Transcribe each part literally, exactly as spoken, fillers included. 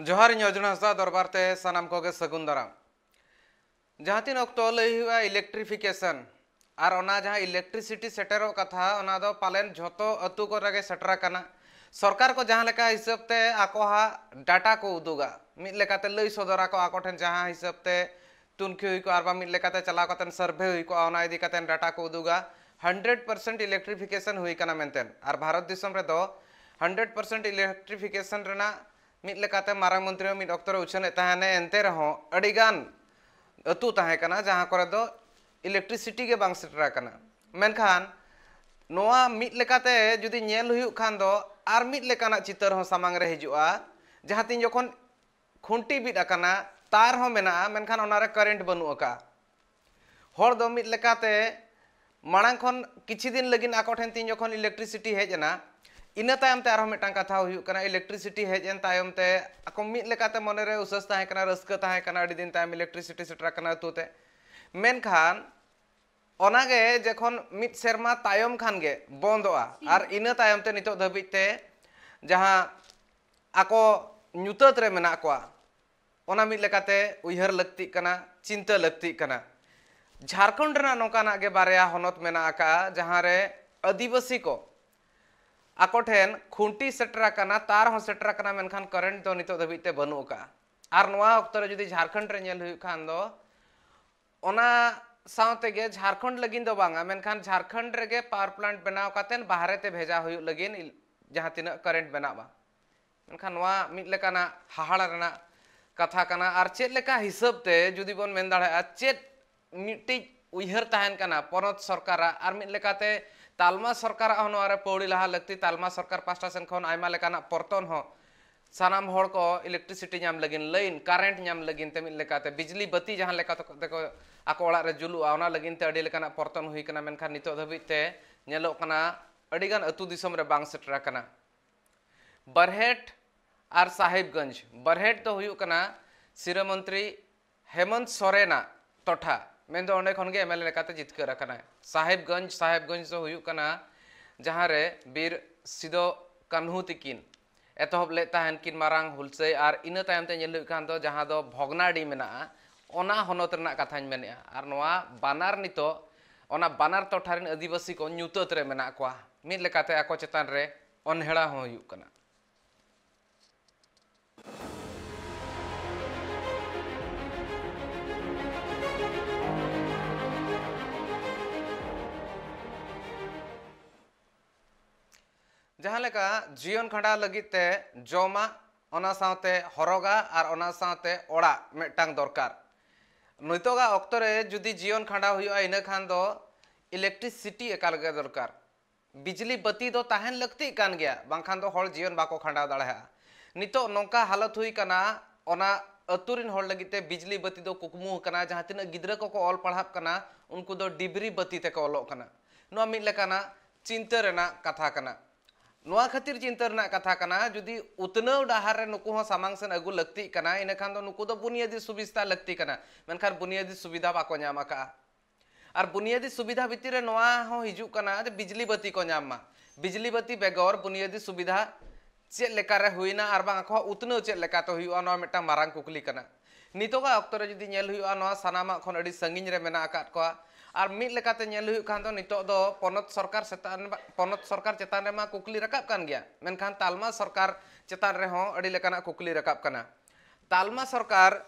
ᱡᱚᱦᱟᱨ, ᱤᱧ ᱚᱡᱽᱱᱟ ᱦᱟᱸᱥᱫᱟ ᱫᱚᱨᱵᱟᱨ ᱛᱮ ᱥᱟᱱᱟᱢ ᱠᱚᱜᱮ ᱥᱟᱹᱜᱩᱱ ᱫᱟᱨᱟᱢ᱾ ᱡᱟᱦᱟᱸ ᱛᱤᱱ ᱚᱠᱛᱚ ᱞᱟᱹᱭ ᱦᱩᱭᱩᱜᱼᱟ electrification, ᱟᱨ ᱚᱱᱟ ᱡᱟᱦᱟᱸ electricity ᱥᱮᱴᱮᱨᱚᱜ ᱠᱟᱛᱷᱟ, ᱚᱱᱟ ᱫᱚ ᱯᱟᱞᱮᱱ ᱡᱷᱚᱛᱚ ᱟᱹᱛᱩ ᱠᱚᱨᱮ ᱜᱮ ᱥᱮᱴᱮᱨ ᱟᱠᱟᱱᱟ᱾ ᱥᱚᱨᱠᱟᱨ ᱠᱚ ᱡᱟᱦᱟᱸ ᱞᱮᱠᱟ ᱦᱤᱥᱟᱹᱵ ᱛᱮ ᱟᱠᱚᱣᱟᱜ data ᱠᱚ ᱩᱫᱩᱜᱟ, ᱢᱤᱫ ᱞᱮᱠᱟᱛᱮ ᱞᱟᱹᱭ ᱥᱚᱫᱚᱨ ᱟᱠᱚ, ᱟᱠᱚ ᱴᱷᱮᱱ ᱡᱟᱦᱟᱸ ᱦᱤᱥᱟᱹᱵ ᱛᱮ ᱛᱩᱱᱠᱷᱤ ᱦᱩᱭ ᱠᱚᱜᱼᱟ, ᱟᱨ ᱵᱟᱝ ᱢᱤᱫ ᱞᱮᱠᱟᱛᱮ ᱪᱟᱞᱟᱣ ᱠᱟᱛᱮ survey ᱦᱩᱭ ᱠᱚᱜᱼᱟ, ᱚᱱᱟ ᱤᱫᱤ ᱠᱟᱛᱮ data ᱠᱚ ᱩᱫᱩᱜᱟ, hundred percent electrification ᱦᱩᱭ ᱠᱟᱱᱟ ᱢᱮᱱᱛᱮ᱾ ᱟᱨ ᱵᱷᱟᱨᱚᱛ ᱫᱤᱥᱚᱢ ᱨᱮᱫᱚ hundred percent electrification ᱨᱮᱱᱟᱜ ᱢᱤᱫ ᱞᱮᱠᱟᱛᱮ ᱢᱟᱨᱟᱝ ᱢᱚᱱᱛᱨᱤ ᱦᱚᱸ ᱢᱤᱫ ᱚᱠᱛᱚ ᱨᱮ ᱩᱪᱷᱟᱹᱱᱮᱫ ᱛᱟᱦᱮᱱᱮ, ᱮᱱᱛᱮ ᱨᱮᱦᱚᱸ ᱟᱹᱰᱤᱜᱟᱱ ᱟᱹᱛᱩ ᱛᱟᱦᱮᱸ ᱠᱟᱱᱟ ᱡᱟᱦᱟᱸ ᱠᱚᱨᱮ ᱫᱚ electricity ᱜᱮ ᱵᱟᱝ ᱥᱮᱴᱮᱨ ᱟᱠᱟᱱᱟ᱾ ᱢᱮᱱᱠᱷᱟᱱ ᱱᱚᱣᱟ ᱢᱤᱫ ᱞᱮᱠᱟᱛᱮ ᱡᱩᱫᱤ ᱧᱮᱞ ᱦᱩᱭᱩᱜ ᱠᱷᱟᱱ ᱫᱚ ᱟᱨ ᱢᱤᱫ ᱞᱮᱠᱟᱱᱟᱜ ᱪᱤᱛᱟᱹᱨ ᱦᱚᱸ ᱥᱟᱢᱟᱝ ᱨᱮ ᱦᱤᱡᱩᱜᱼᱟ, ᱡᱟᱦᱟᱸ ᱛᱤᱱ ᱡᱚᱠᱷᱚᱱ ᱠᱷᱩᱱᱴᱤ ᱵᱤᱫ ᱟᱠᱟᱱᱟ, ᱛᱟᱨ ᱦᱚᱸ ᱢᱮᱱᱟᱜᱼᱟ, ᱢᱮᱱᱠᱷᱟᱱ ᱚᱱᱟᱨᱮ current ᱵᱟᱹᱱᱩᱜ ᱟᱠᱟᱫᱼᱟ᱾ ᱦᱚᱲ ᱫᱚ ᱢᱤᱫ ᱞᱮᱠᱟᱛᱮ ᱢᱟᱲᱟᱝ ᱠᱷᱚᱱ ᱠᱤᱪᱷᱤ ᱫᱤᱱ ᱞᱟᱹᱜᱤᱫ ᱟᱠᱚ ᱴᱷᱮᱱ ᱛᱤᱧ ᱡᱚᱠᱷᱚᱱ electricity ᱦᱮᱡ ᱮᱱᱟ, ᱤᱱᱟᱹ ᱛᱟᱭᱚᱢ ᱛᱮ ᱟᱨᱦᱚᱸ ᱢᱤᱫᱴᱟᱝ ᱠᱟᱛᱷᱟ ᱦᱩᱭᱩᱜ ᱠᱟᱱᱟ, electricity ᱦᱮᱡ ᱮᱱ ᱛᱟᱭᱚᱢ ᱛᱮ ᱟᱠᱚ ᱢᱤᱫ ᱞᱮᱠᱟᱛᱮ ᱢᱚᱱᱮᱨᱮ ᱩᱥᱟᱹᱥ ᱛᱟᱦᱮᱸ ᱠᱟᱱᱟ, ᱨᱟᱹᱥᱠᱟᱹ ᱛᱟᱦᱮᱸ ᱠᱟᱱᱟ, ᱟᱹᱰᱤ ᱫᱤᱱ ᱛᱟᱭᱚᱢ electricity ᱥᱮᱴᱮᱨ ᱟᱠᱟᱱᱟ ᱟᱹᱛᱩ ᱛᱮ᱾ ᱢᱮᱱᱠᱷᱟᱱ ᱚᱱᱟᱜᱮ ᱡᱚᱠᱷᱚᱱ ᱢᱤᱫ ᱥᱮᱨᱢᱟ ᱛᱟᱭᱚᱢ ᱠᱷᱟᱱ ᱜᱮ ᱵᱚᱱᱫᱚᱜᱼᱟ, ᱟᱨ ᱤᱱᱟᱹ ᱛᱟᱭᱚᱢ ᱛᱮ ᱱᱤᱛᱚᱜ ᱫᱷᱟᱹᱵᱤᱡ ᱛᱮ ᱡᱟᱦᱟᱸ ᱟᱠᱚ ᱧᱩᱛᱟᱹᱛ ᱨᱮ ᱢᱮᱱᱟᱜ ᱠᱚᱣᱟ, ᱚᱱᱟ ᱢᱤᱫ ᱞᱮᱠᱟᱛᱮ ᱩᱭᱦᱟᱹᱨ ᱞᱟᱹᱠᱛᱤᱜ ᱠᱟᱱᱟ, ᱪᱤᱱᱛᱟᱹ ᱞᱟᱹᱠᱛᱤᱜ ᱠᱟᱱᱟ᱾ ᱡᱷᱟᱲᱠᱷᱚᱸᱰ ᱨᱮᱱᱟᱜ ᱱᱚᱝᱠᱟᱱᱟᱜ ᱜᱮ ᱵᱟᱨᱭᱟ ᱦᱚᱱᱚᱛ ᱢᱮᱱᱟᱜ ᱟᱠᱟᱫᱼᱟ, ᱡᱟᱦᱟᱸ ᱨᱮ ᱟᱹᱫᱤᱵᱟᱹᱥᱤ ᱠᱚ ᱟᱠᱚ ᱴᱷᱮᱱ ᱠᱷᱩᱱᱴᱤ ᱥᱮᱴᱮᱨ ᱟᱠᱟᱱᱟ, ᱛᱟᱨ ᱦᱚᱸ ᱥᱮᱴᱮᱨ ᱟᱠᱟᱱᱟ, ᱢᱮᱱᱠᱷᱟᱱ current ᱫᱚ ᱱᱤᱛᱚᱜ ᱫᱷᱟᱹᱵᱤᱡ ᱛᱮ ᱵᱟᱹᱱᱩᱜ ᱟᱠᱟᱫᱼᱟ᱾ ᱟᱨ ᱱᱚᱣᱟ ᱚᱠᱛᱚ ᱨᱮ ᱡᱩᱫᱤ ᱡᱷᱟᱲᱠᱷᱚᱸᱰ ᱨᱮ ᱧᱮᱞ ᱦᱩᱭᱩᱜ ᱠᱷᱟᱱ ᱫᱚ, ᱚᱱᱟ ᱥᱟᱶ ᱛᱮᱜᱮ ᱡᱷᱟᱲᱠᱷᱚᱸᱰ ᱞᱟᱹᱜᱤᱫ ᱫᱚ ᱵᱟᱝᱟ, ᱢᱮᱱᱠᱷᱟᱱ ᱡᱷᱟᱲᱠᱷᱚᱸᱰ ᱨᱮᱜᱮ power plant ᱵᱮᱱᱟᱣ ᱠᱟᱛᱮᱫ ᱵᱟᱦᱨᱮ ᱛᱮ ᱵᱷᱮᱡᱟ ᱦᱩᱭᱩᱜ ᱞᱟᱹᱜᱤᱫ ᱡᱟᱦᱟᱸ ᱛᱤᱱᱟᱹᱜ current ᱵᱮᱱᱟᱜᱼᱟ᱾ ᱢᱮᱱᱠᱷᱟᱱ ᱱᱚᱣᱟ ᱢᱤᱫ ᱞᱮᱠᱟᱱᱟᱜ ᱦᱟᱦᱟᱲᱟ ᱨᱮᱱᱟᱜ ᱠᱟᱛᱷᱟ ᱠᱟᱱᱟ᱾ ᱟᱨ ᱪᱮᱫ ᱞᱮᱠᱟ ᱦᱤᱥᱟᱹᱵ ᱛᱮ ᱡᱩᱫᱤ ᱵᱚᱱ ᱢᱮᱱ ᱫᱟᱲᱮᱭᱟᱜᱼᱟ, ᱪᱮᱫ ᱢᱤᱫᱴᱤᱡ ᱩᱭᱦᱟᱹᱨ ᱛᱟᱦᱮᱱ ᱠᱟᱱᱟ ᱯᱚᱱᱚᱛ ᱥᱚᱨᱠᱟᱨᱟᱜ, ᱟᱨ ᱢᱤᱫ ᱞᱮᱠᱟᱛᱮ ᱛᱟᱞᱢᱟ ᱥᱚᱨᱠᱟᱨᱟᱜ ᱦᱚᱸ ᱱᱚᱣᱟ ᱨᱮ ᱯᱟᱹᱣᱲᱤ ᱞᱟᱦᱟ ᱞᱟᱹᱠᱛᱤ᱾ ᱛᱟᱞᱢᱟ ᱥᱚᱨᱠᱟᱨ ᱯᱟᱥᱴᱟ ᱥᱮᱱ ᱠᱷᱚᱱ ᱟᱭᱢᱟ ᱞᱮᱠᱟᱱᱟᱜ ᱯᱚᱨᱛᱚᱱ ᱦᱚᱸ ᱥᱟᱱᱟᱢ ᱦᱚᱲ ᱠᱚ electricity ᱧᱟᱢ ᱞᱟᱹᱜᱤᱫ, line current ᱧᱟᱢ ᱞᱟᱹᱜᱤᱫ ᱛᱮ, ᱢᱤᱫ ᱞᱮᱠᱟᱛᱮ ᱵᱤᱡᱽᱞᱤ ᱵᱟᱹᱛᱤ ᱡᱟᱦᱟᱸ ᱞᱮᱠᱟ ᱛᱮᱠᱚ ᱟᱠᱚ ᱚᱲᱟᱜ ᱨᱮ ᱡᱩᱞᱩᱜᱼᱟ, ᱚᱱᱟ ᱞᱟᱹᱜᱤᱫ ᱛᱮ ᱟᱹᱰᱤ ᱞᱮᱠᱟᱱᱟᱜ ᱯᱚᱨᱛᱚᱱ ᱦᱩᱭ ᱠᱟᱱᱟ᱾ ᱢᱮᱱᱠᱷᱟᱱ ᱱᱤᱛᱚᱜ ᱫᱷᱟᱹᱵᱤᱡ ᱛᱮ ᱧᱮᱞᱚᱜ ᱠᱟᱱᱟ ᱟᱹᱰᱤᱜᱟᱱ ᱟᱹᱛᱩ ᱫᱤᱥᱚᱢ ᱨᱮ ᱵᱟᱝ ᱥᱮᱴᱮᱨ ᱟᱠᱟᱱᱟ᱾ ᱵᱟᱨᱦᱮᱴ ᱟᱨ ᱥᱟᱦᱮᱵᱽᱜᱚᱸᱡᱽ, ᱵᱟᱨᱦᱮᱴ ᱫᱚ ᱦᱩᱭᱩᱜ ᱠᱟᱱᱟ ᱥᱤᱨᱟᱹ ᱢᱚᱱᱛᱨᱤ ᱦᱮᱢᱚᱱᱛ ᱥᱚᱨᱮᱱᱟᱜ ᱴᱚᱴᱷᱟ, ᱢᱮᱱᱫᱚ ᱚᱸᱰᱮ ᱠᱷᱚᱱ ᱜᱮ MLA ᱞᱮᱠᱟᱛᱮ ᱡᱤᱛᱠᱟᱹᱨ ᱟᱠᱟᱱᱟᱭ᱾ ᱥᱟᱦᱮᱵᱽᱜᱚᱸᱡᱽ, ᱥᱟᱦᱮᱵᱽᱜᱚᱸᱡᱽ ᱫᱚ ᱦᱩᱭᱩᱜ ᱠᱟᱱᱟ ᱡᱟᱦᱟᱸ ᱨᱮ ᱵᱤᱨ ᱥᱤᱫᱚ ᱠᱟᱹᱱᱦᱩ ᱛᱤᱠᱤᱱ ᱮᱛᱚᱦᱚᱵ ᱞᱮᱫ ᱛᱟᱦᱮᱱ ᱠᱤᱱ ᱢᱟᱨᱟᱝ ᱦᱩᱞᱥᱟᱹᱭ, ᱟᱨ ᱤᱱᱟᱹ ᱛᱟᱭᱚᱢ ᱛᱮ ᱧᱮᱞ ᱦᱩᱭᱩᱜ ᱠᱷᱟᱱ ᱫᱚ ᱡᱟᱦᱟᱸ ᱫᱚ ᱵᱷᱚᱜᱽᱱᱟᱰᱤ ᱢᱮᱱᱟᱜᱼᱟ, ᱚᱱᱟ ᱦᱚᱱᱚᱛ ᱨᱮᱱᱟᱜ ᱠᱟᱛᱷᱟᱧ ᱢᱮᱱᱮᱫᱼᱟ᱾ ᱟᱨ ᱱᱚᱣᱟ ᱵᱟᱱᱟᱨ ᱱᱤᱛᱚᱜ ᱚᱱᱟ ᱵᱟᱱᱟᱨ ᱴᱚᱴᱷᱟ ᱨᱮᱱ ᱟᱹᱫᱤᱵᱟᱹᱥᱤ ᱠᱚ ᱧᱩᱛᱟᱹᱛ ᱨᱮ ᱢᱮᱱᱟᱜ ᱠᱚᱣᱟ, ᱢᱤᱫ ᱞᱮᱠᱟᱛᱮ ᱟᱠᱚ ᱪᱮᱛᱟᱱ ᱨᱮ ᱚᱱᱦᱮᱲᱟ ᱦᱚᱸ ᱦᱩᱭᱩᱜ ᱠᱟᱱᱟ᱾ ᱡᱟᱦᱟᱸ ᱞᱮᱠᱟ ᱡᱤᱭᱚᱱ ᱠᱷᱟᱸᱰᱟᱣ ᱞᱟᱹᱜᱤᱫ ᱛᱮ ᱡᱚᱢᱟᱜ, ᱚᱱᱟ ᱥᱟᱶᱛᱮ ᱦᱚᱨᱚᱜᱟᱜ ᱟᱨ ᱚᱱᱟ ᱥᱟᱶᱛᱮ ᱚᱲᱟᱜ ᱢᱤᱫᱴᱟᱝ ᱫᱚᱨᱠᱟᱨ᱾ ᱱᱤᱛᱚᱜᱟᱜ ᱚᱠᱛᱚ ᱨᱮ ᱡᱩᱫᱤ ᱡᱤᱭᱚᱱ ᱠᱷᱟᱸᱰᱟᱣ ᱦᱩᱭᱩᱜᱼᱟ, ᱤᱱᱟᱹ ᱠᱷᱟᱱ ᱫᱚ electricity ᱮᱠᱟᱞ ᱜᱮ ᱫᱚᱨᱠᱟᱨ᱾ ᱵᱤᱡᱽᱞᱤ ᱵᱟᱹᱛᱤ ᱫᱚ ᱛᱟᱦᱮᱱ ᱞᱟᱹᱠᱛᱤᱜ ᱠᱟᱱ ᱜᱮᱭᱟ, ᱵᱟᱝᱠᱷᱟᱱ ᱫᱚ ᱦᱚᱲ ᱡᱤᱭᱚᱱ ᱵᱟᱠᱚ ᱠᱷᱟᱸᱰᱟᱣ ᱫᱟᱲᱮᱭᱟᱜᱼᱟ᱾ ᱱᱤᱛᱚᱜ ᱱᱚᱝᱠᱟ ᱦᱟᱞᱚᱛ ᱦᱩᱭ ᱠᱟᱱᱟ, ᱚᱱᱟ ᱟᱹᱛᱩ ᱨᱮᱱ ᱦᱚᱲ ᱞᱟᱹᱜᱤᱫ ᱛᱮ ᱵᱤᱡᱽᱞᱤ ᱵᱟᱹᱛᱤ ᱫᱚ ᱠᱩᱠᱢᱩ ᱟᱠᱟᱱᱟ᱾ ᱡᱟᱦᱟᱸ ᱛᱤᱱᱟᱹᱜ ᱜᱤᱫᱽᱨᱟᱹ ᱠᱚᱠᱚ ᱚᱞ ᱯᱟᱲᱦᱟᱜ ᱠᱟᱱᱟ, ᱩᱱᱠᱩ ᱫᱚ ᱰᱤᱵᱨᱤ ᱵᱟᱹᱛᱤ ᱛᱮᱠᱚ ᱚᱞᱚᱜ ᱠᱟᱱᱟ᱾ ᱱᱚᱣᱟ ᱢᱤᱫ ᱞᱮᱠᱟᱱᱟᱜ ᱪᱤᱱᱛᱟᱹ ᱨᱮᱱᱟᱜ ᱠᱟᱛᱷᱟ ᱠᱟᱱᱟ᱾ ᱱᱚᱣᱟ ᱠᱷᱟᱹᱛᱤᱨ ᱪᱤᱱᱛᱟᱹ ᱨᱮᱱᱟᱜ ᱠᱟᱛᱷᱟ ᱠᱟᱱᱟ, ᱡᱩᱫᱤ ᱩᱛᱱᱟᱹᱣ ᱰᱟᱦᱟᱨ ᱨᱮ ᱱᱩᱠᱩ ᱦᱚᱸ ᱥᱟᱢᱟᱝ ᱥᱮᱱ ᱟᱹᱜᱩ ᱞᱟᱹᱠᱛᱤᱜ ᱠᱟᱱᱟ, ᱤᱱᱟᱹᱠᱷᱟᱱ ᱫᱚ ᱱᱩᱠᱩ ᱫᱚ ᱵᱩᱱᱤᱭᱟᱹᱫᱤ ᱥᱩᱵᱤᱫᱷᱟ ᱞᱟᱹᱠᱛᱤ ᱠᱟᱱᱟ, ᱢᱮᱱᱠᱷᱟᱱ ᱵᱩᱱᱤᱭᱟᱹᱫᱤ ᱥᱩᱵᱤᱫᱷᱟ ᱵᱟᱠᱚ ᱧᱟᱢ ᱟᱠᱟᱫᱼᱟ᱾ ᱟᱨ ᱵᱩᱱᱤᱭᱟᱹᱫᱤ ᱥᱩᱵᱤᱫᱷᱟ ᱵᱷᱤᱛᱤᱨ ᱨᱮ ᱱᱚᱣᱟ ᱦᱚᱸ ᱦᱤᱡᱩᱜ ᱠᱟᱱᱟ ᱡᱮ ᱵᱤᱡᱽᱞᱤ ᱵᱟᱹᱛᱤ ᱠᱚ ᱧᱟᱢ ᱢᱟ᱾ ᱵᱤᱡᱽᱞᱤ ᱵᱟᱹᱛᱤ ᱵᱮᱜᱚᱨ ᱵᱩᱱᱤᱭᱟᱹᱫᱤ ᱥᱩᱵᱤᱫᱷᱟ ᱪᱮᱫ ᱞᱮᱠᱟᱨᱮ ᱦᱩᱭᱱᱟ ᱟᱨ ᱵᱟᱝ ᱟᱠᱚᱣᱟᱜ ᱩᱛᱱᱟᱹᱣ ᱪᱮᱫ ᱞᱮᱠᱟᱛᱮ ᱦᱩᱭᱩᱜᱼᱟ, ᱱᱚᱣᱟ ᱢᱤᱫᱴᱟᱝ ᱢᱟᱨᱟᱝ ᱠᱩᱠᱞᱤ ᱠᱟᱱᱟ᱾ ᱱᱤᱛᱚᱜᱟᱜ ᱚᱠᱛᱚ ᱨᱮ ᱡᱩᱫᱤ ᱧᱮᱞ ᱦᱩᱭᱩᱜᱼᱟ, ᱱᱚᱣᱟ ᱥᱟᱱᱟᱢᱟᱜ ᱠᱷᱚᱱ ᱟᱹᱰᱤ ᱥᱟᱺᱜᱤᱧ ᱨᱮ ᱢᱮᱱᱟᱜ ᱟᱠᱟᱫ ᱠᱚᱣᱟ᱾ ᱟᱨ ᱢᱤᱫ ᱞᱮᱠᱟᱛᱮ ᱧᱮᱞ ᱦᱩᱭᱩᱜ ᱠᱷᱟᱱ ᱫᱚ ᱱᱤᱛᱚᱜ ᱫᱚ ᱯᱚᱱᱚᱛ ᱥᱚᱨᱠᱟᱨ ᱪᱮᱛᱟᱱ ᱨᱮ, ᱯᱚᱱᱚᱛ ᱥᱚᱨᱠᱟᱨ ᱪᱮᱛᱟᱱ ᱨᱮᱢᱟ ᱠᱩᱠᱞᱤ ᱨᱟᱠᱟᱵ ᱠᱟᱱ ᱜᱮᱭᱟ, ᱢᱮᱱᱠᱷᱟᱱ ᱛᱟᱞᱢᱟ ᱥᱚᱨᱠᱟᱨ ᱪᱮᱛᱟᱱ ᱨᱮᱦᱚᱸ ᱟᱹᱰᱤ ᱞᱮᱠᱟᱱᱟᱜ ᱠᱩᱠᱞᱤ ᱨᱟᱠᱟᱵ ᱠᱟᱱᱟ᱾ ᱛᱟᱞᱢᱟ ᱥᱚᱨᱠᱟᱨ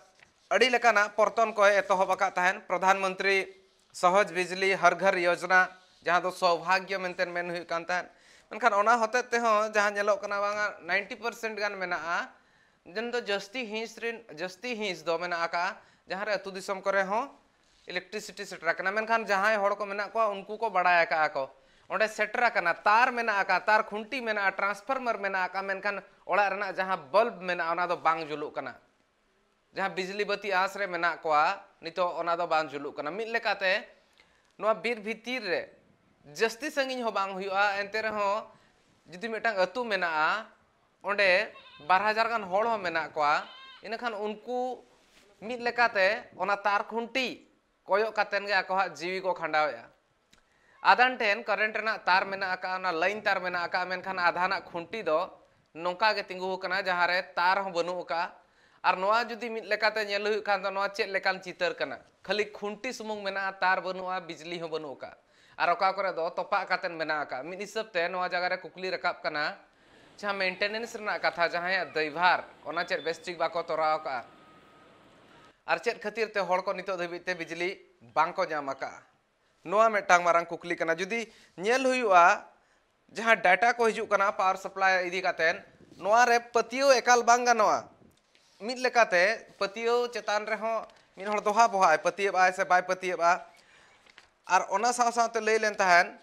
ᱟᱹᱰᱤ ᱞᱮᱠᱟᱱᱟᱜ ᱯᱚᱨᱛᱚᱱ ᱠᱚᱭ ᱮᱛᱚᱦᱚᱵ ᱟᱠᱟᱫ ᱛᱟᱦᱮᱱ, ᱯᱨᱚᱫᱷᱟᱱ ᱢᱚᱱᱛᱨᱤ ᱥᱚᱦᱚᱡᱽ ᱵᱤᱡᱽᱞᱤ ᱦᱟᱨ ᱜᱷᱟᱨ ᱭᱳᱡᱽᱱᱟ, ᱡᱟᱦᱟᱸ ᱫᱚ ᱥᱳᱵᱷᱟᱜᱭᱚ ᱢᱮᱱᱛᱮ ᱢᱮᱱ ᱦᱩᱭᱩᱜ ᱠᱟᱱ ᱛᱟᱦᱮᱸᱫ, ᱢᱮᱱᱠᱷᱟᱱ ᱚᱱᱟ ᱦᱚᱛᱮᱡ ᱛᱮᱦᱚᱸ ᱡᱟᱦᱟᱸ ᱧᱮᱞᱚᱜ ᱠᱟᱱᱟ, ᱵᱟᱝᱟ ᱱᱟᱭᱤᱱᱴᱤ ᱯᱟᱨᱥᱮᱱᱴ ᱜᱟᱱ ᱢᱮᱱᱟᱜᱼᱟ, ᱡᱟᱦᱟᱸ ᱫᱚ ᱡᱟᱹᱥᱛᱤ ᱦᱤᱸᱥ ᱨᱮᱱ, ᱡᱟᱹᱥᱛᱤ ᱦᱤᱸᱥ ᱫᱚ ᱢᱮᱱᱟᱜ ᱟᱠᱟᱫᱼᱟ ᱡᱟᱦᱟᱸ ᱨᱮ ᱟᱹᱛᱩ ᱫᱤᱥᱚᱢ ᱠᱚᱨᱮ ᱦᱚᱸ ᱤᱞᱮᱠᱴᱨᱤᱥᱤᱴᱤ ᱥᱮᱴᱮᱨ ᱟᱠᱟᱱᱟ, ᱢᱮᱱᱠᱷᱟᱱ ᱡᱟᱦᱟᱸᱭ ᱦᱚᱲ ᱠᱚ ᱢᱮᱱᱟᱜ ᱠᱚᱣᱟ ᱩᱱᱠᱩ ᱠᱚ ᱵᱟᱲᱟᱭ ᱟᱠᱟᱫᱼᱟ ᱠᱚ, ᱚᱸᱰᱮ ᱥᱮᱴᱮᱨ ᱟᱠᱟᱱᱟ, ᱛᱟᱨ ᱢᱮᱱᱟᱜ ᱟᱠᱟᱫᱼᱟ, ᱛᱟᱨ ᱠᱷᱩᱱᱴᱤ ᱢᱮᱱᱟᱜᱼᱟ, ᱴᱨᱟᱱᱥᱯᱷᱚᱨᱢᱟᱨ ᱢᱮᱱᱟᱜ ᱟᱠᱟᱫᱼᱟ, ᱢᱮᱱᱠᱷᱟᱱ ᱚᱲᱟᱜ ᱨᱮᱱᱟᱜ ᱡᱟᱦᱟᱸ ᱵᱟᱞᱵ ᱢᱮᱱᱟᱜᱼᱟ ᱚᱱᱟ ᱫᱚ ᱵᱟᱝ ᱡᱩᱞᱩᱜ ᱠᱟᱱᱟ᱾ ᱡᱟᱦᱟᱸ ᱵᱤᱡᱽᱞᱤ ᱵᱟᱹᱛᱤ ᱟᱸᱥ ᱨᱮ ᱢᱮᱱᱟᱜ ᱠᱚᱣᱟ ᱱᱤᱛᱚᱜ, ᱚᱱᱟ ᱫᱚ ᱵᱟᱝ ᱡᱩᱞᱩᱜ ᱠᱟᱱᱟ᱾ ᱢᱤᱫ ᱞᱮᱠᱟᱛᱮ ᱱᱚᱣᱟ ᱵᱤᱨ ᱵᱷᱤᱛᱤᱨ ᱨᱮ ᱡᱟᱹᱥᱛᱤ ᱥᱟᱺᱜᱤᱧ ᱦᱚᱸ ᱵᱟᱝ ᱦᱩᱭᱩᱜᱼᱟ, ᱮᱱᱛᱮ ᱨᱮᱦᱚᱸ ᱡᱩᱫᱤ ᱢᱤᱫᱴᱟᱝ ᱟᱹᱛᱩ ᱢᱮᱱᱟᱜᱼᱟ, ᱚᱸᱰᱮ ᱵᱟᱨ ᱦᱟᱡᱟᱨ ᱜᱟᱱ ᱦᱚᱲ ᱦᱚᱸ ᱢᱮᱱᱟᱜ ᱠᱚᱣᱟ, ᱤᱱᱟᱹᱠᱷᱟᱱ ᱩᱱᱠᱩ ᱢᱤᱫ ᱞᱮᱠᱟᱛᱮ ᱚᱱᱟ ᱛᱟᱨ ᱠᱷᱩᱱᱴᱤ ᱠᱚᱭᱚᱜ ᱠᱟᱛᱮᱱ ᱜᱮ ᱟᱠᱚᱣᱟᱜ ᱡᱤᱣᱤ ᱠᱚ ᱠᱷᱟᱸᱰᱟᱣᱮᱫᱼᱟ᱾ ᱟᱫᱷᱟᱱ ᱴᱷᱮᱱ ᱠᱟᱨᱮᱱᱴ ᱨᱮᱱᱟᱜ ᱛᱟᱨ ᱢᱮᱱᱟᱜ ᱟᱠᱟᱫᱼᱟ, ᱚᱱᱟ ᱞᱟᱭᱤᱱ ᱛᱟᱨ ᱢᱮᱱᱟᱜ ᱟᱠᱟᱫᱼᱟ, ᱢᱮᱱᱠᱷᱟᱱ ᱟᱫᱷᱟᱱᱟᱜ ᱠᱷᱩᱱᱴᱤ ᱫᱚ ᱱᱚᱝᱠᱟ ᱜᱮ ᱛᱤᱸᱜᱩ ᱟᱠᱟᱱᱟ, ᱡᱟᱦᱟᱸ ᱨᱮ ᱛᱟᱨ ᱦᱚᱸ ᱵᱟᱹᱱᱩᱜ ᱟᱠᱟᱫᱼᱟ᱾ ᱟᱨ ᱱᱚᱣᱟ ᱡᱩᱫᱤ ᱢᱤᱫ ᱞᱮᱠᱟᱛᱮ ᱧᱮᱞ ᱦᱩᱭᱩᱜ ᱠᱷᱟᱱ ᱫᱚ, ᱱᱚᱣᱟ ᱪᱮᱫ ᱞᱮᱠᱟᱱ ᱪᱤᱛᱟᱹᱨ ᱠᱟᱱᱟ? ᱠᱷᱟᱹᱞᱤ ᱠᱷᱩᱱᱴᱤ ᱥᱩᱢᱩᱝ ᱢᱮᱱᱟᱜᱼᱟ, ᱛᱟᱨ ᱵᱟᱹᱱᱩᱜᱼᱟ, ᱵᱤᱡᱽᱞᱤ ᱦᱚᱸ ᱵᱟᱹᱱᱩᱜ ᱟᱠᱟᱫᱼᱟ᱾ ᱟᱨ ᱚᱠᱟ ᱠᱚᱨᱮ ᱫᱚ ᱛᱚᱯᱟᱜ ᱠᱟᱛᱮᱫ ᱢᱮᱱᱟᱜ ᱟᱠᱟᱫᱼᱟ᱾ ᱢᱤᱫ ᱦᱤᱥᱟᱹᱵ ᱛᱮ ᱱᱚᱣᱟ ᱡᱟᱭᱜᱟ ᱨᱮ ᱠᱩᱠᱞᱤ ᱨᱟᱠᱟᱵ ᱠᱟᱱᱟ, ᱡᱟᱦᱟᱸ ᱢᱮᱱᱴᱮᱱᱮᱱᱥ ᱨᱮᱱᱟᱜ ᱠᱟᱛᱷᱟ, ᱡᱟᱦᱟᱸᱭᱟᱜ ᱫᱟᱭᱵᱷᱟᱨ, ᱚᱱᱟ ᱪᱮᱫ ᱵᱮᱥ ᱴᱷᱤᱠ ᱵᱟᱠᱚ ᱛᱚᱨᱟᱣ ᱟᱠᱟᱫᱼᱟ? ᱟᱨ ᱪᱮᱫ ᱠᱷᱟᱹᱛᱤᱨ ᱛᱮ ᱦᱚᱲ ᱠᱚ ᱱᱤᱛᱚᱜ ᱫᱷᱟᱹᱵᱤᱡ ᱛᱮ ᱵᱤᱡᱽᱞᱤ ᱵᱟᱝ ᱠᱚ ᱧᱟᱢ ᱟᱠᱟᱫᱼᱟ? ᱱᱚᱣᱟ ᱢᱤᱫᱴᱟᱝ ᱢᱟᱨᱟᱝ ᱠᱩᱠᱞᱤ ᱠᱟᱱᱟ᱾ ᱡᱩᱫᱤ ᱧᱮᱞ ᱦᱩᱭᱩᱜᱼᱟ, ᱡᱟᱦᱟᱸ ᱰᱟᱴᱟ ᱠᱚ ᱦᱤᱡᱩᱜ ᱠᱟᱱᱟ ᱯᱟᱣᱟᱨ ᱥᱟᱯᱞᱟᱭ ᱤᱫᱤ ᱠᱟᱛᱮᱫ, ᱱᱚᱣᱟ ᱨᱮ ᱯᱟᱹᱛᱭᱟᱹᱣ ᱮᱠᱟᱞ ᱵᱟᱝ ᱜᱟᱱᱚᱜᱼᱟ᱾ ᱢᱤᱫ ᱞᱮᱠᱟᱛᱮ ᱯᱟᱹᱛᱭᱟᱹᱣ ᱪᱮᱛᱟᱱ ᱨᱮᱦᱚᱸ ᱢᱤᱫ ᱦᱚᱲ ᱫᱚᱦᱟ ᱵᱚᱦᱟᱜᱼᱟᱭ, ᱯᱟᱹᱛᱭᱟᱹᱣ ᱟᱭ ᱥᱮ ᱵᱟᱭ ᱯᱟᱹᱛᱭᱟᱹᱣᱼᱟ᱾ ᱟᱨ ᱚᱱᱟ ᱥᱟᱶ ᱥᱟᱶᱛᱮ ᱞᱟᱹᱭ ᱞᱮᱱ ᱛᱟᱦᱮᱸᱱ,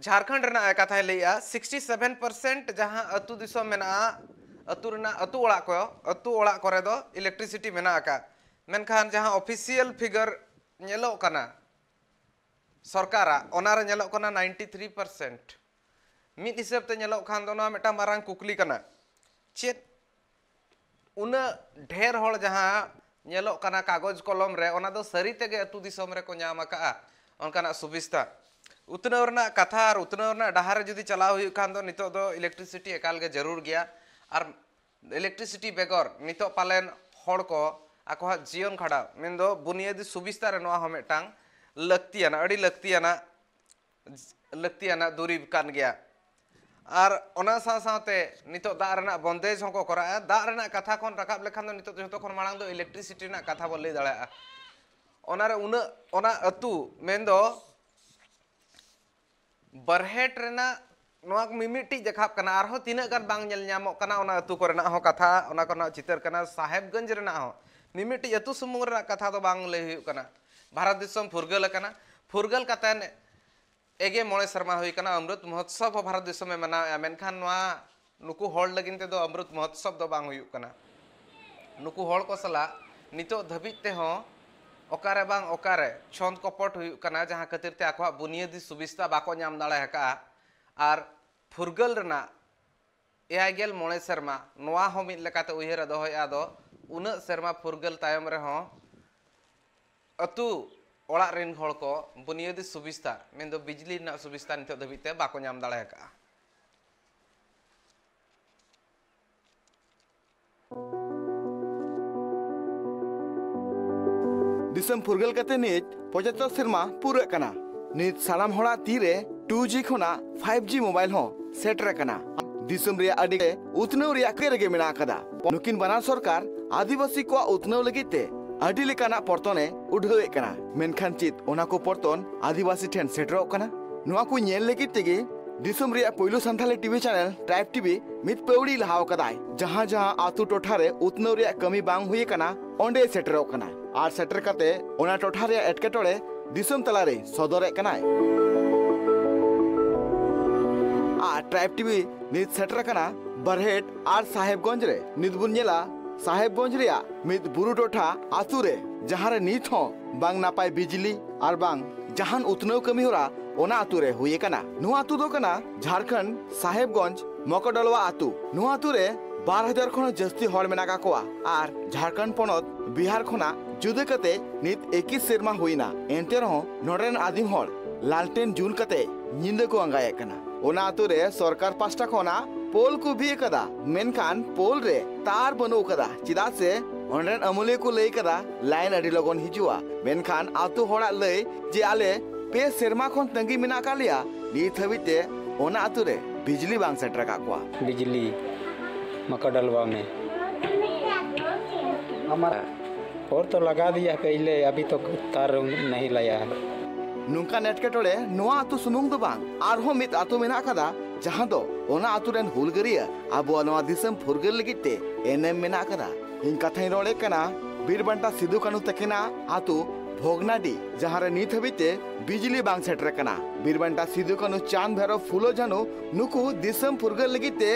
ᱡᱷᱟᱲᱠᱷᱚᱸᱰ ᱨᱮᱱᱟᱜ ᱠᱟᱛᱷᱟᱭ ᱞᱟᱹᱭᱮᱜᱼᱟ, ᱥᱤᱠᱥᱴᱤ ᱥᱮᱵᱷᱮᱱ ᱯᱟᱨᱥᱮᱱᱴ ᱡᱟᱦᱟᱸ ᱟᱹᱛᱩ ᱫᱤᱥᱚᱢ ᱢᱮᱱᱟᱜᱼᱟ, ᱟᱹᱛᱩ ᱨᱮᱱᱟᱜ, ᱟᱹᱛᱩ ᱚᱲᱟᱜ ᱠᱚ, ᱟᱹᱛᱩ ᱚᱲᱟᱜ ᱠᱚᱨᱮ ᱫᱚ ᱤᱞᱮᱠᱴᱨᱤᱥᱤᱴᱤ ᱢᱮᱱᱟᱜ ᱟᱠᱟᱫ᱾ ᱢᱮᱱᱠᱷᱟᱱ ᱡᱟᱦᱟᱸ ᱚᱯᱷᱤᱥᱤᱭᱟᱞ ᱯᱷᱤᱜᱟᱨ ᱧᱮᱞᱚᱜ ᱠᱟᱱᱟ ᱥᱚᱨᱠᱟᱨᱟᱜ, ᱚᱱᱟ ᱨᱮ ᱧᱮᱞᱚᱜ ᱠᱟᱱᱟ ᱱᱟᱭᱤᱱᱴᱤ ᱛᱷᱨᱤ ᱯᱟᱨᱥᱮᱱᱴ᱾ ᱢᱤᱫ ᱦᱤᱥᱟᱹᱵ ᱛᱮ ᱧᱮᱞᱚᱜ ᱠᱷᱟᱱ ᱫᱚ ᱱᱚᱣᱟ ᱢᱤᱫᱴᱟᱝ ᱢᱟᱨᱟᱝ ᱠᱩᱠᱞᱤ ᱠᱟᱱᱟ, ᱪᱮᱫ ᱩᱱᱟᱹᱜ ᱰᱷᱮᱨ ᱦᱚᱲ ᱡᱟᱦᱟᱸ ᱧᱮᱞᱚᱜ ᱠᱟᱱᱟ ᱠᱟᱜᱚᱡᱽ ᱠᱚᱞᱚᱢ ᱨᱮ, ᱚᱱᱟ ᱫᱚ ᱥᱟᱹᱨᱤ ᱛᱮᱜᱮ ᱟᱹᱛᱩ ᱫᱤᱥᱚᱢ ᱨᱮᱠᱚ ᱧᱟᱢ ᱟᱠᱟᱫᱼᱟ ᱚᱱᱠᱟᱱᱟᱜ ᱥᱩᱵᱤᱥᱛᱟ? ᱩᱛᱱᱟᱹᱣ ᱨᱮᱱᱟᱜ ᱠᱟᱛᱷᱟ ᱟᱨ ᱩᱛᱱᱟᱹᱣ ᱨᱮᱱᱟᱜ ᱰᱟᱦᱟᱨ ᱨᱮ ᱡᱩᱫᱤ ᱪᱟᱞᱟᱣ ᱦᱩᱭᱩᱜ ᱠᱷᱟᱱ ᱫᱚ, ᱱᱤᱛᱚᱜ ᱫᱚ ᱤᱞᱮᱠᱴᱨᱤᱥᱤᱴᱤ ᱮᱠᱟᱞ ᱜᱮ ᱡᱟᱹᱨᱩᱲ ᱜᱮᱭᱟ᱾ ᱟᱨ ᱤᱞᱮᱠᱴᱨᱤᱥᱤᱴᱤ ᱵᱮᱜᱚᱨ ᱱᱤᱛᱚᱜ ᱯᱟᱞᱮᱱ ᱦᱚᱲ ᱠᱚ ᱟᱠᱚᱣᱟᱜ ᱡᱤᱭᱚᱱ ᱠᱷᱟᱸᱰᱟᱣ, ᱢᱮᱱᱫᱚ ᱵᱩᱱᱤᱭᱟᱹᱫᱤ ᱥᱩᱵᱤᱥᱛᱟ ᱨᱮ ᱱᱚᱣᱟ ᱦᱚᱸ ᱢᱤᱫᱴᱟᱝ ᱞᱟᱹᱠᱛᱤᱭᱟᱱᱟᱜ, ᱟᱹᱰᱤ ᱞᱟᱹᱠᱛᱤᱭᱟᱱᱟᱜ, ᱞᱟᱹᱠᱛᱤᱭᱟᱱᱟᱜ ᱫᱩᱨᱤᱵᱽ ᱠᱟᱱ ᱜᱮᱭᱟ᱾ ᱟᱨ ᱚᱱᱟ ᱥᱟᱶ ᱥᱟᱶᱛᱮ ᱱᱤᱛᱚᱜ ᱫᱟᱜ ᱨᱮᱱᱟᱜ ᱵᱚᱱᱫᱮᱡᱽ ᱦᱚᱸᱠᱚ ᱠᱚᱨᱟᱣᱮᱫᱼᱟ᱾ ᱫᱟᱜ ᱨᱮᱱᱟᱜ ᱠᱟᱛᱷᱟ ᱠᱷᱚᱱ ᱨᱟᱠᱟᱵ ᱞᱮᱠᱷᱟᱱ ᱫᱚ, ᱱᱤᱛᱚᱜ ᱡᱚᱛᱚ ᱠᱷᱚᱱ ᱢᱟᱲᱟᱝ ᱫᱚ ᱤᱞᱮᱠᱴᱨᱤᱥᱤᱴᱤ ᱨᱮᱱᱟᱜ ᱠᱟᱛᱷᱟ ᱵᱚᱱ ᱞᱟᱹᱭ ᱫᱟᱲᱮᱭᱟᱜᱼᱟ᱾ ᱚᱱᱟᱨᱮ ᱩᱱᱟᱹᱜ, ᱚᱱᱟ ᱟᱹᱛᱩ, ᱢᱮᱱᱫᱚ ᱵᱟᱨᱦᱮᱴ ᱨᱮᱱᱟᱜ ᱱᱚᱣᱟ ᱠᱚ ᱢᱤᱢᱤᱫᱴᱤᱡ ᱫᱮᱠᱷᱟᱜ ᱠᱟᱱᱟ, ᱟᱨᱦᱚᱸ ᱛᱤᱱᱟᱹᱜ ᱜᱟᱱ ᱵᱟᱝ ᱧᱮᱞ ᱧᱟᱢᱚᱜ ᱠᱟᱱᱟ, ᱚᱱᱟ ᱟᱹᱛᱩ ᱠᱚᱨᱮᱱᱟᱜ ᱦᱚᱸ ᱠᱟᱛᱷᱟ, ᱚᱱᱟ ᱠᱚᱨᱮᱱᱟᱜ ᱪᱤᱛᱟᱹᱨ ᱠᱟᱱᱟ᱾ ᱥᱟᱦᱮᱵᱽᱜᱚᱸᱡᱽ ᱨᱮᱱᱟᱜ ᱦᱚᱸ ᱢᱤᱢᱤᱫᱴᱤᱡ ᱟᱹᱛᱩ ᱥᱩᱢᱩᱝ ᱨᱮᱱᱟᱜ ᱠᱟᱛᱷᱟ ᱫᱚ ᱵᱟᱝ ᱞᱟᱹᱭ ᱦᱩᱭᱩᱜ ᱠᱟᱱᱟ᱾ ᱵᱷᱟᱨᱚᱛ ᱫᱤᱥᱚᱢ ᱯᱷᱩᱨᱜᱟᱹᱞ ᱟᱠᱟᱱᱟ, ᱯᱷᱩᱨᱜᱟᱹᱞ ᱠᱟᱛᱮᱱ ᱮᱜᱮ ᱢᱚᱬᱮ ᱥᱮᱨᱢᱟ ᱦᱩᱭ ᱟᱠᱟᱱᱟ, ᱟᱢᱨᱩᱛ ᱢᱚᱦᱳᱛᱥᱚᱵᱽ ᱦᱚᱸ ᱵᱷᱟᱨᱚᱛ ᱫᱤᱥᱚᱢᱮ ᱢᱟᱱᱟᱣᱮᱫᱼᱟ, ᱢᱮᱱᱠᱷᱟᱱ ᱱᱚᱣᱟ, ᱱᱩᱠᱩ ᱦᱚᱲ ᱞᱟᱹᱜᱤᱫ ᱛᱮᱫᱚ ᱟᱢᱨᱩᱛ ᱢᱚᱦᱳᱛᱥᱚᱵᱽ ᱫᱚ ᱵᱟᱝ ᱦᱩᱭᱩᱜ ᱠᱟᱱᱟ᱾ ᱱᱩᱠᱩ ᱦᱚᱲ ᱠᱚ ᱥᱟᱞᱟᱜ ᱱᱤᱛᱚᱜ ᱫᱷᱟᱹᱵᱤᱡ ᱛᱮᱦᱚᱸ ᱚᱠᱟᱨᱮ ᱵᱟᱝ ᱚᱠᱟᱨᱮ ᱪᱷᱚᱸᱫ ᱠᱚᱯᱚᱴ ᱦᱩᱭᱩᱜ ᱠᱟᱱᱟ, ᱡᱟᱦᱟᱸ ᱠᱷᱟᱹᱛᱤᱨ ᱛᱮ ᱟᱠᱚᱣᱟᱜ ᱵᱩᱱᱤᱭᱟᱹᱫᱤ ᱥᱩᱵᱤᱥᱛᱟ ᱵᱟᱠᱚ ᱧᱟᱢ ᱫᱟᱲᱮ ᱟᱠᱟᱫᱼᱟ᱾ ᱟᱨ ᱯᱷᱩᱨᱜᱟᱹᱞ ᱨᱮᱱᱟᱜ ᱮᱭᱟᱭ ᱜᱮᱞ ᱢᱚᱬᱮ ᱥᱮᱨᱢᱟ, ᱱᱚᱣᱟ ᱦᱚᱸ ᱢᱤᱫ ᱞᱮᱠᱟᱛᱮ ᱩᱭᱦᱟᱹᱨ ᱮ ᱫᱚᱦᱚᱭᱮᱫᱼᱟ᱾ ᱟᱫᱚ ᱩᱱᱟᱹᱜ ᱥᱮᱨᱢᱟ ᱯᱷᱩᱨᱜᱟᱹᱞ ᱛᱟᱭᱚᱢ ᱨᱮᱦᱚᱸ ᱟᱹᱛᱩ ᱚᱲᱟᱜ ᱨᱮᱱ ᱦᱚᱲ ᱠᱚ ᱵᱩᱱᱤᱭᱟᱹᱫᱤ ᱥᱩᱵᱤᱥᱛᱟ, ᱢᱮᱱᱫᱚ ᱵᱤᱡᱽᱞᱤ ᱨᱮᱱᱟᱜ ᱥᱩᱵᱤᱥᱛᱟ ᱱᱤᱛᱚᱜ ᱫᱷᱟᱹᱵᱤᱡ ᱛᱮ ᱵᱟᱠᱚ ᱧᱟᱢ ᱫᱟᱲᱮ ᱟᱠᱟᱫᱼᱟ᱾ ᱫᱤᱥᱚᱢ ᱯᱷᱩᱨᱜᱟᱹᱞ ᱠᱟᱛᱮ ᱱᱤᱛ ᱯᱚᱸᱪᱟᱛᱛᱳᱨ ᱥᱮᱨᱢᱟ ᱯᱩᱨᱟᱹᱜ ᱠᱟᱱᱟ᱾ ᱱᱤᱛ ᱥᱟᱱᱟᱢ ᱦᱚᱲᱟᱜ ᱛᱤᱨᱮ ᱴᱩ ᱡᱤ ᱠᱷᱚᱱᱟᱜ ᱯᱷᱟᱭᱤᱵᱷ ᱡᱤ ᱢᱳᱵᱟᱭᱤᱞ ᱦᱚᱸ ᱥᱮᱴᱮᱨ ᱟᱠᱟᱱᱟ᱾ ᱫᱤᱥᱚᱢ ᱨᱮᱭᱟᱜ ᱟᱹᱰᱤ ᱜᱮ ᱩᱛᱱᱟᱹᱣ ᱨᱮᱭᱟᱜ ᱠᱟᱹᱨᱤ ᱨᱮᱜᱮ ᱢᱮᱱᱟᱜ ᱟᱠᱟᱫᱟ᱾ ᱱᱩᱠᱤᱱ ᱵᱟᱱᱟᱨ ᱥᱚᱨᱠᱟᱨ ᱟᱹᱫᱤᱵᱟᱹᱥᱤ ᱠᱚᱣᱟᱜ ᱩᱛᱱᱟᱹᱣ ᱞᱟᱹᱜᱤᱫ ᱛᱮ ᱟᱹᱰᱤ ᱞᱮᱠᱟᱱᱟᱜ ᱯᱚᱨᱛᱚᱱᱮ ᱩᱰᱷᱟᱹᱣᱮᱫ ᱠᱟᱱᱟ᱾ ᱢᱮᱱᱠᱷᱟᱱ ᱪᱮᱫ ᱚᱱᱟ ᱠᱚ ᱯᱚᱨᱛᱚᱱ ᱟᱹᱫᱤᱵᱟᱹᱥᱤ ᱴᱷᱮᱱ ᱥᱮᱴᱮᱨᱚᱜ ᱠᱟᱱᱟ? ᱱᱚᱣᱟ ᱠᱚ ᱧᱮᱞ ᱞᱟᱹᱜᱤᱫ ᱛᱮᱜᱮ ᱫᱤᱥᱚᱢ ᱨᱮᱭᱟᱜ ᱯᱳᱭᱞᱳ Santali TV channel tribe TV ᱢᱤᱫ ᱯᱟᱹᱣᱲᱤ ᱞᱟᱦᱟᱣ ᱠᱟᱫᱟᱭ᱾ ᱡᱟᱦᱟᱸ ᱡᱟᱦᱟᱸ ᱟᱛᱳ ᱴᱚᱴᱷᱟ ᱨᱮ ᱩᱛᱱᱟᱹᱣ ᱨᱮᱭᱟᱜ ᱠᱟᱹᱢᱤ ᱵᱟᱝ ᱦᱩᱭ ᱟᱠᱟᱱᱟ, ᱚᱸᱰᱮ ᱥᱮᱴᱮᱨᱚᱜ ᱠᱟᱱᱟ᱾ ᱟᱨ ᱥᱮᱴᱮᱨ ᱠᱟᱛᱮ ᱚᱱᱟ ᱴᱚᱴᱷᱟ ᱨᱮᱭᱟᱜ ᱮᱴᱠᱮᱴᱚᱬᱮ ᱫᱤᱥᱚᱢ ᱛᱟᱞᱟᱨᱮ ᱥᱚᱫᱚᱨᱮᱫ ᱠᱟᱱᱟᱭ᱾ ᱟᱨ ᱴᱨᱟᱭᱤᱵᱽ ᱴᱤᱵᱷᱤ ᱱᱤᱛ ᱥᱮᱴᱮᱨ ᱟᱠᱟᱱᱟ ᱵᱟᱨᱦᱮᱴ ᱟᱨ ᱥᱟᱦᱮᱵᱽᱜᱚᱸᱡᱽ ᱨᱮ᱾ ᱱᱤᱛ ᱵᱚᱱ ᱧᱮᱞᱟ ᱥᱟᱦᱮᱵᱽᱜᱚᱸᱡᱽ ᱨᱮᱭᱟᱜ ᱢᱤᱫ ᱵᱩᱨᱩ ᱴᱚᱴᱷᱟ ᱟᱛᱳ ᱨᱮ, ᱡᱟᱦᱟᱸ ᱨᱮ ᱱᱤᱛ ᱦᱚᱸ ᱵᱟᱝ ᱱᱟᱯᱟᱭ ᱵᱤᱡᱽᱞᱤ ᱟᱨ ᱵᱟᱝ ᱡᱟᱦᱟᱱ ᱩᱛᱱᱟᱹᱣ ᱠᱟᱹᱢᱤ ᱦᱚᱨᱟ ᱚᱱᱟ ᱟᱛᱳ ᱨᱮ ᱦᱩᱭ ᱟᱠᱟᱱᱟ᱾ ᱱᱚᱣᱟ ᱟᱛᱳ ᱫᱚ ᱠᱟᱱᱟ ᱡᱷᱟᱲᱠᱷᱚᱸᱰ ᱥᱟᱦᱮᱵᱽᱜᱚᱸᱡᱽ ᱢᱚᱠᱚᱰᱚᱞᱣᱟ ᱟᱛᱳ᱾ ᱱᱚᱣᱟ ᱟᱛᱳ ᱨᱮ ᱵᱟᱨ ᱦᱟᱡᱟᱨ ᱠᱷᱚᱱ ᱦᱚᱸ ᱡᱟᱹᱥᱛᱤ ᱦᱚᱲ ᱢᱮᱱᱟᱜ ᱟᱠᱟᱫ ᱠᱚᱣᱟ ᱟᱨ ᱡᱷᱟᱲᱠᱷᱚᱸᱰ ᱯᱚᱱᱚᱛ ᱵᱤᱦᱟᱨ ᱠᱷᱚᱱᱟᱜ ᱡᱩᱫᱟᱹ ᱠᱟᱛᱮ ᱱᱤᱛ ᱮᱠᱤᱥ ᱥᱮᱨᱢᱟ ᱦᱩᱭᱱᱟ᱾ ᱮᱱᱛᱮ ᱨᱮᱦᱚᱸ ᱱᱚᱰᱮ ᱨᱮᱱ ᱟᱹᱫᱤᱢ ᱦᱚᱲ ᱞᱟᱞᱴᱮᱱ ᱡᱩᱞ ᱠᱟᱛᱮ ᱧᱤᱫᱟᱹ ᱠᱚ ᱟᱸᱜᱟᱭᱮᱫ ᱠᱟᱱᱟ᱾ ᱚᱱᱟ ᱟᱛᱳ ᱨᱮ ᱥᱚᱨᱠᱟᱨ ᱯᱟᱥᱴᱟ ᱠᱷᱚᱱᱟᱜ ᱯᱳᱞ ᱠᱚ ᱵᱤᱫ ᱟᱠᱟᱫᱟ, ᱢᱮᱱᱠᱷᱟᱱ ᱯᱳᱞ ᱨᱮ ᱛᱟᱨ ᱵᱟᱹᱱᱩᱜ ᱟᱠᱟᱫᱟ, ᱪᱮᱫᱟᱜ ᱥᱮ ᱚᱸᱰᱮᱱ ᱟᱹᱢᱟᱹᱞᱤᱭᱟᱹ ᱠᱚ ᱞᱟᱹᱭ ᱟᱠᱟᱫᱟ ᱞᱟᱭᱤᱱ ᱟᱹᱰᱤ ᱞᱚᱜᱚᱱ ᱦᱤᱡᱩᱜᱼᱟ᱾ ᱢᱮᱱᱠᱷᱟᱱ ᱟᱛᱳ ᱦᱚᱲᱟᱜ ᱞᱟᱹᱭ ᱡᱮ ᱟᱞᱮ ᱯᱮ ᱥᱮᱨᱢᱟ ᱠᱷᱚᱱ ᱛᱟᱺᱜᱤ ᱢᱮᱱᱟᱜ ᱟᱠᱟᱫ ᱞᱮᱭᱟ, ᱱᱤᱛ ᱦᱟᱹᱵᱤᱡ ᱛᱮ ᱚᱱᱟ ᱟᱛᱳ ᱨᱮ ᱵᱤᱡᱽᱞᱤ ᱵᱟᱝ ᱥᱮᱴᱮᱨ ᱟᱠᱟᱫ ᱠᱚᱣᱟ᱾ बिजली मकरडलवा में हमारा और तो लगा दिया पहले, अभी तो तार नहीं लाया है। ᱱᱚᱝᱠᱟᱱ ᱮᱴᱠᱮᱴᱚᱬᱮ ᱱᱚᱣᱟ ᱟᱛᱳ ᱥᱩᱢᱩᱝ ᱫᱚ ᱵᱟᱝ, ᱟᱨᱦᱚᱸ ᱢᱤᱫ ᱟᱛᱳ ᱢᱮᱱᱟᱜ ᱟᱠᱟᱫᱟ, ᱡᱟᱦᱟᱸ ᱫᱚ ᱚᱱᱟ ᱟᱛᱳ ᱨᱮᱱ ᱦᱩᱞᱜᱟᱹᱨᱤᱭᱟᱹ ᱟᱵᱚᱣᱟᱜ ᱱᱚᱣᱟ ᱫᱤᱥᱚᱢ ᱯᱷᱩᱨᱜᱟᱹᱞ ᱞᱟᱹᱜᱤᱫ ᱛᱮ ᱮᱱᱮᱢ ᱢᱮᱱᱟᱜ ᱟᱠᱟᱫᱟ᱾ ᱤᱧ ᱠᱟᱛᱷᱟᱧ ᱨᱚᱲᱮᱫ ᱠᱟᱱᱟ ᱵᱤᱨ ᱵᱟᱱᱴᱟ ᱥᱤᱫᱩ ᱠᱟᱹᱱᱦᱩ ᱛᱟᱹᱠᱤᱱᱟᱜ ᱟᱛᱳ ᱵᱷᱚᱜᱽᱱᱟᱰᱤ, ᱡᱟᱦᱟᱸ ᱨᱮ ᱱᱤᱛ ᱦᱟᱹᱵᱤᱡ ᱛᱮ ᱵᱤᱡᱽᱞᱤ ᱵᱟᱝ ᱥᱮᱴᱮᱨ ᱟᱠᱟᱱᱟ᱾ ᱵᱤᱨ ᱵᱟᱱᱴᱟ ᱥᱤᱫᱩ ᱠᱟᱹᱱᱦᱩ, ᱪᱟᱸᱫᱽ ᱵᱷᱟᱭᱨᱚ, ᱯᱷᱩᱞᱳ ᱡᱷᱟᱱᱩ ᱱᱩᱠᱩ ᱫᱤᱥᱚᱢ ᱯᱷᱩᱨᱜᱟᱹᱞ ᱞᱟᱹᱜᱤᱫ ᱛᱮ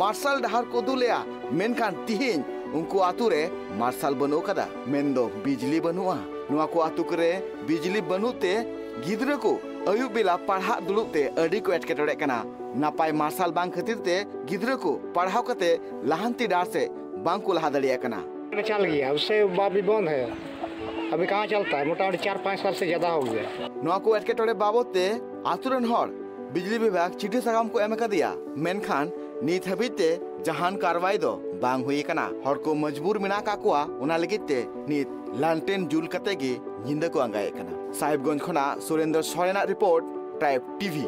ᱢᱟᱨᱥᱟᱞ ᱰᱟᱦᱟᱨ ᱠᱚ ᱩᱫᱩᱜ ᱞᱮᱜᱼᱟ, ᱢᱮᱱᱠᱷᱟᱱ ᱛᱤᱦᱤᱧ ᱩᱱᱠᱩ ᱟᱛᱳ ᱨᱮ ᱢᱟᱨᱥᱟᱞ ᱵᱟᱹᱱᱩᱜ ᱟᱠᱟᱫᱟ, ᱢᱮᱱᱫᱚ ᱵᱤᱡᱽᱞᱤ ᱵᱟᱹᱱᱩᱜᱼᱟ᱾ ᱱᱚᱣᱟ ᱠᱚ ᱟᱛᱳ ᱠᱚᱨᱮ ᱵᱤᱡᱽᱞᱤ ᱵᱟᱹᱱᱩᱜ ᱛᱮ ᱜᱤᱫᱽᱨᱟᱹ ᱠᱚ ᱟᱹᱭᱩᱵ ᱵᱮᱞᱟ ᱯᱟᱲᱦᱟᱜ ᱫᱩᱲᱩᱵ ᱛᱮ ᱟᱹᱰᱤ ᱠᱚ ᱮᱴᱠᱮᱴᱚᱬᱮᱜ ᱠᱟᱱᱟ᱾ ᱱᱟᱯᱟᱭ ᱢᱟᱨᱥᱟᱞ ᱵᱟᱝ ᱠᱷᱟᱹᱛᱤᱨ ᱛᱮ ᱜᱤᱫᱽᱨᱟᱹ ᱠᱚ ᱯᱟᱲᱦᱟᱣ ᱠᱟᱛᱮ ᱞᱟᱦᱟᱱᱛᱤ ᱰᱟᱦᱟᱨ ᱥᱮᱫ ᱵᱟᱝ ᱠᱚ ᱞᱟᱦᱟ ᱫᱟᱲᱮᱭᱟᱜ ᱠᱟᱱᱟ᱾ चल गया, उससे बाद भी बंद है। अभी कहाँ चलता है? मोटामोटी चार पाँच साल से ज़्यादा हो गया। ᱱᱚᱣᱟ ᱠᱚ ᱮᱴᱠᱮᱴᱚᱬᱮ ᱵᱟᱵᱚᱫ ᱛᱮ ᱟᱛᱳ ᱨᱮᱱ ᱦᱚᱲ ᱵᱤᱡᱽᱞᱤ ᱵᱤᱵᱷᱟᱜᱽ ᱪᱤᱴᱷᱤ ᱥᱟᱠᱟᱢ ᱠᱚ ᱮᱢ ᱟᱠᱟᱫᱮᱭᱟ, ᱢᱮᱱᱠᱷᱟᱱ ᱱᱤᱛ ᱦᱟᱹᱵᱤᱡ ᱛᱮ ᱡᱟᱦᱟᱱ ᱠᱟᱨᱣᱟᱭ ᱫᱚ ᱵᱟᱝ ᱦᱩᱭ ᱟᱠᱟᱱᱟ᱾ ᱦᱚᱲ ᱠᱚ ᱢᱚᱡᱽᱵᱩᱨ ᱢᱮᱱᱟᱜ ᱟᱠᱟᱫ ᱠᱚᱣᱟ, ᱚᱱᱟ ᱞᱟᱹᱜᱤᱫ ᱛᱮ ᱱᱤᱛ ᱞᱟᱱᱴᱮᱱ ᱡᱩᱞ ᱠᱟᱛᱮ ᱜᱮ ᱧᱤᱫᱟᱹ ᱠᱚ ᱟᱸᱜᱟᱭᱮᱫ ᱠᱟᱱᱟ᱾ ᱥᱟᱦᱮᱵᱽᱜᱚᱸᱡᱽ ᱠᱷᱚᱱᱟᱜ ᱥᱩᱨᱮᱱᱫᱨᱚ ᱥᱚᱨᱮᱱᱟᱜ ᱨᱤᱯᱳᱨᱴ, ᱴᱨᱟᱭᱤᱵᱽ ᱴᱤᱵᱷᱤ᱾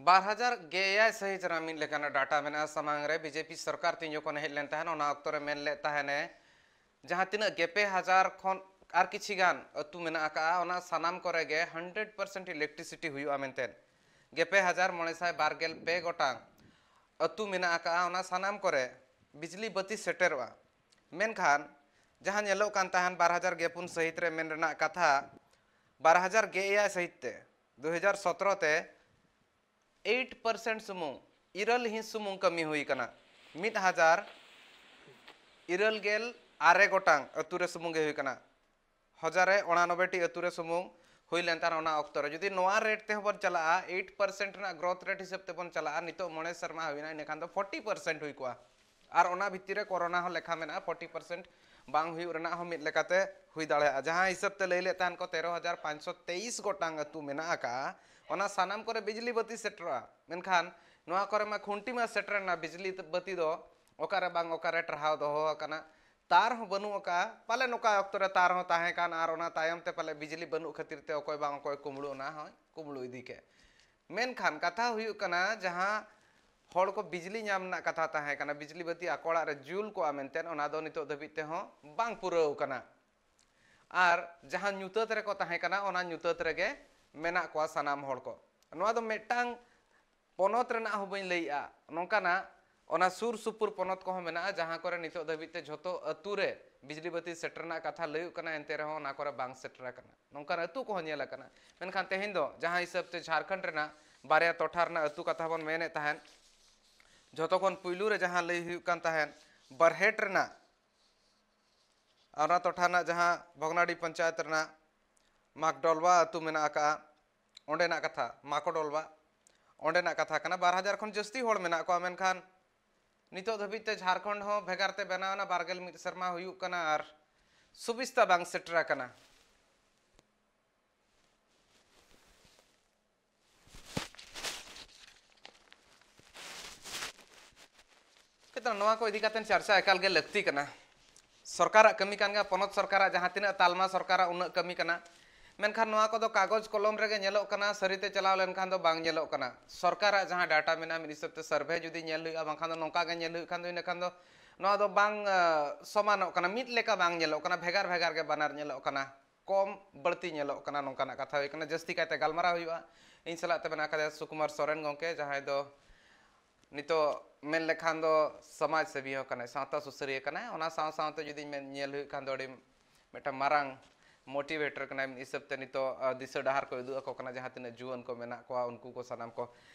ᱵᱟᱨ ᱦᱟᱡᱟᱨ ᱜᱮᱞ ᱮᱭᱟᱭ ᱥᱟᱹᱦᱤᱛ ᱨᱮᱱᱟᱜ ᱢᱤᱫ ᱞᱮᱠᱟᱱᱟᱜ ᱰᱟᱴᱟ ᱢᱮᱱᱟᱜᱼᱟ ᱥᱟᱢᱟᱝ ᱨᱮ᱾ ᱵᱤᱡᱮᱯᱤ ᱥᱚᱨᱠᱟᱨ ᱛᱤᱧ ᱡᱚᱠᱷᱚᱱ ᱦᱮᱡ ᱞᱮᱱ ᱛᱟᱦᱮᱸᱱ, ᱚᱱᱟ ᱚᱠᱛᱚ ᱨᱮ ᱢᱮᱱ ᱞᱮᱫ ᱛᱟᱦᱮᱸᱱᱮ, ᱡᱟᱦᱟᱸ ᱛᱤᱱᱟᱹᱜ ᱜᱮᱯᱮ ᱦᱟᱡᱟᱨ ᱠᱷᱚᱱ ᱟᱨ ᱠᱤᱪᱷᱤ ᱜᱟᱱ ᱟᱹᱛᱩ ᱢᱮᱱᱟᱜ ᱟᱠᱟᱫᱼᱟ, ᱚᱱᱟ ᱥᱟᱱᱟᱢ ᱠᱚᱨᱮ ᱜᱮ ᱦᱟᱱᱰᱨᱮᱰ ᱯᱟᱨᱥᱮᱱᱴ ᱤᱞᱮᱠᱴᱨᱤᱥᱤᱴᱤ ᱦᱩᱭᱩᱜᱼᱟ ᱢᱮᱱᱛᱮ᱾ ᱜᱮᱯᱮ ᱦᱟᱡᱟᱨ ᱢᱚᱬᱮ ᱥᱟᱭ ᱵᱟᱨ ᱜᱮᱞ ᱯᱮ ᱜᱚᱴᱟᱝ ᱟᱹᱛᱩ ᱢᱮᱱᱟᱜ ᱟᱠᱟᱫᱼᱟ, ᱚᱱᱟ ᱥᱟᱱᱟᱢ ᱠᱚᱨᱮ ᱵᱤᱡᱽᱞᱤ ᱵᱟᱹᱛᱤ ᱥᱮᱴᱮᱨᱚᱜᱼᱟ᱾ ᱢᱮᱱᱠᱷᱟᱱ ᱡᱟᱦᱟᱸ ᱧᱮᱞᱚᱜ ᱠᱟᱱ ᱛᱟᱦᱮᱸᱱ ᱵᱟᱨ ᱦᱟᱡᱟᱨ ᱜᱮᱞ ᱯᱩᱱ ᱥᱟᱹᱦᱤᱛ ᱨᱮ ᱢᱮᱱ ᱨᱮᱱᱟᱜ ᱠᱟᱛᱷᱟ, ᱵᱟᱨ ᱦᱟᱡᱟᱨ ᱜᱮᱞ ᱮᱭᱟᱭ ᱥᱟᱹᱦᱤᱛ ᱛᱮ, ᱫᱩ ᱦᱟᱡᱟᱨ ᱥᱚᱛᱨᱚ ᱛᱮ ᱮᱭᱤᱴ ᱯᱟᱨᱥᱮᱱᱴ ᱥᱩᱢᱩᱝ, ᱤᱨᱟᱹᱞ ᱦᱤᱸᱥ ᱥᱩᱢᱩᱝ ᱠᱟᱹᱢᱤ ᱦᱩᱭ ᱟᱠᱟᱱᱟ᱾ ᱢᱤᱫ ᱦᱟᱡᱟᱨ ᱤᱨᱟᱹᱞ ᱜᱮᱞ ᱟᱨᱮ ᱜᱚᱴᱟᱝ ᱟᱹᱛᱩ ᱨᱮ ᱥᱩᱢᱩᱝ ᱜᱮ ᱦᱩᱭ ᱟᱠᱟᱱᱟ᱾ ᱦᱟᱡᱟᱨ ᱨᱮ ᱚᱬᱟᱱᱚᱵᱵᱳᱭ ᱴᱤ ᱟᱹᱛᱩ ᱨᱮ ᱥᱩᱢᱩᱝ ᱦᱩᱭ ᱞᱮᱱ ᱛᱟᱦᱮᱸᱱ ᱚᱱᱟ ᱚᱠᱛᱚ ᱨᱮ᱾ ᱡᱩᱫᱤ ᱱᱚᱣᱟ ᱨᱮᱴ ᱛᱮᱦᱚᱸ ᱵᱚᱱ ᱪᱟᱞᱟᱜᱼᱟ, ᱮᱭᱤᱴ ᱯᱟᱨᱥᱮᱱᱴ ᱨᱮᱱᱟᱜ ᱜᱨᱳᱛᱷ ᱨᱮᱴ ᱦᱤᱥᱟᱹᱵ ᱛᱮᱵᱚᱱ ᱪᱟᱞᱟᱜᱼᱟ, ᱱᱤᱛᱚᱜ ᱢᱚᱬᱮ ᱥᱮᱨᱢᱟ ᱦᱩᱭᱱᱟ, ᱤᱱᱟᱹ ᱠᱷᱟᱱ ᱫᱚ ᱯᱷᱳᱨᱴᱤ ᱯᱟᱨᱥᱮᱱᱴ ᱦᱩᱭ ᱠᱚᱜᱼᱟ᱾ ᱟᱨ ᱚᱱᱟ ᱵᱷᱤᱛᱤᱨ ᱨᱮ ᱠᱳᱨᱳᱱᱟ ᱦᱚᱸ ᱞᱮᱠᱷᱟ ᱢᱮᱱᱟᱜᱼᱟ, ᱯᱷᱳᱨᱴᱤ ᱯᱟᱨᱥᱮᱱᱴ ᱵᱟᱝ ᱦᱩᱭᱩᱜ ᱨᱮᱱᱟᱜ ᱦᱚᱸ ᱢᱤᱫ ᱞᱮᱠᱟᱛᱮ ᱦᱩᱭ ᱫᱟᱲᱮᱭᱟᱜᱼᱟ᱾ ᱡᱟᱦᱟᱸ ᱦᱤᱥᱟᱹᱵ ᱛᱮ ᱞᱟᱹᱭ ᱞᱮᱫ ᱛᱟᱦᱮᱸᱱ ᱠᱚ, ᱛᱮᱨᱚ ᱦᱟᱡᱟᱨ ᱯᱟᱸᱪᱥᱚ ᱛᱮᱭᱤᱥ ᱜᱚᱴᱟᱝ ᱟᱹᱛᱩ ᱢᱮᱱᱟᱜ ᱟᱠᱟᱫᱼᱟ, ᱚᱱᱟ ᱥᱟᱱᱟᱢ ᱠᱚᱨᱮ ᱵᱤᱡᱽᱞᱤ ᱵᱟᱹᱛᱤ ᱥᱮᱴᱮᱨᱚᱜᱼᱟ᱾ ᱢᱮᱱᱠᱷᱟᱱ ᱱᱚᱣᱟ ᱠᱚᱨᱮ ᱢᱟ ᱠᱷᱩᱱᱴᱤ ᱢᱟ ᱥᱮᱴᱮᱨ ᱮᱱᱟ, ᱵᱤᱡᱽᱞᱤ ᱵᱟᱹᱛᱤ ᱫᱚ ᱚᱠᱟᱨᱮ ᱵᱟᱝ ᱚᱠᱟᱨᱮ ᱴᱟᱨᱦᱟᱣ ᱫᱚᱦᱚ ᱟᱠᱟᱱᱟ, ᱛᱟᱨ ᱦᱚᱸ ᱵᱟᱹᱱᱩᱜ ᱟᱠᱟᱫᱼᱟ᱾ ᱯᱟᱞᱮᱱ ᱚᱠᱟ ᱚᱠᱛᱚ ᱨᱮ ᱛᱟᱨ ᱦᱚᱸ ᱛᱟᱦᱮᱸ ᱠᱟᱱ ᱟᱨ ᱚᱱᱟ ᱛᱟᱭᱚᱢ ᱛᱮ ᱯᱟᱞᱮ ᱵᱤᱡᱽᱞᱤ ᱵᱟᱹᱱᱩᱜ ᱠᱷᱟᱹᱛᱤᱨ ᱛᱮ ᱚᱠᱚᱭ ᱵᱟᱝ ᱚᱠᱚᱭ ᱠᱩᱢᱵᱽᱲᱩ ᱚᱱᱟ ᱦᱚᱸᱭ ᱠᱩᱢᱵᱽᱲᱩ ᱤᱫᱤ ᱠᱮᱫ᱾ ᱢᱮᱱᱠᱷᱟᱱ ᱠᱟᱛᱷᱟ ᱦᱩᱭᱩᱜ ᱠᱟᱱᱟ, ᱡᱟᱦᱟᱸ ᱦᱚᱲ ᱠᱚ ᱵᱤᱡᱽᱞᱤ ᱧᱟᱢ ᱨᱮᱱᱟᱜ ᱠᱟᱛᱷᱟ ᱛᱟᱦᱮᱸ ᱠᱟᱱᱟ, ᱵᱤᱡᱽᱞᱤ ᱵᱟᱹᱛᱤ ᱟᱠᱚ ᱚᱲᱟᱜ ᱨᱮ ᱡᱩᱞ ᱠᱚᱜᱼᱟ ᱢᱮᱱᱛᱮ, ᱚᱱᱟ ᱫᱚ ᱱᱤᱛᱚᱜ ᱫᱷᱟᱹᱵᱤᱡ ᱛᱮᱦᱚᱸ ᱵᱟᱝ ᱯᱩᱨᱟᱹᱣ ᱟᱠᱟᱱᱟ᱾ ᱟᱨ ᱡᱟᱦᱟᱸ ᱧᱩᱛᱟᱹᱛ ᱨᱮᱠᱚ ᱛᱟᱦᱮᱸ ᱠᱟᱱᱟ, ᱚᱱᱟ ᱧᱩᱛᱟᱹᱛ ᱨᱮᱜᱮ ᱢᱮᱱᱟᱜ ᱠᱚᱣᱟ ᱥᱟᱱᱟᱢ ᱦᱚᱲ ᱠᱚ᱾ ᱱᱚᱣᱟ ᱫᱚ ᱢᱤᱫᱴᱟᱝ ᱯᱚᱱᱚᱛ ᱨᱮᱱᱟᱜ ᱦᱚᱸ ᱵᱟᱹᱧ ᱞᱟᱹᱭᱮᱜᱼᱟ, ᱱᱚᱝᱠᱟᱱᱟᱜ ᱚᱱᱟ ᱥᱩᱨ ᱥᱩᱯᱩᱨ ᱯᱚᱱᱚᱛ ᱠᱚᱦᱚᱸ ᱢᱮᱱᱟᱜᱼᱟ, ᱡᱟᱦᱟᱸ ᱠᱚᱨᱮ ᱱᱤᱛᱚᱜ ᱫᱷᱟᱹᱵᱤᱡ ᱛᱮ ᱡᱷᱚᱛᱚ ᱟᱹᱛᱩ ᱨᱮ ᱵᱤᱡᱽᱞᱤ ᱵᱟᱹᱛᱤ ᱥᱮᱴᱮᱨ ᱨᱮᱱᱟᱜ ᱠᱟᱛᱷᱟ ᱞᱟᱹᱭᱚᱜ ᱠᱟᱱᱟ, ᱮᱱᱛᱮ ᱨᱮᱦᱚᱸ ᱚᱱᱟ ᱠᱚᱨᱮ ᱵᱟᱝ ᱥᱮᱴᱮᱨ ᱟᱠᱟᱱᱟ᱾ ᱱᱚᱝᱠᱟᱱ ᱟᱹᱛᱩ ᱠᱚᱦᱚᱸ ᱧᱮᱞ ᱟᱠᱟᱱᱟ᱾ ᱢᱮᱱᱠᱷᱟᱱ ᱛᱮᱦᱮᱧ ᱫᱚ ᱡᱟᱦᱟᱸ ᱦᱤᱥᱟᱹᱵ ᱛᱮ ᱡᱷᱟᱲᱠᱷᱚᱸᱰ ᱨᱮᱱᱟᱜ ᱵᱟᱨᱭᱟ ᱴᱚᱴᱷᱟ ᱨᱮᱱᱟᱜ ᱟᱹᱛᱩ ᱠᱟᱛᱷᱟ ᱵᱚᱱ ᱢᱮᱱᱮᱫ ᱛᱟᱦᱮᱸᱫ, ᱡᱷᱚᱛᱚ ᱠᱷᱚᱱ ᱯᱩᱭᱞᱩ ᱨᱮ ᱡᱟᱦᱟᱸ ᱞᱟᱹᱭ ᱦᱩᱭᱩᱜ ᱠᱟᱱ ᱛᱟᱦᱮᱸᱫ, ᱵᱟᱨᱦᱮᱴ ᱨᱮᱱᱟᱜ, ᱚᱱᱟ ᱴᱚᱴᱷᱟ ᱨᱮᱱᱟᱜ ᱡᱟᱦᱟᱸ ᱵᱷᱚᱜᱽᱱᱟᱰᱤ ᱯᱚᱧᱪᱟᱭᱮᱛ ᱨᱮᱱᱟᱜ ᱢᱟᱠᱰᱚᱞᱣᱟ ᱟᱹᱛᱩ ᱢᱮᱱᱟᱜ ᱟᱠᱟᱫᱼᱟ, ᱚᱸᱰᱮᱱᱟᱜ ᱠᱟᱛᱷᱟ, ᱢᱟᱠᱚᱰᱚᱞᱣᱟ, ᱚᱸᱰᱮᱱᱟᱜ ᱠᱟᱛᱷᱟ ᱠᱟᱱᱟ᱾ ᱵᱟᱨ ᱦᱟᱡᱟᱨ ᱠᱷᱚᱱ ᱡᱟᱹᱥᱛᱤ ᱦᱚᱲ ᱢᱮᱱᱟᱜ ᱠᱚᱣᱟ, ᱢᱮᱱᱠᱷᱟᱱ ᱱᱤᱛᱚᱜ ᱫᱷᱟᱹᱵᱤᱡ ᱛᱮ ᱡᱷᱟᱲᱠᱷᱚᱸᱰ ᱦᱚᱸ ᱵᱷᱮᱜᱟᱨ ᱛᱮ ᱵᱮᱱᱟᱣ ᱮᱱᱟ, ᱵᱟᱨ ᱜᱮᱞ ᱢᱤᱫ ᱥᱮᱨᱢᱟ ᱦᱩᱭᱩᱜ ᱠᱟᱱᱟ ᱟᱨ ᱥᱩᱵᱤᱥᱛᱟ ᱵᱟᱝ ᱥᱮᱴᱮᱨ ᱟᱠᱟᱱᱟ᱾ ᱱᱚᱣᱟ ᱠᱚ ᱤᱫᱤ ᱠᱟᱛᱮ ᱪᱟᱨᱪᱟ ᱮᱠᱟᱞ ᱜᱮ ᱞᱟᱹᱠᱛᱤ ᱠᱟᱱᱟ᱾ ᱥᱚᱨᱠᱟᱨᱟᱜ ᱠᱟᱹᱢᱤ ᱠᱟᱱ ᱜᱮᱭᱟ, ᱯᱚᱱᱚᱛ ᱥᱚᱨᱠᱟᱨᱟᱜ ᱡᱟᱦᱟᱸ ᱛᱤᱱᱟᱹᱜ ᱛᱟᱞᱢᱟ ᱥᱚᱨᱠᱟᱨᱟᱜ ᱩᱱᱟᱹᱜ ᱠᱟᱹᱢᱤ ᱠᱟᱱᱟ, ᱢᱮᱱᱠᱷᱟᱱ ᱱᱚᱣᱟ ᱠᱚᱫᱚ ᱠᱟᱜᱚᱡᱽ ᱠᱚᱞᱚᱢ ᱨᱮᱜᱮ ᱧᱮᱞᱚᱜ ᱠᱟᱱᱟ, ᱥᱟᱹᱨᱤᱛᱮ ᱪᱟᱞᱟᱣ ᱞᱮᱱᱠᱷᱟᱱ ᱫᱚ ᱵᱟᱝ ᱧᱮᱞᱚᱜ ᱠᱟᱱᱟ᱾ ᱥᱚᱨᱠᱟᱨᱟᱜ ᱡᱟᱦᱟᱸ ᱰᱟᱴᱟ ᱢᱮᱱᱟᱜᱼᱟ, ᱢᱤᱫ ᱦᱤᱥᱟᱹᱵ ᱛᱮ ᱥᱟᱨᱵᱷᱮ ᱡᱩᱫᱤ ᱧᱮᱞ ᱦᱩᱭᱩᱜᱼᱟ, ᱵᱟᱝᱠᱷᱟᱱ ᱫᱚ ᱱᱚᱝᱠᱟ ᱜᱮ ᱧᱮᱞ ᱦᱩᱭᱩᱜ ᱠᱷᱟᱱ ᱫᱚ, ᱤᱱᱟᱹ ᱠᱷᱟᱱ ᱫᱚ ᱱᱚᱣᱟ ᱫᱚ ᱵᱟᱝ, ᱟ, ᱥᱚᱢᱟᱱᱚᱜ ᱠᱟᱱᱟ, ᱢᱤᱫ ᱞᱮᱠᱟ ᱵᱟᱝ ᱧᱮᱞᱚᱜ ᱠᱟᱱᱟ, ᱵᱷᱮᱜᱟᱨ ᱵᱷᱮᱜᱟᱨ ᱜᱮ ᱵᱟᱱᱟᱨ ᱧᱮᱞᱚᱜ ᱠᱟᱱᱟ, ᱠᱚᱢ ᱵᱟᱹᱲᱛᱤ ᱧᱮᱞᱚᱜ ᱠᱟᱱᱟ, ᱱᱚᱝᱠᱟᱱᱟᱜ ᱠᱟᱛᱷᱟ ᱦᱩᱭ ᱠᱟᱱᱟ᱾ ᱡᱟᱹᱥᱛᱤ ᱠᱟᱭᱛᱮ ᱜᱟᱞᱢᱟᱨᱟᱣ ᱦᱩᱭᱩᱜᱼᱟ᱾ ᱤᱧ ᱥᱟᱞᱟᱜ ᱛᱮ ᱢᱮᱱᱟᱜ ᱟᱠᱟᱫᱮᱭᱟ ᱥᱩᱠᱩᱢᱟᱨ ᱥᱚᱨᱮᱱ ᱜᱚᱢᱠᱮ, ᱡᱟᱦᱟᱸᱭ ᱫᱚ ᱱᱤᱛᱚᱜ ᱢᱮᱱ ᱞᱮᱠᱷᱟᱱ ᱫᱚ ᱥᱚᱢᱟᱡᱽ ᱥᱮᱵᱤ ᱦᱚᱸ ᱠᱟᱱᱟᱭ, ᱥᱟᱶᱛᱟ ᱥᱩᱥᱟᱹᱨᱤᱭᱟᱹ ᱠᱟᱱᱟᱭ᱾ ᱚᱱᱟ ᱥᱟᱶ ᱥᱟᱶᱛᱮ ᱡᱩᱫᱤ ᱢᱮᱱ, ᱧᱮᱞ ᱦᱩᱭᱩᱜ ᱠᱷᱟᱱ ᱫᱚ ᱟᱹᱰᱤ ᱢᱤᱫᱴᱟᱝ ᱢᱟᱨᱟᱝ ᱢᱳᱴᱤᱵᱷᱮᱴᱚᱨ ᱠᱟᱱᱟᱭ, ᱢᱤᱫ ᱦᱤᱥᱟᱹᱵ ᱛᱮ ᱱᱤᱛᱚᱜ, ᱟ, ᱫᱤᱥᱟᱹ ᱰᱟᱦᱟᱨ ᱠᱚ ᱩᱫᱩᱜ ᱟᱠᱚ ᱠᱟᱱᱟ, ᱡᱟᱦᱟᱸ ᱛᱤᱱᱟᱹᱜ ᱡᱩᱣᱟᱹᱱ ᱠᱚ ᱢᱮᱱᱟᱜ ᱠᱚᱣᱟ, ᱩᱱᱠᱩ ᱠᱚ ᱥᱟᱱᱟᱢ ᱠᱚ᱾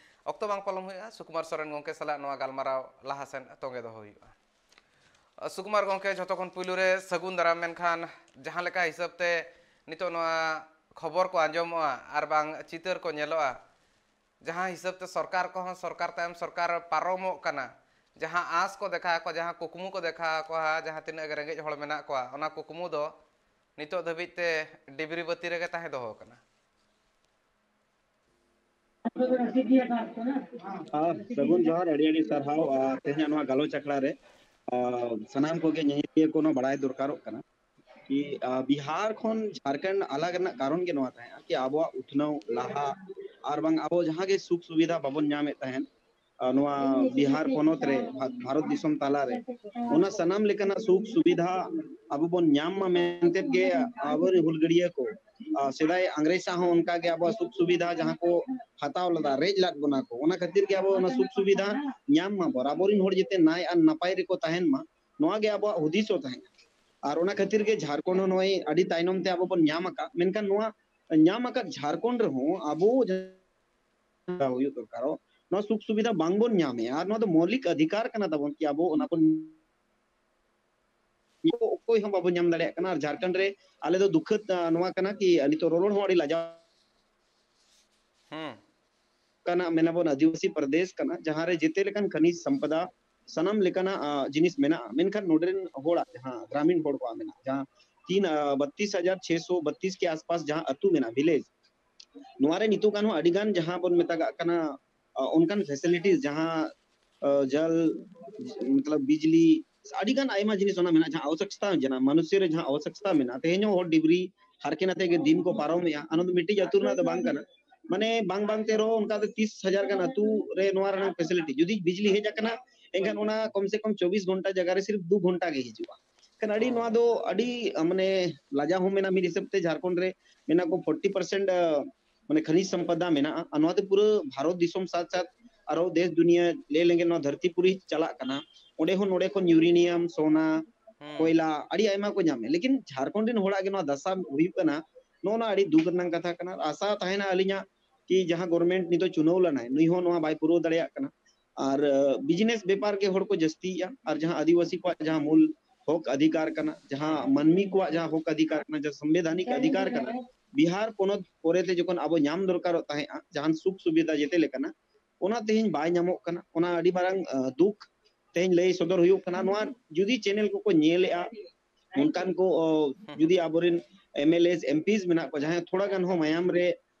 ᱚᱠᱛᱚ ᱵᱟᱝ ᱯᱚᱞᱚᱢ ᱦᱩᱭᱩᱜᱼᱟ, ᱥᱩᱠᱩᱢᱟᱨ ᱥᱚᱨᱮᱱ ᱜᱚᱢᱠᱮ ᱥᱟᱞᱟᱜ ᱱᱚᱣᱟ ᱜᱟᱞᱢᱟᱨᱟᱣ ᱞᱟᱦᱟ ᱥᱮᱱ ᱛᱚᱸᱜᱮ ᱫᱚᱦᱚ ᱦᱩᱭᱩᱜᱼᱟ᱾ ᱟ, ᱥᱩᱠᱩᱢᱟᱨ ᱜᱚᱢᱠᱮ, ᱡᱷᱚᱛᱚ ᱠᱷᱚᱱ ᱯᱩᱭᱞᱩ ᱨᱮ ᱥᱟᱹᱜᱩᱱ ᱫᱟᱨᱟᱢ᱾ ᱢᱮᱱᱠᱷᱟᱱ ᱡᱟᱦᱟᱸ ᱞᱮᱠᱟ ᱦᱤᱥᱟᱹᱵ ᱛᱮ ᱱᱤᱛᱚᱜ ᱱᱚᱣᱟ ᱠᱷᱚᱵᱚᱨ ᱠᱚ ᱟᱸᱡᱚᱢᱚᱜᱼᱟ ᱟᱨ ᱵᱟᱝ ᱪᱤᱛᱟᱹᱨ ᱠᱚ ᱧᱮᱞᱚᱜᱼᱟ, ᱡᱟᱦᱟᱸ ᱦᱤᱥᱟᱹᱵ ᱛᱮ ᱥᱚᱨᱠᱟᱨ ᱠᱚᱦᱚᱸ ᱥᱚᱨᱠᱟᱨ ᱛᱟᱭᱚᱢ ᱥᱚᱨᱠᱟᱨ ᱯᱟᱨᱚᱢᱚᱜ ᱠᱟᱱᱟ, ᱡᱟᱦᱟᱸ ᱟᱸᱥ ᱠᱚ ᱫᱮᱠᱷᱟᱣ ᱟᱠᱚᱣᱟ, ᱡᱟᱦᱟᱸ ᱠᱩᱠᱢᱩ ᱠᱚ ᱫᱮᱠᱷᱟᱣ ᱟᱠᱚᱣᱟ, ᱡᱟᱦᱟᱸ ᱛᱤᱱᱟᱹᱜ ᱜᱮ ᱨᱮᱸᱜᱮᱡ ᱦᱚᱲ ᱢᱮᱱᱟᱜ ᱠᱚᱣᱟ, ᱚᱱᱟ ᱠᱩᱠᱢᱩ ᱫᱚ ᱱᱤᱛᱚᱜ ᱫᱷᱟᱹᱵᱤᱡ ᱛᱮ ᱰᱤᱵᱨᱤ ᱵᱟᱹᱛᱤ ᱨᱮᱜᱮ ᱛᱟᱦᱮᱸ ᱫᱚᱦᱚ ᱟᱠᱟᱱᱟ᱾ ᱟᱨ ᱥᱟᱹᱜᱩᱱ ᱡᱚᱦᱟᱨ, ᱟᱹᱰᱤ ᱟᱹᱰᱤ ᱥᱟᱨᱦᱟᱣ᱾ ᱟᱨ ᱛᱮᱦᱮᱧᱟᱜ ᱱᱚᱣᱟ ᱜᱟᱞᱚᱪ ᱟᱠᱷᱲᱟ ᱨᱮ, ᱟᱨ ᱥᱟᱱᱟᱢ ᱠᱚᱜᱮ ᱧᱮᱧᱮᱞᱤᱭᱟᱹ ᱠᱚ ᱱᱚᱣᱟ ᱵᱟᱲᱟᱭ ᱫᱚᱨᱠᱟᱨᱚᱜ ᱠᱟᱱᱟ ᱠᱤ, ᱟᱨ ᱵᱤᱦᱟᱨ ᱠᱷᱚᱱ ᱡᱷᱟᱲᱠᱷᱚᱸᱰ ᱟᱞᱟᱜ ᱨᱮᱱᱟᱜ ᱠᱟᱨᱚᱱ ᱜᱮ ᱱᱚᱣᱟ ᱛᱟᱦᱮᱸ ᱠᱟᱱᱟ ᱠᱤ ᱟᱵᱚᱣᱟᱜ ᱩᱛᱱᱟᱹᱣ ᱞᱟᱦᱟ ᱟᱨ ᱵᱟᱝ ᱟᱵᱚ ᱡᱟᱦᱟᱸ ᱜᱮ ᱥᱩᱠ ᱥᱩᱵᱤᱫᱷᱟ ᱵᱟᱵᱚᱱ ᱧᱟᱢᱮᱫ ᱛᱟᱦᱮᱸᱫ, ᱟᱨ ᱱᱚᱣᱟ ᱵᱤᱦᱟᱨ ᱯᱚᱱᱚᱛ ᱨᱮ, ᱵᱷᱟ-, ᱵᱷᱟᱨᱚᱛ ᱫᱤᱥᱚᱢ ᱛᱟᱞᱟᱨᱮ ᱚᱱᱟ ᱥᱟᱱᱟᱢ ᱞᱮᱠᱟᱱᱟᱜ ᱥᱩᱠ ᱥᱩᱵᱤᱫᱷᱟ ᱟᱵᱚ ᱵᱚᱱ ᱧᱟᱢ ᱢᱟ ᱢᱮᱱᱛᱮ ᱜᱮ ᱟᱵᱚᱨᱮᱱ ᱦᱩᱞᱜᱟᱹᱲᱤᱭᱟᱹ ᱠᱚ, ᱟᱨ ᱥᱮᱫᱟᱭ ᱤᱝᱨᱮᱡᱽ ᱥᱟᱶ ᱦᱚᱸ ᱚᱱᱠᱟ ᱜᱮ ᱟᱵᱚᱣᱟᱜ ᱥᱩᱠ ᱥᱩᱵᱤᱫᱷᱟ ᱡᱟᱦᱟᱸ ᱠᱚ ᱦᱟᱛᱟᱣ ᱞᱮᱫᱟ, ᱨᱮᱡ ᱞᱟᱫ ᱵᱚᱱᱟ ᱠᱚ, ᱚᱱᱟ ᱠᱷᱟᱹᱛᱤᱨ ᱜᱮ ᱟᱵᱚ ᱚᱱᱟ ᱥᱩᱠ ᱥᱩᱵᱤᱫᱷᱟ ᱧᱟᱢ ᱢᱟᱵᱚᱱ, ᱟᱵᱚᱨᱮᱱ ᱦᱚᱲ ᱡᱟᱛᱮ ᱱᱟᱭ ᱟᱨ ᱱᱟᱯᱟᱭ ᱨᱮᱠᱚ ᱛᱟᱦᱮᱱ ᱢᱟ, ᱱᱚᱣᱟ ᱜᱮ ᱟᱵᱚᱣᱟᱜ ᱦᱩᱫᱤᱥ ᱦᱚᱸ ᱛᱟᱦᱮᱸ ᱠᱟᱱᱟ᱾ ᱟᱨ ᱚᱱᱟ ᱠᱷᱟᱹᱛᱤᱨ ᱜᱮ ᱡᱷᱟᱲᱠᱷᱚᱸᱰ ᱦᱚᱸ ᱱᱚᱜᱼᱚᱭ ᱟᱹᱰᱤ ᱛᱟᱭᱱᱚᱢ ᱛᱮ ᱟᱵᱚ ᱵᱚᱱ ᱧᱟᱢ ᱟᱠᱟᱫ, ᱢᱮᱱᱠᱷᱟᱱ ᱱᱚᱣᱟ ᱧᱟᱢ ᱟᱠᱟᱫ ᱡᱷᱟᱲᱠᱷᱚᱸᱰ ᱨᱮᱦᱚᱸ ᱟᱵᱚ ᱡᱟᱦᱟᱸ ᱦᱩᱭᱩᱜ ᱫᱚᱨᱠᱟᱨᱚᱜ, ᱱᱚᱣᱟ ᱥᱩᱠ ᱥᱩᱵᱤᱫᱷᱟ ᱵᱟᱝᱵᱚᱱ ᱧᱟᱢᱮᱜᱼᱟ᱾ ᱟᱨ ᱱᱚᱣᱟ ᱫᱚ ᱢᱳᱣᱞᱤᱠ ᱚᱫᱷᱤᱠᱟᱨ ᱠᱟᱱᱟ ᱛᱟᱵᱚᱱ ᱠᱤ ᱟᱵᱚ ᱚᱱᱟ ᱵᱚᱱ, ᱚᱠᱚᱭ ᱦᱚᱸ ᱵᱟᱵᱚᱱ ᱧᱟᱢ ᱫᱟᱲᱮᱭᱟᱜ ᱠᱟᱱᱟ᱾ ᱟᱨ ᱡᱷᱟᱲᱠᱷᱚᱸᱰ ᱨᱮ ᱟᱞᱮ ᱫᱚ ᱫᱩᱠᱷᱟᱹᱛ, ᱟ, ᱱᱚᱣᱟ ᱠᱟᱱᱟ ᱠᱤ ᱱᱤᱛᱚᱜ ᱨᱚᱨᱚᱲ ᱦᱚᱸ ᱟᱹᱰᱤ ᱞᱟᱡᱟᱣ ᱦᱩᱸ᱾ ᱠᱟᱱᱟ, ᱢᱮᱱᱟᱵᱚᱱ ᱟᱹᱫᱤᱵᱟᱹᱥᱤ ᱯᱨᱚᱫᱮᱥ ᱠᱟᱱᱟ, ᱡᱟᱦᱟᱸ ᱨᱮ ᱡᱮᱛᱮ ᱞᱮᱠᱟᱱ ᱠᱷᱟᱱᱤᱡᱽ ᱥᱚᱢᱯᱚᱫᱟ, ᱥᱟᱱᱟᱢ ᱞᱮᱠᱟᱱᱟᱜ, ᱟ, ᱡᱤᱱᱤᱥ ᱢᱮᱱᱟᱜᱼᱟ, ᱢᱮᱱᱠᱷᱟᱱ ᱱᱚᱰᱮ ᱨᱮᱱ ᱦᱚᱲᱟᱜ, ᱡᱟᱦᱟᱸ ᱜᱨᱟᱢᱤᱱ ᱦᱚᱲ ᱠᱚᱣᱟᱜ ᱢᱮᱱᱟᱜᱼᱟ, ᱡᱟᱦᱟᱸ ᱛᱤᱱ, ᱟ, ᱵᱟᱛᱤᱥ ᱦᱟᱡᱟᱨ ᱪᱷᱮᱥᱚ ᱵᱟᱛᱤᱥ ᱠᱮ ᱟᱥᱯᱟᱥ ᱡᱟᱦᱟᱸ ᱟᱹᱛᱩ ᱢᱮᱱᱟᱜᱼᱟ, ᱵᱷᱤᱞᱮᱡᱽ, ᱱᱚᱣᱟ ᱨᱮ ᱱᱤᱛᱚᱜ ᱜᱟᱱ ᱦᱚᱸ ᱟᱹᱰᱤ ᱜᱟᱱ ᱡᱟᱦᱟᱸ ᱵᱚᱱ ᱢᱮᱛᱟᱜᱟᱜ ᱠᱟᱱᱟ, ᱟ, ᱚᱱᱠᱟᱱ ᱯᱷᱮᱥᱤᱞᱤᱴᱤᱡᱽ ᱡᱟᱦᱟᱸ ᱡᱟᱞ, ᱢᱚᱛᱞᱚᱵ ᱵᱤᱡᱽᱞᱤ, ᱟᱹᱰᱤ ᱜᱟᱱ ᱟᱭᱢᱟ ᱡᱤᱱᱤᱥ ᱚᱱᱟ ᱢᱮᱱᱟᱜᱼᱟ, ᱡᱟᱦᱟᱸ ᱟᱵᱚᱥᱭᱚᱠᱛᱟ ᱡᱟᱦᱟᱸ ᱢᱟᱱᱩᱥᱭᱚ ᱨᱮ ᱡᱟᱦᱟᱸ ᱟᱵᱚᱥᱭᱚᱠᱛᱟ ᱢᱮᱱᱟᱜᱼᱟ, ᱛᱮᱦᱮᱧ ᱦᱚᱸ ᱦᱚᱲ ᱰᱤᱵᱨᱤ ᱦᱟᱨᱠᱮ ᱱᱟᱛᱮ ᱜᱮ ᱫᱤᱱ ᱠᱚ ᱯᱟᱨᱚᱢᱮᱜᱼᱟ᱾ ᱚᱱᱟ ᱫᱚ ᱢᱤᱫᱴᱤᱡ ᱟᱹᱛᱩ ᱨᱮᱱᱟᱜ ᱫᱚ ᱵᱟᱝ ᱠᱟᱱᱟ, ᱢᱟᱱᱮ ᱵᱟᱝ ᱵᱟᱝ ᱛᱮ ᱨᱮᱦᱚᱸ ᱚᱱᱠᱟ ᱫᱚ ᱛᱤᱥ ᱦᱟᱡᱟᱨ ᱜᱟᱱ ᱟᱹᱛᱩ ᱨᱮ ᱱᱚᱣᱟ ᱨᱮᱱᱟᱜ ᱯᱷᱮᱥᱤᱞᱤᱴᱤ, ᱡᱩᱫᱤ ᱵᱤᱡᱽᱞᱤ ᱦᱮᱡ ᱟᱠᱟᱱᱟ, ᱮᱱᱠᱷᱟᱱ ᱚᱱᱟ ᱠᱚᱢ ᱥᱮ ᱠᱚᱢ ᱪᱚᱵᱵᱤᱥ ᱜᱷᱚᱱᱴᱟ ᱡᱟᱭᱜᱟ ᱨᱮ ᱥᱤᱨᱯ ᱫᱩ ᱜᱷᱚᱱᱴᱟ ᱜᱮ ᱦᱤᱡᱩᱜᱼᱟ᱾ ᱮᱱᱠᱷᱟᱱ ᱟᱹᱰᱤ ᱱᱚᱣᱟ ᱫᱚ ᱟᱹᱰᱤ ᱢᱟᱱᱮ ᱞᱟᱡᱟᱣ ᱦᱚᱸ ᱢᱮᱱᱟᱜᱼᱟ᱾ ᱢᱤᱫ ᱦᱤᱥᱟᱹᱵ ᱛᱮ ᱡᱷᱟᱲᱠᱷᱚᱸᱰ ᱨᱮ ᱢᱮᱱᱟᱜ ᱠᱚ ᱯᱷᱳᱨᱴᱤ ᱯᱟᱨᱥᱮᱱᱴ ᱢᱟᱱᱮ ᱠᱷᱟᱱᱤᱡᱽ ᱥᱚᱢᱯᱚᱫᱟ ᱢᱮᱱᱟᱜᱼᱟ, ᱟᱨ ᱱᱚᱣᱟ ᱫᱚ ᱯᱩᱨᱟᱹ ᱵᱷᱟᱨᱚᱛ ᱫᱤᱥᱚᱢ ᱥᱟᱛ ᱥᱟᱛ ᱟᱨᱚ ᱫᱮᱥ ᱫᱩᱱᱤᱭᱟᱹ ᱞᱟᱹᱭ ᱞᱮᱱᱠᱷᱟᱱ ᱱᱚᱣᱟ ᱫᱷᱟᱹᱨᱛᱤ ᱯᱩᱨᱤ ᱪᱟᱞᱟᱜ ᱠᱟᱱᱟ᱾ ᱚᱸᱰᱮ ᱦᱚᱸ ᱱᱚᱰᱮ ᱠᱷᱚᱱ ᱭᱩᱨᱮᱱᱤᱭᱟᱢ, ᱥᱳᱱᱟ, ᱠᱚᱭᱞᱟ ᱟᱹᱰᱤ ᱟᱭᱢᱟ ᱠᱚ ᱧᱟᱢᱮᱫ, ᱞᱮᱠᱤᱱ ᱡᱷᱟᱲᱠᱷᱚᱸᱰ ᱨᱮᱱ ᱦᱚᱲᱟᱜ ᱜᱮ ᱱᱚᱣᱟ ᱫᱟᱥᱟ ᱦᱩᱭᱩᱜ ᱠᱟᱱᱟ᱾ ᱱᱚᱜᱼᱚ ᱱᱚᱣᱟ ᱟᱹᱰᱤ ᱫᱩᱠ ᱨᱮᱱᱟᱜ ᱠᱟᱛᱷᱟ ᱠᱟᱱᱟ᱾ ᱟᱥᱟ ᱛᱟᱦᱮᱱᱟ ᱟᱹᱞᱤᱧᱟᱜ ᱠᱤ ᱡᱟᱦᱟᱸ ᱜᱚᱵᱚᱨᱱᱢᱮᱱᱴ ᱱᱤᱛᱚᱜ ᱪᱩᱱᱟᱹᱣ ᱞᱮᱱᱟᱭ, ᱱᱩᱭ ᱦᱚᱸ ᱱᱚᱣᱟ ᱵᱟᱭ ᱯᱩᱨᱟᱹᱣ ᱫᱟᱲᱮᱭᱟᱜ ᱠᱟᱱᱟ᱾ ᱟᱨ ᱵᱤᱡᱽᱱᱮᱥ ᱵᱮᱯᱟᱨ ᱜᱮ ᱦᱚᱲ ᱠᱚ ᱡᱟᱹᱥᱛᱤᱭᱮᱜᱼᱟ, ᱟᱨ ᱡᱟᱦᱟᱸ ᱟᱹᱫᱤᱵᱟᱹᱥᱤ ᱠᱚᱣᱟᱜ ᱡᱟᱦᱟᱸ ᱢᱩᱞ ᱦᱚᱠ ᱚᱫᱷᱤᱠᱟᱨ ᱠᱟᱱᱟ, ᱡᱟᱦᱟᱸ ᱢᱟᱹᱱᱢᱤ ᱠᱚᱣᱟᱜ ᱡᱟᱦᱟᱸ ᱦᱚᱠ ᱚᱫᱷᱤᱠᱟᱨ ᱠᱟᱱᱟ, ᱡᱟᱦᱟᱸ ᱥᱚᱝᱵᱤᱫᱷᱟᱱᱤᱠ ᱚᱫᱷᱤᱠᱟᱨ ᱠᱟᱱᱟ, ᱵᱤᱦᱟᱨ ᱯᱚᱱᱚᱛ ᱯᱚᱨᱮᱛᱮ ᱡᱚᱠᱷᱚᱱ ᱟᱵᱚ ᱧᱟᱢ ᱫᱚᱨᱠᱟᱨᱚᱜ ᱛᱟᱦᱮᱸᱜᱼᱟ ᱡᱟᱦᱟᱱ ᱥᱩᱠ ᱥᱩᱵᱤᱫᱷᱟ ᱡᱮᱛᱮ ᱞᱮᱠᱟᱱᱟᱜ, ᱚᱱᱟ ᱛᱮᱦᱮᱧ ᱵᱟᱭ ᱧᱟᱢᱚᱜ ᱠᱟᱱᱟ᱾ ᱚᱱᱟ ᱟᱹᱰᱤ ᱢᱟᱨᱟᱝ ᱫᱩᱠ ᱛᱮᱦᱮᱧ ᱞᱟᱹᱭ ᱥᱚᱫᱚᱨ ᱦᱩᱭᱩᱜ ᱠᱟᱱᱟ᱾ ᱱᱚᱣᱟ ᱡᱩᱫᱤ ᱪᱮᱱᱮᱞ ᱠᱚᱠᱚ ᱧᱮᱞᱮᱜᱼᱟ, ᱚᱱᱠᱟᱱ ᱠᱚ ᱡᱩᱫᱤ ᱟᱵᱚᱨᱮᱱ ᱮᱢ ᱮᱞ ᱮᱥ, ᱮᱢ ᱯᱤᱥ ᱢᱮᱱᱟᱜ ᱠᱚᱣᱟ, ᱡᱟᱦᱟᱸᱭ ᱛᱷᱚᱲᱟ ᱜᱟᱱ ᱦᱚᱸ ᱢᱟᱭᱟᱢ ᱨᱮ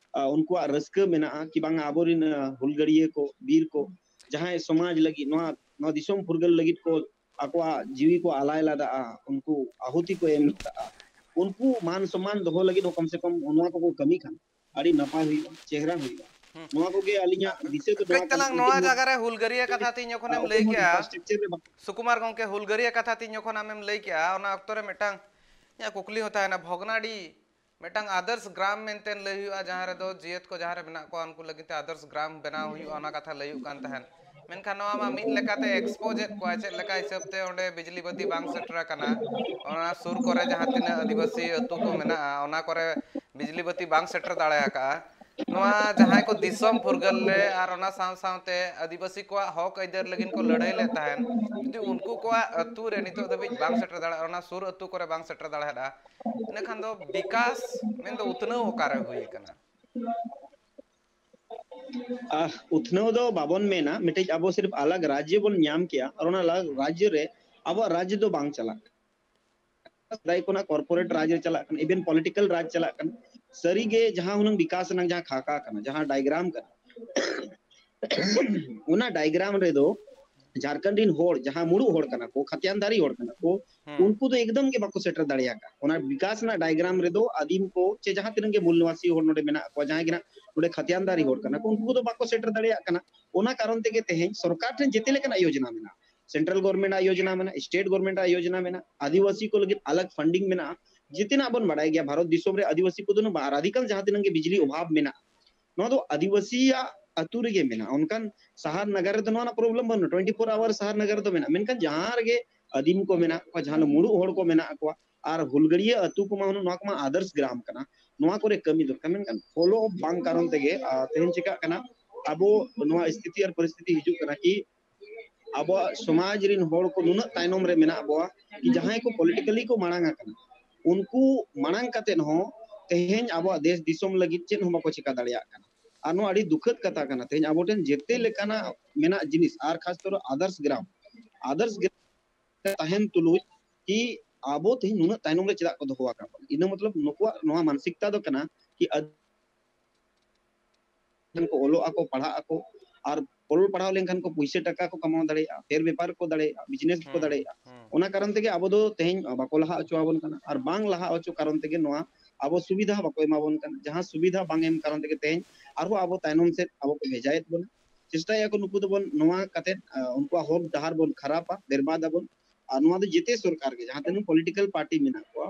ᱩᱱᱠᱩᱣᱟᱜ ᱨᱟᱹᱥᱠᱟᱹ ᱢᱮᱱᱟᱜᱼᱟ ᱠᱤ ᱵᱟᱝᱟ ᱟᱵᱚᱨᱮᱱ ᱦᱩᱞᱜᱟᱹᱨᱤᱭᱟᱹ ᱠᱚ, ᱵᱤᱨ ᱠᱚ, ᱡᱟᱦᱟᱸᱭ ᱥᱚᱢᱟᱡᱽ ᱞᱟᱹᱜᱤᱫ, ᱱᱚᱣᱟ ᱱᱚᱣᱟ ᱫᱤᱥᱚᱢ ᱯᱷᱩᱨᱜᱟᱹᱞ ᱞᱟᱹᱜᱤᱫ ᱠᱚ ᱟᱠᱚᱣᱟᱜ ᱡᱤᱣᱤ ᱠᱚ ᱟᱞᱟᱭ ᱞᱟᱫᱟᱜᱼᱟ, ᱩᱱᱠᱩ ᱟᱦᱩᱛᱤ ᱠᱚ ᱮᱢ ᱞᱟᱫᱟᱜᱼᱟ, ᱩᱱᱠᱩ ᱢᱟᱱ ᱥᱚᱢᱢᱟᱱ ᱫᱚᱦᱚ ᱞᱟᱹᱜᱤᱫ ᱦᱚᱸ ᱠᱚᱢ ᱥᱮ ᱠᱚᱢ ᱱᱚᱣᱟ ᱠᱚᱠᱚ ᱠᱟᱹᱢᱤ ᱠᱷᱟᱱ ᱟᱹᱰᱤ ᱱᱟᱯᱟᱭ ᱦᱩᱭᱩᱜᱼᱟ, ᱪᱮᱦᱨᱟ ᱦᱩᱭᱩᱜᱼᱟ᱾ ᱱᱚᱣᱟ ᱠᱚᱜᱮ ᱟᱹᱞᱤᱧᱟᱜ ᱫᱤᱥᱟᱹ ᱫᱚ ᱠᱟᱹᱡ ᱱᱚᱣᱟ ᱠᱟᱱᱟ᱾ ᱛᱟᱞᱟᱝ ᱱᱚᱣᱟ ᱡᱟᱭᱜᱟ ᱨᱮ ᱦᱩᱞᱜᱟᱹᱨᱤᱭᱟᱹ ᱠᱟᱛᱷᱟ ᱛᱤᱧ ᱡᱚᱠᱷᱚᱱᱮᱢ ᱞᱟᱹᱭ ᱠᱮᱜᱼᱟ, ᱥᱩᱠᱩᱢᱟᱨ ᱜᱚᱢᱠᱮ, ᱦᱩᱞᱜᱟᱹᱨᱤᱭᱟᱹ ᱠᱟᱛᱷᱟ ᱛᱤᱧ ᱡᱚᱠᱷᱚᱱ ᱟᱢᱮᱢ ᱞᱟᱹᱭ ᱠᱮᱜᱼᱟ, ᱚᱱᱟ ᱚᱠᱛᱚ ᱨᱮ ᱢᱤᱫᱴᱟᱝ ᱤᱧᱟᱹᱜ ᱠᱩᱠᱞᱤ ᱦᱚᱸ ᱛᱟᱦᱮᱱᱟ, ᱵᱷᱚᱜᱽᱱᱟᱰᱤ ᱢᱤᱫᱴᱟᱝ ᱟᱫᱚᱨᱥ ᱜᱨᱟᱢ ᱢᱮᱱᱛᱮ ᱞᱟᱹᱭ ᱦᱩᱭᱩᱜᱼᱟ, ᱡᱟᱦᱟᱸ ᱨᱮᱫᱚ ᱡᱤᱭᱟᱹᱛ ᱠᱚ ᱡᱟᱦᱟᱸ ᱨᱮ ᱢᱮᱱᱟᱜ ᱠᱚᱣᱟ ᱩᱱᱠᱩ ᱞᱟᱹᱜᱤᱫ ᱛᱮ ᱟᱫᱚᱨᱥ ᱜᱨᱟᱢ ᱵᱮᱱᱟᱣ ᱦᱩᱭᱩᱜᱼᱟ, ᱚᱱᱟ ᱠᱟᱛᱷᱟ ᱞᱟᱹᱭᱩᱜ ᱠᱟᱱ ᱛᱟᱦᱮᱸᱫ᱾ ᱢᱮᱱᱠᱷᱟᱱ ᱱᱚᱣᱟ ᱢᱟ ᱢᱤᱫ ᱞᱮᱠᱟᱛᱮ ᱮᱠᱥᱯᱳᱡᱽ ᱮᱫ ᱠᱚᱣᱟ, ᱪᱮᱫ ᱞᱮᱠᱟ ᱦᱤᱥᱟᱹᱵ ᱛᱮ ᱚᱸᱰᱮ ᱵᱤᱡᱽᱞᱤ ᱵᱟᱹᱛᱤ ᱵᱟᱝ ᱥᱮᱴᱮᱨ ᱟᱠᱟᱱᱟ, ᱚᱱᱟ ᱥᱩᱨ ᱠᱚᱨᱮ ᱡᱟᱦᱟᱸ ᱛᱤᱱᱟᱹᱜ ᱟᱹᱫᱤᱵᱟᱹᱥᱤ ᱟᱹᱛᱩ ᱠᱚ ᱢᱮᱱᱟᱜᱼᱟ, ᱚᱱᱟ ᱠᱚᱨᱮ ᱵᱤᱡᱽᱞᱤ ᱵᱟᱹᱛᱤ ᱵᱟᱝ ᱥᱮᱴᱮᱨ ᱫᱟᱲᱮ ᱟᱠᱟᱫᱼᱟ᱾ ᱱᱚᱣᱟ ᱡᱟᱦᱟᱸᱭ ᱠᱚ ᱫᱤᱥᱚᱢ ᱯᱷᱩᱨᱜᱟᱹᱞ ᱨᱮ ᱟᱨ ᱚᱱᱟ ᱥᱟᱶ ᱥᱟᱶᱛᱮ ᱟᱹᱫᱤᱵᱟᱹᱥᱤ ᱠᱚᱣᱟᱜ ᱦᱚᱠ ᱟᱹᱭᱫᱟᱹᱨ ᱞᱟᱹᱜᱤᱫ ᱠᱚ ᱞᱟᱹᱲᱦᱟᱹᱭ ᱞᱮᱫ ᱛᱟᱦᱮᱸᱱ, ᱡᱩᱫᱤ ᱩᱱᱠᱩ ᱠᱚᱣᱟᱜ ᱟᱹᱛᱩ ᱨᱮ ᱱᱤᱛᱚᱜ ᱫᱷᱟᱹᱵᱤᱡ ᱵᱟᱝ ᱥᱮᱴᱮᱨ ᱫᱟᱲᱮᱭᱟᱜᱼᱟ, ᱚᱱᱟ ᱥᱩᱨ ᱟᱹᱛᱩ ᱠᱚᱨᱮ ᱵᱟᱝ ᱥᱮᱴᱮᱨ ᱫᱟᱲᱮᱭᱟᱜᱼᱟ, ᱤᱱᱟᱹ ᱠᱷᱟᱱ ᱫᱚ ᱵᱤᱠᱟᱥ ᱢᱮᱱᱫᱚ ᱩᱛᱱᱟᱹᱣ ᱚᱠᱟᱨᱮ ᱦᱩᱭ ᱟᱠᱟᱱᱟ? ᱟᱦ, ᱩᱛᱱᱟᱹᱣ ᱫᱚ ᱵᱟᱵᱚᱱ ᱢᱮᱱᱟ, ᱢᱤᱫᱴᱤᱡ ᱟᱵᱚ ᱥᱤᱨᱯ ᱟᱞᱟᱜᱽ ᱨᱟᱡᱽᱡᱚ ᱵᱚᱱ ᱧᱟᱢ ᱠᱮᱭᱟ, ᱟᱨ ᱚᱱᱟ ᱟᱞᱟᱜᱽ ᱨᱟᱡᱽᱡᱚ ᱨᱮ ᱟᱵᱚᱣᱟᱜ ᱨᱟᱡᱽᱡᱚ ᱫᱚ ᱵᱟᱝ ᱪᱟᱞᱟᱜ ᱠᱟᱱᱟ᱾ ᱥᱮᱫᱟᱭ ᱠᱷᱚᱱᱟᱜ ᱠᱚᱨᱯᱳᱨᱮᱴ ᱨᱟᱡᱽ ᱨᱮ ᱪᱟᱞᱟᱜ ᱠᱟᱱᱟ, ᱤᱵᱷᱮᱱ ᱯᱚᱞᱤᱴᱤᱠᱟᱞ ᱨᱟᱡᱽ ᱪᱟᱞᱟᱜ ᱠᱟᱱᱟ᱾ ᱥᱟᱹᱨᱤᱜᱮ ᱡᱟᱦᱟᱸ ᱦᱩᱱᱟᱹᱝ ᱵᱤᱠᱟᱥ ᱨᱮᱱᱟᱜ ᱡᱟᱦᱟᱸ ᱠᱷᱟᱠᱟ ᱠᱟᱱᱟ, ᱡᱟᱦᱟᱸ ᱰᱟᱭᱜᱨᱟᱢ ᱠᱟᱱᱟ, ᱚᱱᱟ ᱰᱟᱭᱜᱨᱟᱢ ᱨᱮᱫᱚ ᱡᱷᱟᱲᱠᱷᱚᱸᱰ ᱨᱤᱱ ᱦᱚᱲ, ᱡᱟᱦᱟᱸ ᱢᱩᱲᱩᱫ ᱦᱚᱲ ᱠᱟᱱᱟ ᱠᱚ, ᱠᱷᱟᱛᱤᱭᱟᱱᱫᱟᱨᱤ ᱦᱚᱲ ᱠᱟᱱᱟ ᱠᱚ, ᱦᱩᱸ᱾ ᱩᱱᱠᱩ ᱫᱚ ᱮᱠᱫᱚᱢ ᱜᱮ ᱵᱟᱠᱚ ᱥᱮᱴᱮᱨ ᱫᱟᱲᱮᱭᱟᱜ ᱠᱟᱱᱟ᱾ ᱚᱱᱟ ᱵᱤᱠᱟᱥ ᱨᱮᱱᱟᱜ diagram ᱨᱮᱫᱚ ᱟᱹᱫᱤᱢ ᱠᱚ ᱪᱮ ᱡᱟᱦᱟᱸ ᱛᱤᱱᱟᱹᱜ ᱜᱮ ᱢᱩᱞ ᱱᱤᱣᱟᱥᱤ ᱦᱚᱲ ᱱᱚᱰᱮ ᱢᱮᱱᱟᱜ ᱠᱚᱣᱟ, ᱡᱟᱦᱟᱸᱭ ᱜᱮ ᱱᱟᱜ ᱱᱚᱰᱮ ᱠᱷᱟᱛᱤᱭᱟᱱᱫᱟᱨᱤ ᱦᱚᱲ ᱠᱟᱱᱟ ᱠᱚ, ᱩᱱᱠᱩ ᱠᱚᱫᱚ ᱵᱟᱠᱚ ᱥᱮᱴᱮᱨ ᱫᱟᱲᱮᱭᱟᱜ ᱠᱟᱱᱟ᱾ ᱚᱱᱟ ᱠᱟᱨᱚᱱ ᱛᱮᱜᱮ ᱛᱮᱦᱮᱧ ᱥᱚᱨᱠᱟᱨ ᱴᱷᱮᱱ ᱡᱮᱛᱮ ᱞᱮᱠᱟᱱᱟᱜ ᱭᱳᱡᱽᱱᱟ ᱢᱮᱱᱟᱜᱼᱟ, central government ᱟᱜ ᱭᱳᱡᱽᱱᱟ ᱢᱮᱱᱟᱜᱼᱟ, state government ᱟᱜ ᱭᱳᱡᱽᱱᱟ ᱢᱮᱱᱟᱜᱼᱟ, ᱟᱹᱫᱤᱵᱟᱹᱥᱤ ᱠᱚ ᱞᱟᱹᱜᱤᱫ ᱟᱞᱟᱜᱽ funding ᱢᱮᱱᱟᱜᱼᱟ᱾ ᱡᱮᱛᱮᱱᱟᱜ ᱵᱚᱱ ᱵᱟᱲᱟᱭ ᱜᱮᱭᱟ, ᱵᱷᱟᱨᱚᱛ ᱫᱤᱥᱚᱢ ᱨᱮ ᱟᱹᱫᱤᱵᱟᱹᱥᱤ ᱠᱚᱫᱚ ᱱᱚᱣᱟ radical ᱡᱟᱦᱟᱸ ᱛᱤᱱᱟᱹᱜ ᱜᱮ ᱵᱤᱡᱽᱞᱤ ᱚᱵᱷᱟᱵᱽ ᱢᱮᱱᱟᱜᱼᱟ, ᱱᱚᱣᱟ ᱫᱚ ᱟᱹᱫᱤᱵᱟᱹᱥᱤᱭᱟᱜ ᱟᱹᱛᱩ ᱨᱮᱜᱮ ᱢᱮᱱᱟᱜᱼᱟ᱾ ᱚᱱᱠᱟᱱ ᱥᱟᱦᱟᱨ ᱱᱟᱜᱟᱨ ᱨᱮᱫᱚ ᱱᱚᱣᱟ ᱨᱮᱱᱟᱜ problem ᱵᱟᱹᱱᱩᱜᱼᱟ, twenty four hour ᱥᱟᱦᱟᱨ ᱱᱟᱜᱟᱨ ᱨᱮᱫᱚ ᱢᱮᱱᱟᱜᱼᱟ᱾ ᱢᱮᱱᱠᱷᱟᱱ ᱡᱟᱦᱟᱸ ᱨᱮᱜᱮ ᱟᱹᱫᱤᱢ ᱠᱚ ᱢᱮᱱᱟᱜ ᱠᱚᱣᱟ, ᱡᱟᱦᱟᱸ ᱢᱩᱲᱩᱫ ᱦᱚᱲ ᱠᱚ ᱢᱮᱱᱟᱜ ᱠᱚᱣᱟ, ᱟᱨ ᱦᱩᱞᱜᱟᱹᱲᱤᱭᱟᱹ ᱟᱹᱛᱩ ᱠᱚᱢᱟ ᱦᱩᱱᱟᱹᱝ ᱱᱚᱣᱟ ᱠᱚᱢᱟ ᱟᱫᱚᱨᱥ ᱜᱨᱟᱢ ᱠᱟᱱᱟ, ᱱᱚᱣᱟ ᱠᱚᱨᱮ ᱠᱟᱹᱢᱤ ᱫᱚᱨᱠᱟᱨ᱾ ᱢᱮᱱᱠᱷᱟᱱ follow up ᱵᱟᱝ ᱠᱟᱨᱚᱱ ᱛᱮᱜᱮ, ᱟᱨ ᱛᱮᱦᱮᱧ ᱪᱤᱠᱟᱹᱜ ᱠᱟᱱᱟ, ᱟᱵᱚ ᱱᱚᱣᱟ ᱥᱛᱷᱤᱛᱤ ᱟᱨ ᱯᱚᱨᱤᱥᱛᱷᱤᱛᱤ ᱦᱤᱡᱩᱜ ᱠᱟᱱᱟ ᱠᱤ ᱟᱵᱚᱣᱟᱜ ᱥᱚᱢᱟᱡᱽ ᱨᱤᱱ ᱦᱚᱲ ᱠᱚ ᱱᱩᱱᱟᱹᱜ ᱛᱟᱭᱱᱚᱢ ᱨᱮ ᱢᱮᱱᱟᱜ ᱵᱚᱣᱟ ᱠᱤ ᱡᱟᱦᱟᱸᱭ ᱠᱚ politically ᱠᱚ ᱢᱟᱲᱟᱝ ᱟᱠᱟᱱᱟ, ᱩᱱᱠᱩ ᱢᱟᱲᱟᱝ ᱠᱟᱛᱮᱫ ᱦᱚᱸ ᱛᱮᱦᱮᱧ ᱟᱵᱚᱣᱟᱜ ᱫᱮᱥ ᱫᱤᱥᱚᱢ ᱞᱟᱹᱜᱤᱫ ᱪᱮᱫ ᱦᱚᱸ ᱵᱟᱠᱚ ᱪᱮᱠᱟ ᱫᱟᱲᱮᱭᱟᱜ ᱠᱟᱱᱟ᱾ ᱟᱨ ᱱᱚᱣᱟ ᱟᱹᱰᱤ ᱫᱩᱠᱷᱟᱹᱫ ᱠᱟᱛᱷᱟ ᱠᱟᱱᱟ᱾ ᱛᱮᱦᱮᱧ ᱟᱵᱚ ᱴᱷᱮᱱ ᱡᱮᱛᱮ ᱞᱮᱠᱟᱱᱟᱜ ᱢᱮᱱᱟᱜ ᱡᱤᱱᱤᱥ, ᱟᱨ ᱠᱷᱟᱥ ᱛᱚᱨ ᱟᱫᱚᱨᱥ ᱜᱨᱟᱢ, ᱟᱫᱚᱨᱥ ᱜᱨᱟᱢ ᱛᱟᱦᱮᱱ ᱛᱩᱞᱩᱡ ᱠᱤ ᱟᱵᱚ ᱛᱮᱦᱮᱧ ᱱᱩᱱᱟᱹᱜ ᱛᱟᱭᱱᱚᱢ ᱨᱮ ᱪᱮᱫᱟᱜ ᱠᱚ ᱫᱚᱦᱚ ᱟᱠᱟᱫ ᱵᱚᱱᱟ? ᱤᱱᱟᱹ ᱢᱚᱛᱞᱚᱵ ᱱᱩᱠᱩᱣᱟᱜ ᱱᱚᱣᱟ ᱢᱟᱱᱥᱤᱠᱛᱟ ᱫᱚ ᱠᱟᱱᱟ ᱠᱤ ᱟᱹᱫ- ᱠᱷᱟᱱ ᱠᱚ ᱚᱞᱚᱜ ᱟᱠᱚ, ᱯᱟᱲᱦᱟᱜ ᱟᱠᱚ, ᱟᱨ ᱚᱞ ᱯᱟᱲᱦᱟᱣ ᱞᱮᱱᱠᱷᱟᱱ ᱠᱚ ᱯᱩᱭᱥᱟᱹ ᱴᱟᱠᱟ ᱠᱚ ᱠᱟᱢᱟᱣ ᱫᱟᱲᱮᱭᱟᱜᱼᱟ, ᱯᱷᱮᱨ ᱵᱮᱯᱟᱨ ᱠᱚ ᱫᱟᱲᱮᱭᱟᱜᱼᱟ, business ᱠᱚ ᱦᱩᱸ, ᱫᱟᱲᱮᱭᱟᱜᱼᱟ᱾ ᱦᱩᱸ᱾ ᱚᱱᱟ ᱠᱟᱨᱚᱱ ᱛᱮᱜᱮ ᱟᱵᱚ ᱫᱚ ᱛᱮᱦᱮᱧ ᱵᱟᱠᱚ ᱞᱟᱦᱟ ᱦᱚᱪᱚ ᱟᱵᱚᱱ ᱠᱟᱱᱟ, ᱟᱨ ᱵᱟᱝ ᱞᱟᱦᱟ ᱦᱚᱪᱚ ᱠᱟᱨᱚᱱ ᱛᱮᱜᱮ ᱱᱚᱣᱟ ᱟᱵᱚ ᱥᱩᱵᱤᱫᱷᱟ ᱵᱟᱠᱚ ᱮᱢᱟ ᱵᱚᱱ ᱠᱟᱱᱟ᱾ ᱡᱟᱦᱟᱸ ᱥᱩᱵᱤᱫᱷᱟ ᱵᱟᱝ ᱮᱢ ᱠᱟᱨᱚᱱ ᱛᱮᱜᱮ ᱛᱮᱦᱮᱧ ᱟᱨᱦᱚᱸ ᱟᱵᱚ ᱛᱟᱭᱱᱚᱢ ᱥᱮᱫ ᱟᱵᱚ ᱠᱚ ᱵᱷᱮᱡᱟᱭᱮᱫ ᱵᱚᱱᱟ᱾ ᱪᱮᱥᱴᱟᱭᱮᱫᱼᱟ ᱠᱚ ᱱᱩᱠᱩ ᱫᱚᱵᱚᱱ ᱱᱚᱣᱟ ᱠᱟᱛᱮᱫ, ᱟ, ᱩᱱᱠᱩᱣᱟᱜ ᱦᱚᱨ ᱰᱟᱦᱟᱨ ᱵᱚᱱ ᱠᱷᱟᱨᱟᱯᱟ, ᱵᱮᱨᱵᱟᱫ ᱟᱵᱚᱱ᱾ ᱟᱨ ᱱᱚᱣᱟ ᱫᱚ ᱡᱮᱛᱮ ᱥᱚᱨᱠᱟᱨ ᱜᱮ, ᱡᱟᱦᱟᱸ ᱛᱤᱱᱟᱹᱜ political party ᱢᱮᱱᱟᱜ ᱠᱚᱣᱟ,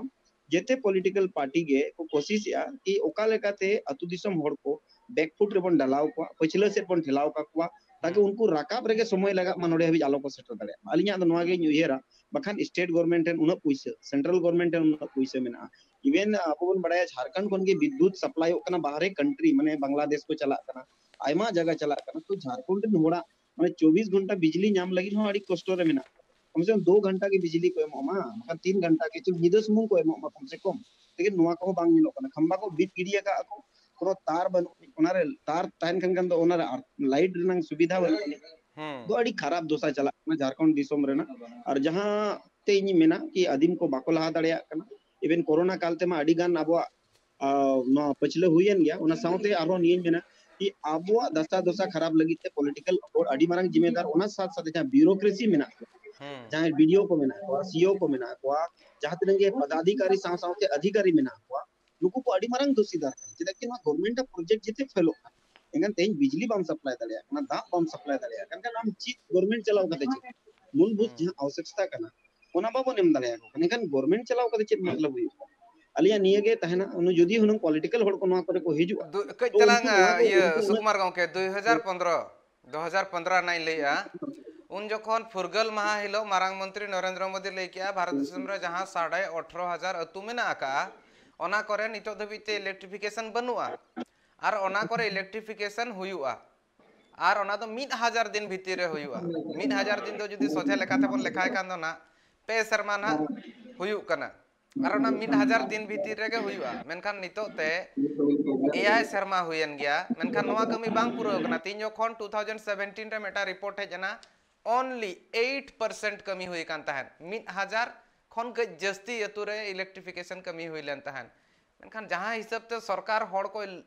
ᱡᱮᱛᱮ political party ᱜᱮ ᱠᱚ ᱠᱳᱥᱤᱥᱮᱜᱼᱟ ᱠᱤ ᱚᱠᱟ ᱞᱮᱠᱟᱛᱮ ᱟᱹᱛᱩ ᱫᱤᱥᱚᱢ ᱦᱚᱲ ᱠᱚ back foot ᱨᱮᱵᱚᱱ ᱰᱟᱞᱟᱣ ᱠᱚᱣᱟ, ᱯᱟᱹᱪᱷᱞᱟᱹ ᱥᱮᱫ ᱵᱚᱱ ᱴᱷᱮᱞᱟᱣ ᱠᱟᱠᱚᱣᱟ, ᱛᱟᱠᱤ ᱦᱩᱸ᱾ ᱩᱱᱠᱩ ᱨᱟᱠᱟᱵ ᱨᱮᱜᱮ ᱥᱚᱢᱚᱭ ᱞᱟᱜᱟᱜ ᱢᱟ, ᱱᱚᱰᱮ ᱦᱟᱹᱵᱤᱡ ᱟᱞᱚ ᱠᱚ ᱥᱮᱴᱮᱨ ᱫᱟᱲᱮᱭᱟᱜ ᱢᱟ᱾ ᱟᱹᱞᱤᱧᱟᱜ ᱫᱚ ᱱᱚᱣᱟ ᱜᱮᱧ ᱩᱭᱦᱟᱹᱨᱟ, ᱵᱟᱠᱷᱟᱱ state government ᱴᱷᱮᱱ ᱩᱱᱟᱹᱜ ᱯᱩᱭᱥᱟᱹ, central government ᱴᱷᱮᱱ ᱩᱱᱟᱹᱜ ᱯᱩᱭᱥᱟᱹ ᱢᱮᱱᱟᱜᱼᱟ᱾ Even ᱟᱵᱚ ᱵᱚᱱ ᱵᱟᱲᱟᱭᱟ ᱡᱷᱟᱲᱠᱷᱚᱸᱰ ᱠᱷᱚᱱ ᱜᱮ ᱵᱤᱫᱽᱭᱩᱛ supplyᱚᱜ ᱠᱟᱱᱟ ᱵᱟᱦᱨᱮ country, ᱢᱟᱱᱮ ᱵᱟᱝᱞᱟᱫᱮᱥ ᱠᱚ ᱪᱟᱞᱟᱜ ᱠᱟᱱᱟ, ᱟᱭᱢᱟ ᱡᱟᱭᱜᱟ ᱪᱟᱞᱟᱜ ᱠᱟᱱᱟ᱾ ᱛᱚ ᱡᱷᱟᱲᱠᱷᱚᱸᱰ ᱨᱮᱱ ᱦᱚᱲᱟᱜ ᱢᱟᱱᱮ ᱪᱚᱵᱵᱤᱥ ᱜᱷᱚᱱᱴᱟ ᱵᱤᱡᱽᱞᱤ ᱧᱟᱢ ᱞᱟᱹᱜᱤᱫ ᱦᱚᱸ ᱟᱹᱰᱤ ᱠᱚᱥᱴᱚ ᱨᱮ ᱢᱮᱱᱟᱜ ᱠᱚᱣᱟ᱾ ᱠᱚᱢ ᱥᱮ ᱠᱚᱢ ᱫᱩ ᱜᱷᱚᱱᱴᱟ ᱜᱮ ᱵᱤᱡᱽᱞᱤ ᱠᱚ ᱮᱢᱚᱜ ᱢᱟ, ᱵᱟᱠᱷᱟᱱ ᱛᱤᱱ ᱜᱷᱚᱱᱴᱟ ᱜᱮ ᱪᱚᱝ ᱧᱤᱫᱟᱹ ᱥᱩᱢᱩᱝ ᱠᱚ ᱮᱢᱚᱜ ᱢᱟ ᱠᱚᱢ ᱥᱮ ᱠᱚᱢ᱾ ᱞᱮᱠᱤᱱ ᱱᱚᱣᱟ ᱠᱚᱦᱚᱸ ᱵᱟᱝ ᱧᱮᱞᱚᱜ ᱠᱟᱱᱟ᱾ ᱠᱷᱟᱢᱵᱟ ᱠᱚ ᱵᱤᱫ ᱜᱤᱰᱤ ᱟᱠᱟᱫ ᱠᱚ, ᱠᱳᱱᱳ ᱛᱟᱨ ᱵᱟᱹᱱᱩᱜ, ᱚᱱᱟᱨᱮ ᱛᱟᱨ ᱛᱟᱦᱮᱱ ᱠᱷᱟᱱ, ᱠᱷᱟᱱ ᱫᱚ ᱚᱱᱟᱨᱮ ᱟᱨ light ᱨᱮᱱᱟᱜ ᱥᱩᱵᱤᱫᱷᱟ ᱵᱟᱹᱱᱩᱜ ᱟᱹᱱᱤᱡ᱾ ᱦᱮᱸ᱾ ᱫᱚ ᱟᱹᱰᱤ ᱠᱷᱟᱨᱟᱯ ᱫᱚᱥᱟ ᱪᱟᱞᱟᱜ ᱠᱟᱱᱟ ᱡᱷᱟᱲᱠᱷᱚᱸᱰ ᱫᱤᱥᱚᱢ ᱨᱮᱱᱟᱜ᱾ ᱟᱨ ᱡᱟᱦᱟᱸ ᱛᱮ ᱤᱧ ᱢᱮᱱᱟ ᱠᱤ ᱟᱹᱫᱤᱢ ᱠᱚ ᱵᱟᱠᱚ ᱞᱟᱦᱟ ᱫᱟᱲᱮᱭᱟᱜ ᱠᱟᱱᱟ, even ᱠᱳᱨᱳᱱᱟ ᱠᱟᱞ ᱛᱮᱢᱟ ᱟᱹᱰᱤ ᱜᱟᱱ ᱟᱵᱚᱣᱟᱜ, ᱟ, ᱱᱚᱣᱟ ᱯᱟᱹᱪᱷᱞᱟᱹ ᱦᱩᱭᱮᱱ ᱜᱮᱭᱟ᱾ ᱚᱱᱟ ᱥᱟᱶᱛᱮ ᱟᱨᱦᱚᱸ ᱱᱤᱭᱟᱹᱧ ᱢᱮᱱᱟ, ᱠᱤ ᱟᱵᱚᱣᱟᱜ ᱫᱟᱥᱟ ᱫᱚᱥᱟ ᱠᱷᱟᱨᱟᱯ ᱞᱟᱹᱜᱤᱫ ᱛᱮ ᱯᱚᱞᱤᱴᱤᱠᱟᱞ ᱵᱚᱨᱰ ᱟᱹᱰᱤ ᱢᱟᱨᱟᱝ ᱡᱤᱢᱮᱫᱟᱨ, ᱚᱱᱟ ᱥᱟᱛ ᱥᱟᱛᱮ ᱡᱟᱦᱟᱸ ᱵᱤᱭᱩᱨᱳᱠᱨᱮᱥᱤ ᱢᱮᱱᱟᱜ ᱠᱚᱣᱟ, ᱦᱩᱸ᱾ ᱡᱟᱦᱟᱸᱭ ᱵᱤᱰᱤᱳ ᱠᱚ ᱢᱮᱱᱟᱜ ᱠᱚᱣᱟ, ᱥᱤᱳ ᱠᱚ ᱢᱮᱱᱟᱜ ᱠᱚᱣᱟ, ᱡᱟᱦᱟᱸ ᱛᱤᱱᱟᱹᱜ ᱜᱮ ᱯᱚᱫᱟᱫᱷᱤᱠᱟᱨᱤ ᱥᱟᱶ ᱥᱟᱶᱛᱮ ᱚᱫᱷᱤᱠᱟᱨᱤ ᱢᱮᱱᱟᱜ ᱠᱚᱣᱟ, ᱱᱩᱠᱩ ᱠᱚ ᱟᱹᱰᱤ ᱢᱟᱨᱟᱝ ᱫᱳᱥᱤᱫᱟᱨ ᱠᱟᱱᱟ᱾ ᱪᱮᱫᱟᱜ ᱠᱤ ᱱᱚᱣᱟ ᱜᱚᱵᱷᱚᱨᱱᱢᱮᱱᱴ ᱟᱜ ᱯᱨᱚᱡᱮᱠᱴ ᱡᱮᱛᱮ ᱯᱷᱮᱞᱚᱜ ᱠᱟᱱᱟ, ᱮᱱᱠᱷᱟᱱ ᱛᱮᱦᱮᱧ ᱵᱤᱡᱽᱞᱤ ᱵᱟᱢ ᱥᱟᱯᱞᱟᱭ ᱫᱟᱲᱮᱭᱟᱜ ᱠᱟᱱᱟ, ᱫᱟᱜ ᱵᱟᱢ ᱥᱟᱯᱞᱟᱭ ᱫᱟᱲᱮᱭᱟᱜ ᱠᱟᱱᱟ, ᱮᱱᱠᱷᱟᱱ ᱟᱢ ᱪᱮᱫ ᱜᱚᱵᱷᱚᱨᱱᱢᱮᱱᱴ ᱪᱟᱞᱟᱣ ᱠᱟᱛᱮ ᱪᱮᱫ? ᱢᱩᱞᱵᱷᱩᱛ ᱦᱩᱸ᱾ ᱡᱟᱦᱟᱸ ᱟᱵᱚᱥᱭᱚᱠᱛᱟ ᱠᱟᱱᱟ, ᱚᱱᱟ ᱵᱟᱵᱚᱱ ᱮᱢ ᱫᱟᱲᱮᱭᱟᱠᱚ ᱠᱟᱱᱟ, ᱮᱱᱠᱷᱟᱱ ᱜᱚᱵᱷᱚᱨᱱᱢᱮᱱᱴ ᱪᱟᱞᱟᱣ ᱠᱟᱛᱮ ᱪᱮᱫ ᱢᱚᱛᱞᱚᱵ ᱦᱩᱭᱩᱜᱼᱟ? ᱟᱹᱞᱤᱧᱟᱜ ᱱᱤᱭᱟᱹ ᱜᱮ ᱛᱟᱦᱮᱱᱟ, ᱩᱱᱤ ᱡᱩᱫᱤ ᱦᱩᱱᱟᱹᱝ ᱯᱚᱞᱤᱴᱤᱠᱟᱞ ᱦᱚᱲ ᱠᱚ ᱱᱚᱣᱟ ᱠᱚᱨᱮ ᱠᱚ ᱦᱤᱡᱩᱜᱼᱟ, ᱫᱩ-, ᱠᱟᱹᱡ ᱛᱚ ᱛᱟᱞᱟᱝ, ᱩᱱᱠᱩ ᱱᱚᱣᱟ ᱠᱚ ᱤᱭᱟᱹ, ᱩᱱᱠᱩ ᱩᱱᱟᱹᱜ ᱥᱩᱠᱩᱢᱟᱨ ᱜᱚᱢᱠᱮ, ᱫᱩ ᱦᱟᱡᱟᱨ ᱯᱚᱱᱨᱚ, ᱫᱩ ᱦᱟᱡᱟᱨ ᱯᱚᱱᱨᱚ ᱨᱮᱱᱟᱜ ᱤᱧ ᱞᱟᱹᱭᱮᱜᱼᱟ᱾ ᱩᱱ ᱡᱚᱠᱷᱚᱱ ᱯᱷᱩᱨᱜᱟᱹᱞ ᱢᱟᱦᱟ ᱦᱤᱞᱳᱜ ᱢᱟᱨᱟᱝ ᱢᱚᱱᱛᱨᱤ ᱱᱚᱨᱮᱱᱫᱨᱚ ᱢᱳᱫᱤ ᱞᱟᱹᱭ ᱠᱮᱜᱼᱟ, ᱵᱷᱟᱨᱚᱛ ᱫᱤᱥᱚᱢ ᱨᱮ ᱡᱟᱦᱟᱸ ᱥᱟᱲᱮ ᱟᱴᱷᱨᱚ ᱦᱟᱡᱟᱨ ᱟᱹᱛᱩ ᱢᱮᱱᱟᱜ ᱟᱠᱟᱜᱼᱟ, ᱚᱱᱟ ᱠᱚᱨᱮ ᱱᱤᱛᱚᱜ ᱫᱷᱟᱹᱵᱤᱡ ᱛᱮ ᱤᱞᱮᱠᱴᱨᱤᱯᱷᱤᱠᱮᱥᱚᱱ ᱵᱟᱹᱱᱩᱜᱼᱟ᱾ ᱟᱨ ᱚᱱᱟ ᱠᱚᱨᱮ ᱤᱞᱮᱠᱴᱨᱤᱯᱷᱤᱠᱮᱥᱚᱱ ᱦᱩᱭᱩᱜᱼᱟ᱾ ᱟᱨ ᱚᱱᱟ ᱫᱚ ᱢᱤᱫ ᱦᱟᱡᱟᱨ ᱫᱤᱱ ᱵᱷᱤᱛᱤᱨ ᱨᱮ ᱦᱩᱭᱩᱜᱼᱟ᱾ ᱢᱤᱫ ᱦᱟᱡᱟᱨ ᱫᱤᱱ ᱫᱚ ᱡᱩᱫᱤ ᱥᱚᱡᱷᱮ ᱞᱮᱠᱟ ᱛᱮᱵᱚᱱ ᱞᱮᱠᱷᱟᱭ ᱠᱷᱟᱱ ᱫᱚ ᱱᱟᱜ ᱯᱮ ᱥᱮᱨᱢᱟ ᱱᱟᱜ ᱦᱩᱭᱩᱜ ᱠᱟᱱᱟ᱾ ᱟᱨ ᱚᱱᱟ ᱢᱤᱫ ᱦᱟᱡᱟᱨ ᱫᱤᱱ ᱵᱷᱤᱛᱤᱨ ᱨᱮᱜᱮ ᱦᱩᱭᱩᱜᱼᱟ᱾ ᱢᱮᱱᱠᱷᱟᱱ ᱱᱤᱛᱚᱜ ᱛᱮ ᱮᱭᱟᱭ ᱥᱮᱨᱢᱟ ᱦᱩᱭᱮᱱ ᱜᱮᱭᱟ, ᱢᱮᱱᱠᱷᱟᱱ ᱱᱚᱣᱟ ᱠᱟᱹᱢᱤ ᱵᱟᱝ ᱯᱩᱨᱟᱹᱣ ᱠᱟᱱᱟ᱾ ᱛᱤᱧ ᱡᱚᱠᱷᱚᱱ ᱴᱩ ᱛᱷᱟᱣᱡᱮᱱᱰ ᱥᱮᱵᱷᱮᱱᱴᱤᱱ ᱨᱮ ᱢᱤᱫᱴᱟᱝ ᱨᱤᱯᱳᱨᱴ ᱦᱮᱡ ᱮᱱᱟ, only eight percent ᱠᱟᱹᱢᱤ ᱦᱩᱭ ᱟᱠᱟᱱ ᱛᱟᱦᱮᱸᱫ᱾ ᱢᱤᱫ ᱦᱟᱡᱟᱨ ᱠᱷᱚᱱ ᱠᱟᱹᱡ ᱡᱟᱹᱥᱛᱤ ᱟᱹᱛᱩ ᱨᱮ ᱤᱞᱮᱠᱴᱨᱤᱯᱷᱤᱠᱮᱥᱚᱱ ᱠᱟᱹᱢᱤ ᱦᱩᱭ ᱞᱮᱱ ᱛᱟᱦᱮᱸᱫ᱾ ᱢᱮᱱᱠᱷᱟᱱ ᱡᱟᱦᱟᱸ ᱦᱤᱥᱟᱹᱵ ᱛᱮ ᱥᱚᱨᱠᱟᱨ ᱦᱚᱲ ᱠᱚ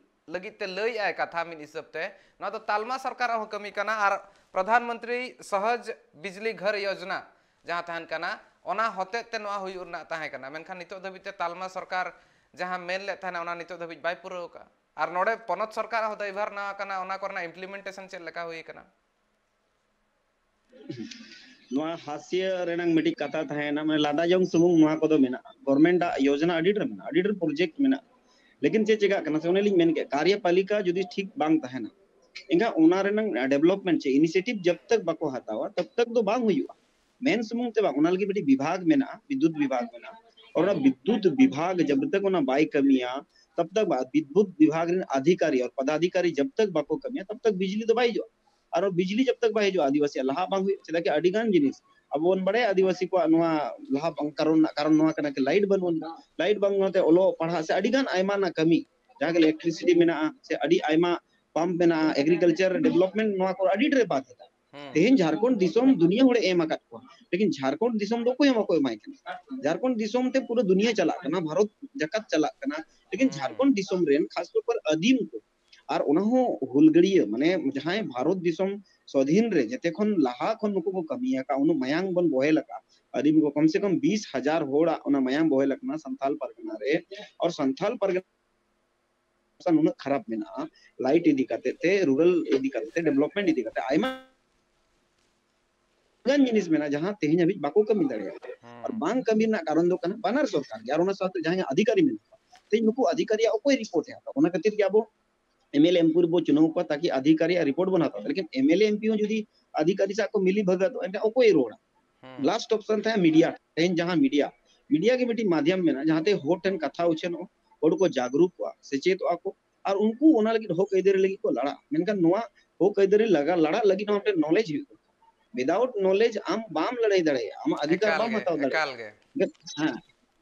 ᱞᱟᱹᱜᱤᱫ ᱛᱮ ᱞᱟᱹᱭ ᱟᱭ ᱠᱟᱛᱷᱟ, ᱢᱤᱫ ᱦᱤᱥᱟᱹᱵ ᱛᱮ ᱱᱚᱣᱟ ᱫᱚ ᱛᱟᱞᱢᱟ ᱥᱚᱨᱠᱟᱨᱟᱜ ᱦᱚᱸ ᱠᱟᱹᱢᱤ ᱠᱟᱱᱟ ᱟᱨ ᱯᱨᱚᱫᱷᱟᱱ ᱢᱚᱱᱛᱨᱤ ᱥᱚᱦᱚᱡᱽ ᱵᱤᱡᱽᱞᱤ ᱜᱷᱚᱨ ᱭᱳᱡᱽᱱᱟ ᱡᱟᱦᱟᱸ ᱛᱟᱦᱮᱱ ᱠᱟᱱᱟ, ᱚᱱᱟ ᱦᱚᱛᱮᱡ ᱛᱮ ᱱᱚᱣᱟ ᱦᱩᱭᱩᱜ ᱨᱮᱱᱟᱜ ᱛᱟᱦᱮᱸ ᱠᱟᱱᱟ᱾ ᱢᱮᱱᱠᱷᱟᱱ ᱱᱤᱛᱚᱜ ᱫᱷᱟᱹᱵᱤᱡ ᱛᱮ ᱛᱟᱞᱢᱟ ᱥᱚᱨᱠᱟᱨ ᱡᱟᱦᱟᱸ ᱢᱮᱱ ᱞᱮᱫ ᱛᱟᱦᱮᱱᱟ, ᱚᱱᱟ ᱱᱤᱛᱚᱜ ᱫᱷᱟᱹᱵᱤᱡ ᱵᱟᱭ ᱯᱩᱨᱟᱹᱣ ᱟᱠᱟᱫᱼᱟ᱾ ᱟᱨ ᱱᱚᱰᱮ ᱯᱚᱱᱚᱛ ᱥᱚᱨᱠᱟᱨᱟᱜ ᱦᱚᱸ ᱫᱟᱭᱵᱷᱟᱨ ᱱᱚᱣᱟ ᱠᱟᱱᱟ, ᱚᱱᱟ ᱠᱚᱨᱮᱱᱟᱜ implementation ᱪᱮᱫ ᱞᱮᱠᱟ ᱦᱩᱭ ᱟᱠᱟᱱᱟ? ᱱᱚᱣᱟ ᱦᱟᱹᱥᱭᱟᱹ ᱨᱮᱱᱟᱝ ᱢᱤᱫᱴᱤᱡ ᱠᱟᱛᱷᱟ ᱛᱟᱦᱮᱸᱭᱮᱱᱟ, ᱢᱟᱱᱮ ᱞᱟᱸᱫᱟ ᱡᱚᱝ ᱥᱩᱢᱩᱝ ᱱᱚᱣᱟ ᱠᱚᱫᱚ ᱢᱮᱱᱟᱜᱼᱟ᱾ ᱜᱚᱵᱷᱚᱨᱱᱢᱮᱱᱴ ᱟᱜ ᱭᱳᱡᱽᱱᱟ ᱟᱹᱰᱤ ᱰᱷᱮᱨ ᱢᱮᱱᱟᱜᱼᱟ, ᱟᱹᱰᱤ ᱰᱷᱮᱨ ᱯᱨᱚᱡᱮᱠᱴ ᱢᱮᱱᱟᱜᱼᱟ, ᱞᱮᱠᱤᱱ ᱪᱮᱫ ᱪᱮᱠᱟᱜ ᱠᱟᱱᱟ ᱥᱮ, ᱚᱱᱮ ᱞᱤᱧ ᱢᱮᱱ ᱠᱮᱫ, ᱠᱟᱨᱭᱚᱯᱟᱞᱤᱠᱟ ᱡᱩᱫᱤ ᱴᱷᱤᱠ ᱵᱟᱝ ᱛᱟᱦᱮᱱᱟ, ᱮᱱᱠᱷᱟᱱ ᱚᱱᱟ ᱨᱮᱱᱟᱝ ᱰᱮᱵᱷᱞᱚᱯᱢᱮᱱᱴ ᱪᱮ ᱤᱱᱤᱥᱤᱭᱮᱴᱤᱵᱷ ᱡᱟᱵ ᱛᱟᱠ ᱵᱟᱠᱚ ᱦᱟᱛᱟᱣᱟ, ᱛᱟᱵ ᱛᱟᱠ ᱫᱚ ᱵᱟᱝ ᱦᱩᱭᱩᱜᱼᱟ᱾ ᱢᱮᱱ ᱥᱩᱢᱩᱝ ᱛᱮ ᱵᱟᱝ, ᱚᱱᱟ ᱞᱟᱹᱜᱤᱫ ᱢᱤᱫᱴᱤᱡ ᱵᱤᱵᱷᱟᱜᱽ ᱢᱮᱱᱟᱜᱼᱟ, ᱵᱤᱫᱽᱭᱩᱛ ᱵᱤᱵᱷᱟᱜᱽ ᱢᱮᱱᱟᱜᱼᱟ᱾ ᱚᱱᱟ ᱵᱤᱫᱽᱭᱩᱛ ᱵᱤᱵᱷᱟᱜᱽ ᱡᱟᱵ ᱛᱟᱠ ᱚᱱᱟ ᱵᱟᱭ ᱠᱟᱹᱢᱤᱭᱟ, ᱛᱟᱵ ᱛᱟᱠ ᱵᱟ-, ᱵᱤᱫᱽᱭᱩᱛ ᱵᱤᱵᱷᱟᱜᱽ ᱨᱮᱱ ᱟᱫᱷᱤᱠᱟᱨᱤ ᱟᱨ ᱯᱚᱫᱟᱫᱷᱤᱠᱟᱨᱤ ᱡᱟᱵ ᱛᱟᱠ ᱵᱟᱠᱚ ᱠᱟᱹᱢᱤᱭᱟ, ᱛᱟᱵ ᱛᱟᱠ ᱵᱤᱡᱽᱞᱤ ᱫᱚ ᱵᱟᱭ ᱦᱤᱡᱩᱜᱼᱟ᱾ ᱟᱨ ᱵᱤᱡᱽᱞᱤ ᱡᱟᱵ ᱛᱟᱠ ᱵᱟᱭ ᱦᱤᱡᱩᱜᱼᱟ, ᱟᱹᱫᱤᱵᱟᱹᱥᱤᱭᱟᱜ ᱞᱟᱦᱟ ᱵᱟᱝ ᱦᱩᱭᱩᱜᱼᱟ᱾ ᱪᱮᱫᱟᱜ ᱠᱤ ᱟᱹᱰᱤ ᱜᱟᱱ ᱡᱤᱱᱤᱥ ᱟᱵᱚ ᱵᱚᱱ ᱵᱟᱲᱟᱭᱟ, ᱟᱹᱫᱤᱵᱟᱹᱥᱤ ᱠᱚᱣᱟᱜ ᱱᱚᱣᱟ ᱞᱟᱦᱟ ᱵᱟᱝ ᱠᱟᱨᱚᱱ ᱨᱮᱱᱟᱜ ᱠᱟᱨᱚᱱ ᱱᱚᱣᱟ ᱠᱟᱱᱟ ᱠᱤ ᱞᱟᱭᱤᱴ ᱵᱟᱹᱱᱩᱜ ᱟᱹᱱᱤᱡ᱾ ᱞᱟᱭᱤᱴ ᱵᱟᱝ ᱚᱱᱟᱛᱮ ᱚᱞᱚᱜ ᱯᱟᱲᱦᱟᱜ ᱥᱮ ᱟᱹᱰᱤ ᱜᱟᱱ ᱟᱭᱢᱟ ᱨᱮᱱᱟᱜ ᱠᱟᱹᱢᱤ, ᱡᱟᱦᱟᱸ ᱜᱮ ᱤᱞᱮᱠᱴᱨᱤᱥᱤᱴᱤ ᱢᱮᱱᱟᱜᱼᱟ ᱥᱮ ᱟᱹᱰᱤ ᱟᱭᱢᱟ ᱯᱟᱢᱯ ᱢᱮᱱᱟᱜᱼᱟ, ᱮᱜᱽᱨᱤᱠᱟᱞᱪᱟᱨ ᱰᱮᱵᱷᱞᱚᱯᱢᱮᱱᱴ, ᱱᱚᱣᱟ ᱠᱚ ᱟᱹᱰᱤ ᱰᱷᱮᱨ ᱮ ᱵᱟᱫ ᱮᱫᱟ᱾ ᱦᱩᱸ᱾ ᱛᱮᱦᱮᱧ ᱡᱷᱟᱲᱠᱷᱚᱸᱰ ᱫᱤᱥᱚᱢ ᱫᱩᱱᱤᱭᱟᱹ ᱦᱚᱲᱮ ᱮᱢ ᱟᱠᱟᱫ ᱠᱚᱣᱟ, ᱞᱮᱠᱤᱱ ᱡᱷᱟᱲᱠᱷᱚᱸᱰ ᱫᱤᱥᱚᱢ ᱫᱚ ᱚᱠᱚᱭ ᱦᱚᱸ ᱵᱟᱠᱚ ᱮᱢᱟᱭ ᱠᱟᱱᱟ᱾ ᱡᱷᱟᱲᱠᱷᱚᱸᱰ ᱫᱤᱥᱚᱢ ᱛᱮ ᱯᱩᱨᱟᱹ ᱫᱩᱱᱤᱭᱟᱹ ᱪᱟᱞᱟᱜ ᱠᱟᱱᱟ, ᱵᱷᱟᱨᱚᱛ ᱡᱟᱠᱟᱛ ᱪᱟᱞᱟᱜ ᱠᱟᱱᱟ, ᱞᱮᱠᱤᱱ ᱦᱩᱸ᱾ ᱡᱷᱟᱲᱠᱷᱚᱸᱰ ᱫᱤᱥᱚᱢ ᱨᱮᱱ ᱠᱷᱟᱥ ᱛᱚᱨ ᱯᱚᱨ ᱟᱹᱫᱤᱢ ᱠᱚ, ᱟᱨ ᱚᱱᱟ ᱦᱚᱸ ᱦᱩᱞᱜᱟᱹᱲᱤᱭᱟᱹ, ᱢᱟᱱᱮ ᱡᱟᱦᱟᱸᱭ ᱵᱷᱟᱨᱚᱛ ᱫᱤᱥᱚᱢ ᱥᱟᱹᱫᱷᱤᱱ ᱨᱮ ᱡᱮᱛᱮ ᱠᱷᱚᱱ ᱞᱟᱦᱟ ᱠᱷᱚᱱ ᱱᱩᱠᱩ ᱠᱚ ᱠᱟᱹᱢᱤ ᱟᱠᱟᱫ, ᱩᱱᱟᱹᱜ ᱢᱟᱭᱟᱝ ᱵᱚᱱ ᱵᱚᱦᱮᱞ ᱟᱠᱟᱫ, ᱟᱹᱫᱤᱢ ᱠᱚ ᱠᱚᱢ ᱥᱮ ᱠᱚᱢ ᱵᱤᱥ ᱦᱟᱡᱟᱨ ᱦᱚᱲᱟᱜ ᱚᱱᱟ ᱢᱟᱭᱟᱝ ᱵᱚᱦᱮᱞ ᱟᱠᱟᱱᱟ ᱥᱟᱱᱛᱟᱞ ᱯᱟᱨᱜᱟᱱᱟ ᱨᱮ᱾ ᱟᱨ ᱥᱟᱱᱛᱟᱞ ᱯᱟᱨᱜᱟᱱᱟ ᱱᱩᱱᱟᱹᱜ ᱠᱷᱟᱨᱟᱯ ᱢᱮᱱᱟᱜᱼᱟ, ᱞᱟᱭᱤᱴ ᱤᱫᱤ ᱠᱟᱛᱮ ᱛᱮ, ᱨᱩᱨᱟᱞ ᱤᱫᱤ ᱠᱟᱛᱮ ᱛᱮ, ᱰᱮᱵᱷᱞᱚᱯᱢᱮᱱᱴ ᱤᱫᱤ ᱠᱟᱛᱮ ᱟᱭᱢᱟ ᱜᱟᱱ ᱡᱤᱱᱤᱥ ᱢᱮᱱᱟᱜᱼᱟ, ᱡᱟᱦᱟᱸ ᱛᱮᱦᱮᱧ ᱦᱟᱹᱵᱤᱡ ᱵᱟᱠᱚ ᱠᱟᱹᱢᱤ ᱫᱟᱲᱮᱭᱟᱜᱼᱟ᱾ ᱟᱨ ᱵᱟᱝ ᱠᱟᱹᱢᱤ ᱨᱮᱱᱟᱜ ᱠᱟᱨᱚᱱ ᱫᱚ ᱠᱟᱱᱟ ᱵᱟᱱᱟᱨ ᱥᱚᱨᱠᱟᱨ ᱜᱮ ᱟᱨ ᱚᱱᱟ ᱥᱟᱶᱛᱮ ᱡᱟᱦᱟᱸᱭ ᱚᱫᱷᱤᱠᱟᱨᱤ ᱢᱮᱱᱟᱜ ᱠᱚᱣᱟ᱾ ᱛᱮᱦᱮᱧ ᱱᱩᱠᱩ ᱚᱫᱷᱤᱠᱟᱨᱤᱭᱟᱜ ᱚᱠᱚᱭ ᱨᱤᱯᱳᱨᱴ ᱮ ᱦᱟᱛᱟᱣᱟ? ᱚᱱᱟ ᱠᱷᱟᱹᱛᱤᱨ ᱜᱮ ᱟᱵᱚ M L A M P ᱨᱮᱵᱚ ᱪᱩᱱᱟᱹᱣ ᱠᱚᱣᱟ, ᱛᱟᱠᱤ ᱚᱫᱷᱤᱠᱟᱨᱤᱭᱟᱜ ᱨᱤᱯᱳᱨᱴ ᱵᱚᱱ ᱦᱟᱛᱟᱣᱟ᱾ ᱞᱮᱠᱤᱱ M L A M P ᱦᱚᱸ ᱡᱩᱫᱤ ᱚᱫᱷᱤᱠᱟᱨᱤ ᱥᱟᱶ ᱠᱚ ᱢᱤᱞᱤ ᱵᱷᱟᱜᱟᱛᱚᱜᱼᱟ, ᱮᱱᱠᱷᱟᱱ ᱚᱠᱚᱭ ᱨᱚᱲᱟ? ᱞᱟᱥᱴ ᱚᱯᱥᱚᱱ ᱛᱟᱦᱮᱸ ᱢᱤᱰᱤᱭᱟ᱾ ᱛᱮᱦᱮᱧ ᱡᱟᱦᱟᱸ ᱢᱤᱰᱤᱭᱟ, ᱢᱤᱰᱤᱭᱟ ᱜᱮ ᱢᱤᱫᱴᱤᱡ ᱢᱟᱫᱷᱭᱚᱢ ᱢᱮᱱᱟᱜᱼᱟ, ᱡᱟᱦᱟᱸᱛᱮ ᱦᱚᱲ ᱴᱷᱮᱱ ᱠᱟᱛᱷᱟ ᱩᱪᱷᱟᱹᱱᱚᱜᱼᱟ, ᱦᱚᱲ ᱠᱚ ᱡᱟᱜᱽᱨᱩᱠᱚᱜᱼᱟ, ᱥᱮᱪᱮᱫᱚᱜᱼᱟ ᱠᱚ, ᱟᱨ ᱩᱱᱠᱩ ᱚᱱᱟ ᱞᱟᱹᱜᱤᱫ ᱦᱚᱠ ᱟᱹᱭᱫᱟᱹᱨᱤ ᱞᱟᱹᱜᱤᱫ ᱠᱚ ᱞᱟᱲᱟᱜᱼᱟ᱾ ᱢᱮᱱᱠᱷᱟᱱ ᱱᱚᱣᱟ ᱦᱚᱠ ᱟᱹᱭᱫᱟᱹᱨᱤ ᱞᱟᱜᱟ, ᱞᱟᱲᱟᱜ ᱞᱟᱹᱜᱤᱫ ᱦᱚᱸ ᱢᱤᱫᱴᱮᱱ ᱱᱚᱞᱮᱡᱽ ᱦᱩᱭᱩᱜ ᱫᱚᱨᱠᱟᱨ᱾ ᱣᱤᱫᱟᱣᱩᱴ ᱱᱚᱞᱮᱡᱽ ᱟᱢ ᱵᱟᱢ ᱞᱟᱹᱲᱦᱟᱹᱭ ᱫᱟᱲᱮᱭᱟᱜᱼᱟ, ᱟᱢᱟᱜ ᱚᱫᱷᱤᱠᱟᱨ ᱮᱠᱟᱞ ᱵᱟᱢ ᱜᱮ, ᱦᱟᱛᱟᱣ ᱮᱠᱟᱞ ᱫᱟᱲᱮᱭᱟᱜᱼᱟ᱾ ᱜᱮ᱾ ᱦᱮᱸ,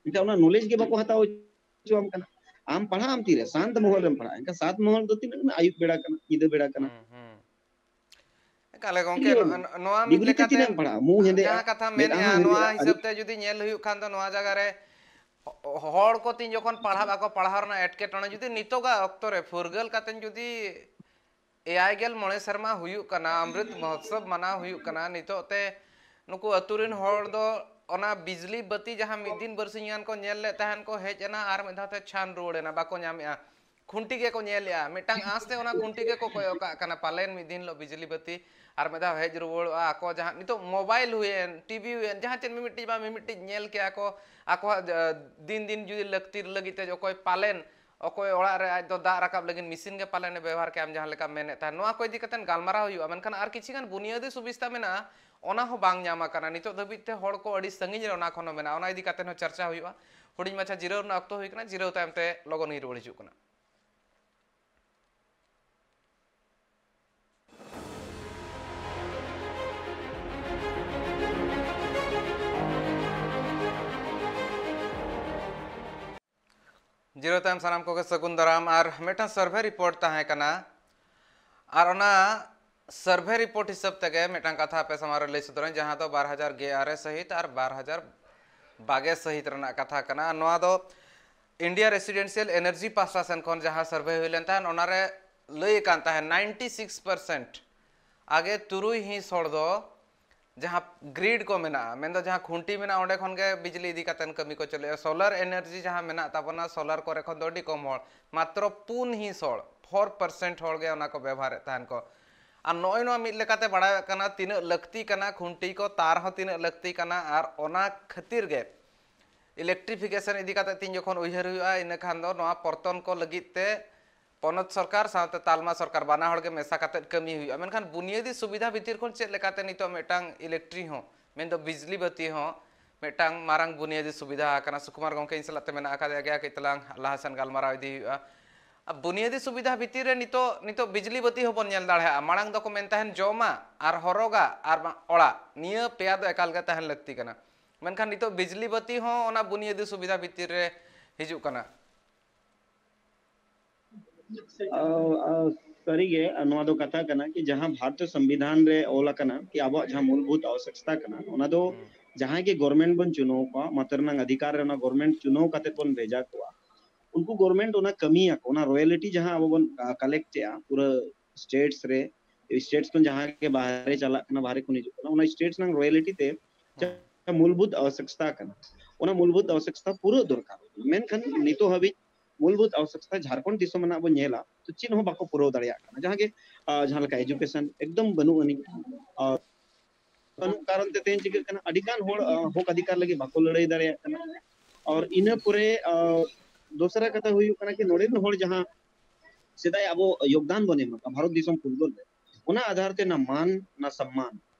ᱮᱱᱠᱷᱟᱱ ᱚᱱᱟ ᱱᱚᱞᱮᱡᱽ ᱜᱮ ᱵᱟᱠᱚ ᱦᱟᱛᱟᱣ ᱦᱚᱪᱚᱣᱟᱢ ᱠᱟᱱᱟ᱾ ᱟᱢ ᱯᱟᱲᱦᱟᱜ ᱟᱢ ᱛᱤᱨᱮ? ᱥᱟᱱᱛ ᱢᱚᱦᱚᱞ ᱨᱮᱢ ᱯᱟᱲᱦᱟᱜᱼᱟ᱾ ᱮᱱᱠᱷᱟᱱ ᱥᱟᱛ ᱢᱚᱦᱚᱞ ᱫᱚ ᱛᱤᱱᱟᱹᱜ ᱠᱟᱱᱟ? ᱟᱹᱭᱩᱵ ᱵᱮᱲᱟ ᱠᱟᱱᱟ, ᱧᱤᱫᱟᱹ ᱵᱮᱲᱟ ᱠᱟᱱᱟ᱾ ᱦᱩᱸ, ᱦᱩᱸ᱾ ᱮᱠᱟᱞ ᱜᱮ ᱜᱚᱝᱠᱮ, ᱠᱷᱟᱹᱞᱤ ᱱᱚ-, ᱱᱚᱣᱟ ᱢᱤᱫ ᱰᱤᱜᱽᱨᱤ ᱛᱮ ᱞᱮᱠᱟᱛᱮ ᱛᱤᱱᱟᱹᱜ ᱮᱢ ᱯᱟᱲᱦᱟᱜᱼᱟ? ᱢᱩ ᱦᱮᱸᱫᱮᱜᱼᱟ, ᱡᱟᱦᱟᱸ ᱠᱟᱛᱷᱟᱢ ᱢᱮᱫᱦᱟ ᱢᱮᱱᱮᱜᱼᱟ, ᱱᱚᱣᱟ ᱦᱮᱸᱫᱮᱜᱼᱟ, ᱟᱹᱰᱤ ᱦᱤᱥᱟᱹᱵ ᱛᱮ ᱡᱩᱫᱤ ᱧᱮᱞ ᱦᱩᱭᱩᱜ ᱠᱷᱟᱱ ᱫᱚ ᱱᱚᱣᱟ ᱡᱟᱭᱜᱟ ᱨᱮ ᱦᱚ-, ᱦᱚᱲ ᱠᱚ ᱛᱤᱱ ᱡᱚᱠᱷᱚᱱ ᱯᱟᱲᱦᱟᱜ ᱵᱟᱠᱚ ᱯᱟᱲᱦᱟᱣ ᱨᱮᱱᱟᱜ ᱮᱴᱠᱮᱴᱚᱬᱮ, ᱡᱩᱫᱤ ᱱᱤᱛᱚᱜᱟᱜ ᱚᱠᱛᱚ ᱨᱮ ᱯᱷᱩᱨᱜᱟᱹᱞ ᱠᱟᱛᱮ ᱡᱩᱫᱤ ᱮᱭᱟᱭ ᱜᱮᱞ ᱢᱚᱬᱮ ᱥᱮᱨᱢᱟ ᱦᱩᱭᱩᱜ ᱠᱟᱱᱟ, ᱚᱢᱨᱤᱛ ᱢᱚᱦᱳᱛᱥᱚᱵ ᱢᱟᱱᱟᱣ ᱦᱩᱭᱩᱜ ᱠᱟᱱᱟ, ᱱᱤᱛᱚᱜ ᱛᱮ ᱱᱩᱠᱩ ᱟᱹᱛᱩ ᱨᱮᱱ ᱦᱚᱲ ᱫᱚ ᱚᱱᱟ ᱵᱤᱡᱽᱞᱤ ᱵᱟᱹᱛᱤ ᱡᱟᱦᱟᱸ ᱢᱤᱫ ᱫᱤᱱ ᱵᱟᱨᱥᱤᱧ ᱜᱟᱱ ᱠᱚ ᱧᱮᱞ ᱞᱮᱫ ᱛᱟᱦᱮᱱ ᱠᱚ, ᱦᱮᱡ ᱮᱱᱟ ᱟᱨ ᱢᱤᱫ ᱫᱷᱟᱣ ᱛᱮ ᱪᱷᱟᱱ ᱨᱩᱣᱟᱹᱲ ᱮᱱᱟ, ᱵᱟᱠᱚ ᱧᱟᱢᱮᱜᱼᱟ᱾ ᱠᱷᱩᱱᱴᱤ ᱜᱮᱠᱚ ᱧᱮᱞᱮᱜᱼᱟ, ᱢᱤᱫᱴᱟᱝ ᱟᱸᱥ ᱛᱮ ᱚᱱᱟ ᱠᱷᱩᱱᱴᱤ ᱜᱮᱠᱚ ᱠᱚᱭᱚᱜ ᱠᱟᱜ ᱠᱟᱱᱟ, ᱯᱟᱞᱮᱱ ᱢᱤᱫ ᱫᱤᱱ ᱦᱤᱞᱳᱜ ᱵᱤᱡᱽᱞᱤ ᱵᱟᱹᱛᱤ ᱟᱨ ᱢᱤᱫ ᱫᱷᱟᱣ ᱦᱮᱡ ᱨᱩᱣᱟᱹᱲᱚᱜᱼᱟ᱾ ᱟᱠᱚ ᱡᱟᱦᱟᱸ ᱱᱤᱛᱚᱜ ᱢᱳᱵᱟᱭᱤᱞ ᱦᱩᱭᱮᱱ, ᱴᱤᱵᱷᱤ ᱦᱩᱭᱮᱱ, ᱡᱟᱦᱟᱸ ᱪᱮᱫ ᱢᱤᱢᱤᱫᱴᱤᱡ ᱵᱟᱝ ᱢᱤᱢᱤᱫᱴᱤᱡ ᱧᱮᱞ ᱠᱮᱜᱼᱟ ᱠᱚ, ᱟᱠᱚᱣᱟᱜ, ᱟ, ᱫᱤᱱ ᱫᱤᱱ ᱡᱩᱫᱤ ᱞᱟᱹᱠᱛᱤ ᱞᱟᱹᱜᱤᱫ ᱛᱮ ᱚᱠᱚᱭ ᱯᱟᱞᱮᱱ ᱚᱠᱚᱭ ᱚᱲᱟᱜ ᱨᱮ ᱟᱡ ᱫᱚ ᱫᱟᱜ ᱨᱟᱠᱟᱵ ᱞᱟᱹᱜᱤᱫ ᱢᱮᱥᱤᱱ ᱜᱮ ᱯᱟᱞᱮᱱ ᱮ ᱵᱮᱵᱚᱦᱟᱨ ᱠᱮᱜᱼᱟ, ᱟᱢ ᱡᱟᱦᱟᱸ ᱞᱮᱠᱟᱢ ᱢᱮᱱᱮᱫ ᱛᱟᱦᱮᱸᱫ, ᱱᱚᱣᱟ ᱠᱚ ᱤᱫᱤ ᱠᱟᱛᱮ ᱜᱟᱞᱢᱟᱨᱟᱣ ᱦᱩᱭᱩᱜᱼᱟ᱾ ᱢᱮᱱᱠᱷᱟᱱ ᱟᱨ ᱠᱤᱪᱷᱤ ᱜᱟᱱ ᱵᱩᱱᱤᱭᱟᱹᱫᱤ ᱥᱩᱵᱤᱥᱛᱟ ᱢᱮᱱᱟᱜᱼᱟ, ᱚᱱᱟ ᱦᱚᱸ ᱵᱟᱝ ᱧᱟᱢ ᱟᱠᱟᱱᱟ᱾ ᱱᱤᱛᱚᱜ ᱫᱷᱟᱹᱵᱤᱡ ᱛᱮ ᱦᱚᱲ ᱠᱚ ᱟᱹᱰᱤ ᱥᱟᱺᱜᱤᱧ ᱨᱮ ᱚᱱᱟ ᱠᱷᱚᱱ ᱦᱚᱸ ᱢᱮᱱᱟᱜᱼᱟ᱾ ᱚᱱᱟ ᱤᱫᱤ ᱠᱟᱛᱮ ᱦᱚᱸ ᱪᱟᱨᱪᱟ ᱦᱩᱭᱩᱜᱼᱟ᱾ ᱦᱩᱰᱤᱧ ᱢᱟᱪᱷᱟ ᱡᱤᱨᱟᱹᱣ ᱨᱮᱱᱟᱜ ᱚᱠᱛᱚ ᱦᱩᱭ ᱠᱟᱱᱟ, ᱡᱤᱨᱟᱹᱣ ᱛᱟᱭᱚᱢ ᱛᱮ ᱞᱚᱜᱚᱱ ᱜᱤᱧ ᱨᱩᱣᱟᱹᱲ ᱦᱤᱡᱩᱜ ᱠᱟᱱᱟ᱾ ᱡᱤᱨᱟᱹᱣ ᱛᱟᱭᱚᱢ ᱥᱟᱱᱟᱢ ᱠᱚᱜᱮ ᱥᱟᱹᱜᱩᱱ ᱫᱟᱨᱟᱢ᱾ ᱟᱨ ᱢᱤᱫᱴᱟᱝ ᱥᱟᱨᱵᱷᱮ ᱨᱤᱯᱳᱨᱴ ᱛᱟᱦᱮᱸ ᱠᱟᱱᱟ, ᱟᱨ ᱚᱱᱟ ᱥᱟᱨᱵᱷᱮ ᱨᱤᱯᱳᱨᱴ ᱦᱤᱥᱟᱹᱵ ᱛᱮᱜᱮ ᱢᱤᱫᱴᱟᱝ ᱠᱟᱛᱷᱟ ᱟᱯᱮ ᱥᱟᱢᱟᱝ ᱨᱮ ᱞᱟᱹᱭ ᱥᱚᱫᱚᱨᱟᱹᱧ, ᱡᱟᱦᱟᱸ ᱫᱚ ᱵᱟᱨ ᱦᱟᱡᱟᱨ ᱜᱮᱞ ᱟᱨᱮ ᱥᱟᱹᱦᱤᱛ ᱟᱨ ᱵᱟᱨ ᱦᱟᱡᱟᱨ ᱵᱟᱜᱮ ᱥᱟᱹᱦᱤᱛ ᱨᱮᱱᱟᱜ ᱠᱟᱛᱷᱟ ᱠᱟᱱᱟ᱾ ᱱᱚᱣᱟ ᱫᱚ ᱤᱱᱰᱤᱭᱟ ᱨᱮᱥᱤᱰᱮᱱᱥᱤᱭᱟᱞ ᱮᱱᱟᱨᱡᱤ ᱯᱟᱦᱴᱟ ᱥᱮᱱ ᱠᱷᱚᱱ ᱡᱟᱦᱟᱸ ᱥᱟᱨᱵᱷᱮ ᱦᱩᱭ ᱞᱮᱱ ᱛᱟᱦᱮᱸᱫ, ᱚᱱᱟᱨᱮ ᱞᱟᱹᱭ ᱟᱠᱟᱱ ᱛᱟᱦᱮᱸᱫ, ᱱᱟᱭᱤᱱᱴᱤ ᱥᱤᱠᱥ ᱯᱟᱨᱥᱮᱱᱴ ᱟᱜᱮ ᱛᱩᱨᱩᱭ ᱦᱤᱸᱥ ᱦᱚᱲ ᱫᱚ ᱡᱟᱦᱟᱸ ᱜᱨᱤᱰ ᱠᱚ ᱢᱮᱱᱟᱜᱼᱟ, ᱢᱮᱱᱫᱚ ᱡᱟᱦᱟᱸ ᱠᱷᱩᱱᱴᱤ ᱢᱮᱱᱟᱜᱼᱟ, ᱚᱸᱰᱮ ᱠᱷᱚᱱ ᱜᱮ ᱵᱤᱡᱽᱞᱤ ᱤᱫᱤ ᱠᱟᱛᱮ ᱠᱟᱹᱢᱤ ᱠᱚ ᱪᱟᱹᱞᱩᱭᱟ᱾ ᱥᱳᱞᱟᱨ ᱮᱱᱟᱨᱡᱤ ᱡᱟᱦᱟᱸ ᱢᱮᱱᱟᱜ ᱛᱟᱵᱚᱱᱟ, ᱥᱳᱞᱟᱨ ᱠᱚᱨᱮ ᱠᱷᱚᱱ ᱫᱚ ᱟᱹᱰᱤ ᱠᱚᱢ ᱦᱚᱲ, ᱢᱟᱛᱨᱚ ᱯᱩᱱ ᱦᱤᱸᱥ ᱦᱚᱲ, ᱯᱷᱳᱨ ᱯᱟᱨᱥᱮᱱᱴ ᱦᱚᱲ ᱜᱮ ᱚᱱᱟ ᱠᱚ ᱵᱮᱵᱚᱦᱟᱨᱮᱫ ᱛᱟᱦᱮᱱ ᱠᱚ᱾ ᱟᱨ ᱱᱚᱜᱼᱚᱭ ᱱᱚᱣᱟ ᱢᱤᱫ ᱞᱮᱠᱟᱛᱮ ᱵᱟᱲᱟᱭᱚᱜ ᱠᱟᱱᱟ, ᱛᱤᱱᱟᱹᱜ ᱞᱟᱹᱠᱛᱤ ᱠᱟᱱᱟ ᱠᱷᱩᱱᱴᱤ ᱠᱚ, ᱛᱟᱨ ᱦᱚᱸ ᱛᱤᱱᱟᱹᱜ ᱞᱟᱹᱠᱛᱤ ᱠᱟᱱᱟ᱾ ᱟᱨ ᱚᱱᱟ ᱠᱷᱟᱹᱛᱤᱨ ᱜᱮ ᱤᱞᱮᱠᱴᱨᱤᱯᱷᱤᱠᱮᱥᱚᱱ ᱤᱫᱤ ᱠᱟᱛᱮ ᱛᱤᱧ ᱡᱚᱠᱷᱚᱱ ᱩᱭᱦᱟᱹᱨ ᱦᱩᱭᱩᱜᱼᱟ, ᱤᱱᱟᱹ ᱠᱷᱟᱱ ᱫᱚ ᱱᱚᱣᱟ ᱯᱚᱨᱛᱚᱱ ᱠᱚ ᱞᱟᱹᱜᱤᱫ ᱛᱮ ᱯᱚᱱᱚᱛ ᱥᱚᱨᱠᱟᱨ ᱥᱟᱶᱛᱮ ᱛᱟᱞᱢᱟ ᱥᱚᱨᱠᱟᱨ ᱵᱟᱱᱟ ᱦᱚᱲ ᱜᱮ ᱢᱮᱥᱟ ᱠᱟᱛᱮ ᱠᱟᱹᱢᱤ ᱦᱩᱭᱩᱜᱼᱟ᱾ ᱢᱮᱱᱠᱷᱟᱱ ᱵᱩᱱᱤᱭᱟᱹᱫᱤ ᱥᱩᱵᱤᱫᱷᱟ ᱵᱷᱤᱛᱤᱨ ᱠᱷᱚᱱ ᱪᱮᱫ ᱞᱮᱠᱟᱛᱮ ᱱᱤᱛᱚᱜ ᱢᱤᱫᱴᱟᱝ ᱤᱞᱮᱠᱴᱨᱤ ᱦᱚᱸ, ᱢᱮᱱᱫᱚ ᱵᱤᱡᱽᱞᱤ ᱵᱟᱹᱛᱤ ᱦᱚᱸ ᱢᱤᱫᱴᱟᱝ ᱢᱟᱨᱟᱝ ᱵᱩᱱᱤᱭᱟᱹᱫᱤ ᱥᱩᱵᱤᱫᱷᱟ ᱟᱠᱟᱱᱟ? ᱥᱩᱠᱩᱢᱟᱨ ᱜᱚᱢᱠᱮ ᱤᱧ ᱥᱟᱞᱟᱜ ᱛᱮ ᱢᱮᱱᱟᱜ ᱟᱠᱟᱫᱮᱭᱟ, ᱜᱮᱭᱟ ᱠᱟᱹᱡ ᱛᱟᱞᱟᱝ ᱞᱟᱦᱟ ᱥᱮᱱ ᱜᱟᱞᱢᱟᱨᱟᱣ ᱤᱫᱤ ᱦᱩᱭᱩᱜᱼᱟ᱾ ᱟᱨ ᱵᱩᱱᱤᱭᱟᱹᱫᱤ ᱥᱩᱵᱤᱫᱷᱟ ᱵᱷᱤᱛᱤᱨ ᱨᱮ ᱱᱤᱛᱚᱜ, ᱱᱤᱛᱚᱜ ᱵᱤᱡᱽᱞᱤ ᱵᱟᱹᱛᱤ ᱦᱚᱸᱵᱚᱱ ᱧᱮᱞ ᱫᱟᱲᱮᱭᱟᱜᱼᱟ᱾ ᱢᱟᱲᱟᱝ ᱫᱚᱠᱚ ᱢᱮᱱ ᱛᱟᱦᱮᱱ ᱡᱚᱢᱟᱜ ᱟᱨ ᱦᱚᱨᱚᱜᱟᱜ ᱟᱨ ᱵᱟᱝ ᱚᱲᱟᱜ, ᱱᱤᱭᱟᱹ ᱯᱮᱭᱟ ᱫᱚ ᱮᱠᱟᱞ ᱜᱮ ᱛᱟᱦᱮᱱ ᱞᱟᱹᱠᱛᱤ ᱠᱟᱱᱟ᱾ ᱢᱮᱱᱠᱷᱟᱱ ᱱᱤᱛᱚᱜ ᱵᱤᱡᱽᱞᱤ ᱵᱟᱹᱛᱤ ᱦᱚᱸ ᱚᱱᱟ ᱵᱩᱱᱤᱭᱟᱹᱫᱤ ᱥᱩᱵᱤᱫᱷᱟ ᱵᱷᱤᱛᱤᱨ ᱨᱮ ᱦᱤᱡᱩᱜ ᱠᱟᱱᱟ᱾ ᱟ, ᱟ, ᱥᱟᱹᱨᱤᱜᱮ, ᱟ, ᱱᱚᱣᱟ ᱫᱚ ᱠᱟᱛᱷᱟ ᱠᱟᱱᱟ ᱠᱤ ᱡᱟᱦᱟᱸ ᱵᱷᱟᱨᱚᱛ ᱥᱚᱝᱵᱤᱫᱷᱟᱱ ᱨᱮ ᱚᱞ ᱟᱠᱟᱱᱟ ᱠᱤ ᱟᱵᱚᱣᱟᱜ ᱡᱟᱦᱟᱸ ᱢᱩᱞᱵᱷᱩᱛ ᱟᱵᱚᱥᱭᱚᱠᱛᱟ ᱠᱟᱱᱟ, ᱚᱱᱟ ᱫᱚ ᱡᱟᱦᱟᱸᱭ ᱜᱮ ᱜᱚᱵᱷᱚᱨᱱᱢᱮᱱᱴ ᱵᱚᱱ ᱪᱩᱱᱟᱹᱣ ᱠᱚᱣᱟ, ᱢᱟᱛᱚ ᱨᱮᱱᱟᱜ ᱚᱫᱷᱤᱠᱟᱨ ᱨᱮ ᱚᱱᱟ ᱜᱚᱵᱷᱚᱨᱱᱢᱮᱱᱴ ᱪᱩᱱᱟᱹᱣ ᱠᱟᱛᱮ ᱵᱚᱱ ᱵᱷᱮᱡᱟ ᱠᱚᱣᱟ᱾ ᱩᱱᱠᱩ ᱜᱚᱵᱷᱚᱨᱱᱢᱮᱱᱴ ᱚᱱᱟ ᱠᱟᱹᱢᱤᱭᱟᱠᱚ, ᱚᱱᱟ ᱨᱚᱭᱟᱞᱴᱤ ᱡᱟᱦᱟᱸ ᱟᱵᱚ ᱵᱚᱱ ᱠᱟᱞᱮᱠᱴ ᱮᱜᱼᱟ ᱯᱩᱨᱟᱹ ᱥᱴᱮᱴᱥ ᱨᱮ, ᱥᱴᱮᱴᱥ ᱠᱷᱚᱱ ᱡᱟᱦᱟᱸ ᱜᱮ ᱵᱟᱦᱨᱮ ᱪᱟᱞᱟᱜ ᱠᱟᱱᱟ, ᱵᱟᱦᱨᱮ ᱠᱷᱚᱱ ᱦᱤᱡᱩᱜ ᱠᱟᱱᱟ, ᱚᱱᱟ ᱥᱴᱮᱴᱥ ᱨᱮᱱᱟᱜ ᱨᱚᱭᱟᱞᱴᱤ ᱛᱮ ᱡᱟᱦᱟᱸ ᱢᱩᱞᱵᱷᱩᱛ ᱟᱵᱚᱥᱭᱚᱠᱛᱟ ᱠᱟᱱᱟ, ᱚᱱᱟ ᱢᱩᱞᱵᱷᱩᱛ ᱟᱵᱚᱥᱭᱚᱠᱛᱟ ᱯᱩᱨᱟᱹ ᱫᱚᱨᱠᱟᱨ᱾ ᱢᱮᱱᱠᱷᱟᱱ ᱱᱤᱛᱚᱜ ᱦᱟᱹᱵᱤᱡ ᱢᱩᱞᱵᱷᱩᱛ ᱟᱵᱚᱥᱭᱚᱠᱛᱟ ᱡᱷᱟᱲᱠᱷᱚᱸᱰ ᱫᱤᱥᱚᱢ ᱨᱮᱱᱟᱜ ᱵᱚᱱ ᱧᱮᱞᱟ, ᱛᱚ ᱪᱮᱫ ᱦᱚᱸ ᱵᱟᱠᱚ ᱯᱩᱨᱟᱹᱣ ᱫᱟᱲᱮᱭᱟᱜ ᱠᱟᱱᱟ᱾ ᱡᱟᱦᱟᱸ ᱜᱮ, ᱟ, ᱡᱟᱦᱟᱸ ᱞᱮᱠᱟ ᱮᱡᱩᱠᱮᱥᱚᱱ ᱮᱠᱫᱚᱢ ᱵᱟᱹᱱᱩᱜ ᱟᱹᱱᱤᱡ, ᱟᱨ ᱵᱟᱹᱱᱩᱜ ᱠᱟᱨᱚᱱ ᱛᱮ ᱛᱮᱦᱮᱧ ᱪᱤᱠᱟᱹᱜ ᱠᱟᱱᱟ, ᱟᱹᱰᱤ ᱜᱟᱱ ᱦᱚᱲ, ᱟ, ᱦᱚᱠ ᱚᱫᱷᱤᱠᱟᱨ ᱞᱟᱹᱜᱤᱫ ᱵᱟᱠᱚ ᱞᱟᱹᱲᱦᱟᱹᱭ ᱫᱟᱲᱮᱭᱟᱜ ᱠᱟᱱᱟ᱾ ᱟᱨ ᱤᱱᱟᱹ ᱯᱚᱨᱮ, ᱟ, ᱫᱚᱥᱨᱟ ᱠᱟᱛᱷᱟ ᱦᱩᱭᱩᱜ ᱠᱟᱱᱟ ᱠᱤ ᱱᱚᱰᱮ ᱨᱮᱱ ᱦᱚᱲ ᱡᱟᱦᱟᱸ ᱥᱮᱫᱟᱭ ᱟᱵᱚ ᱭᱳᱜᱽᱫᱟᱱ ᱵᱚᱱ ᱮᱢ ᱟᱠᱟᱫ ᱵᱷᱟᱨᱚᱛ ᱫᱤᱥᱚᱢ ᱯᱷᱩᱨᱜᱟᱹᱞ ᱨᱮ, ᱚᱱᱟ ᱟᱫᱷᱟᱨ ᱛᱮ ᱱᱟ ᱢᱟᱱ ᱱᱟ ᱥᱚᱢᱢᱟᱱ,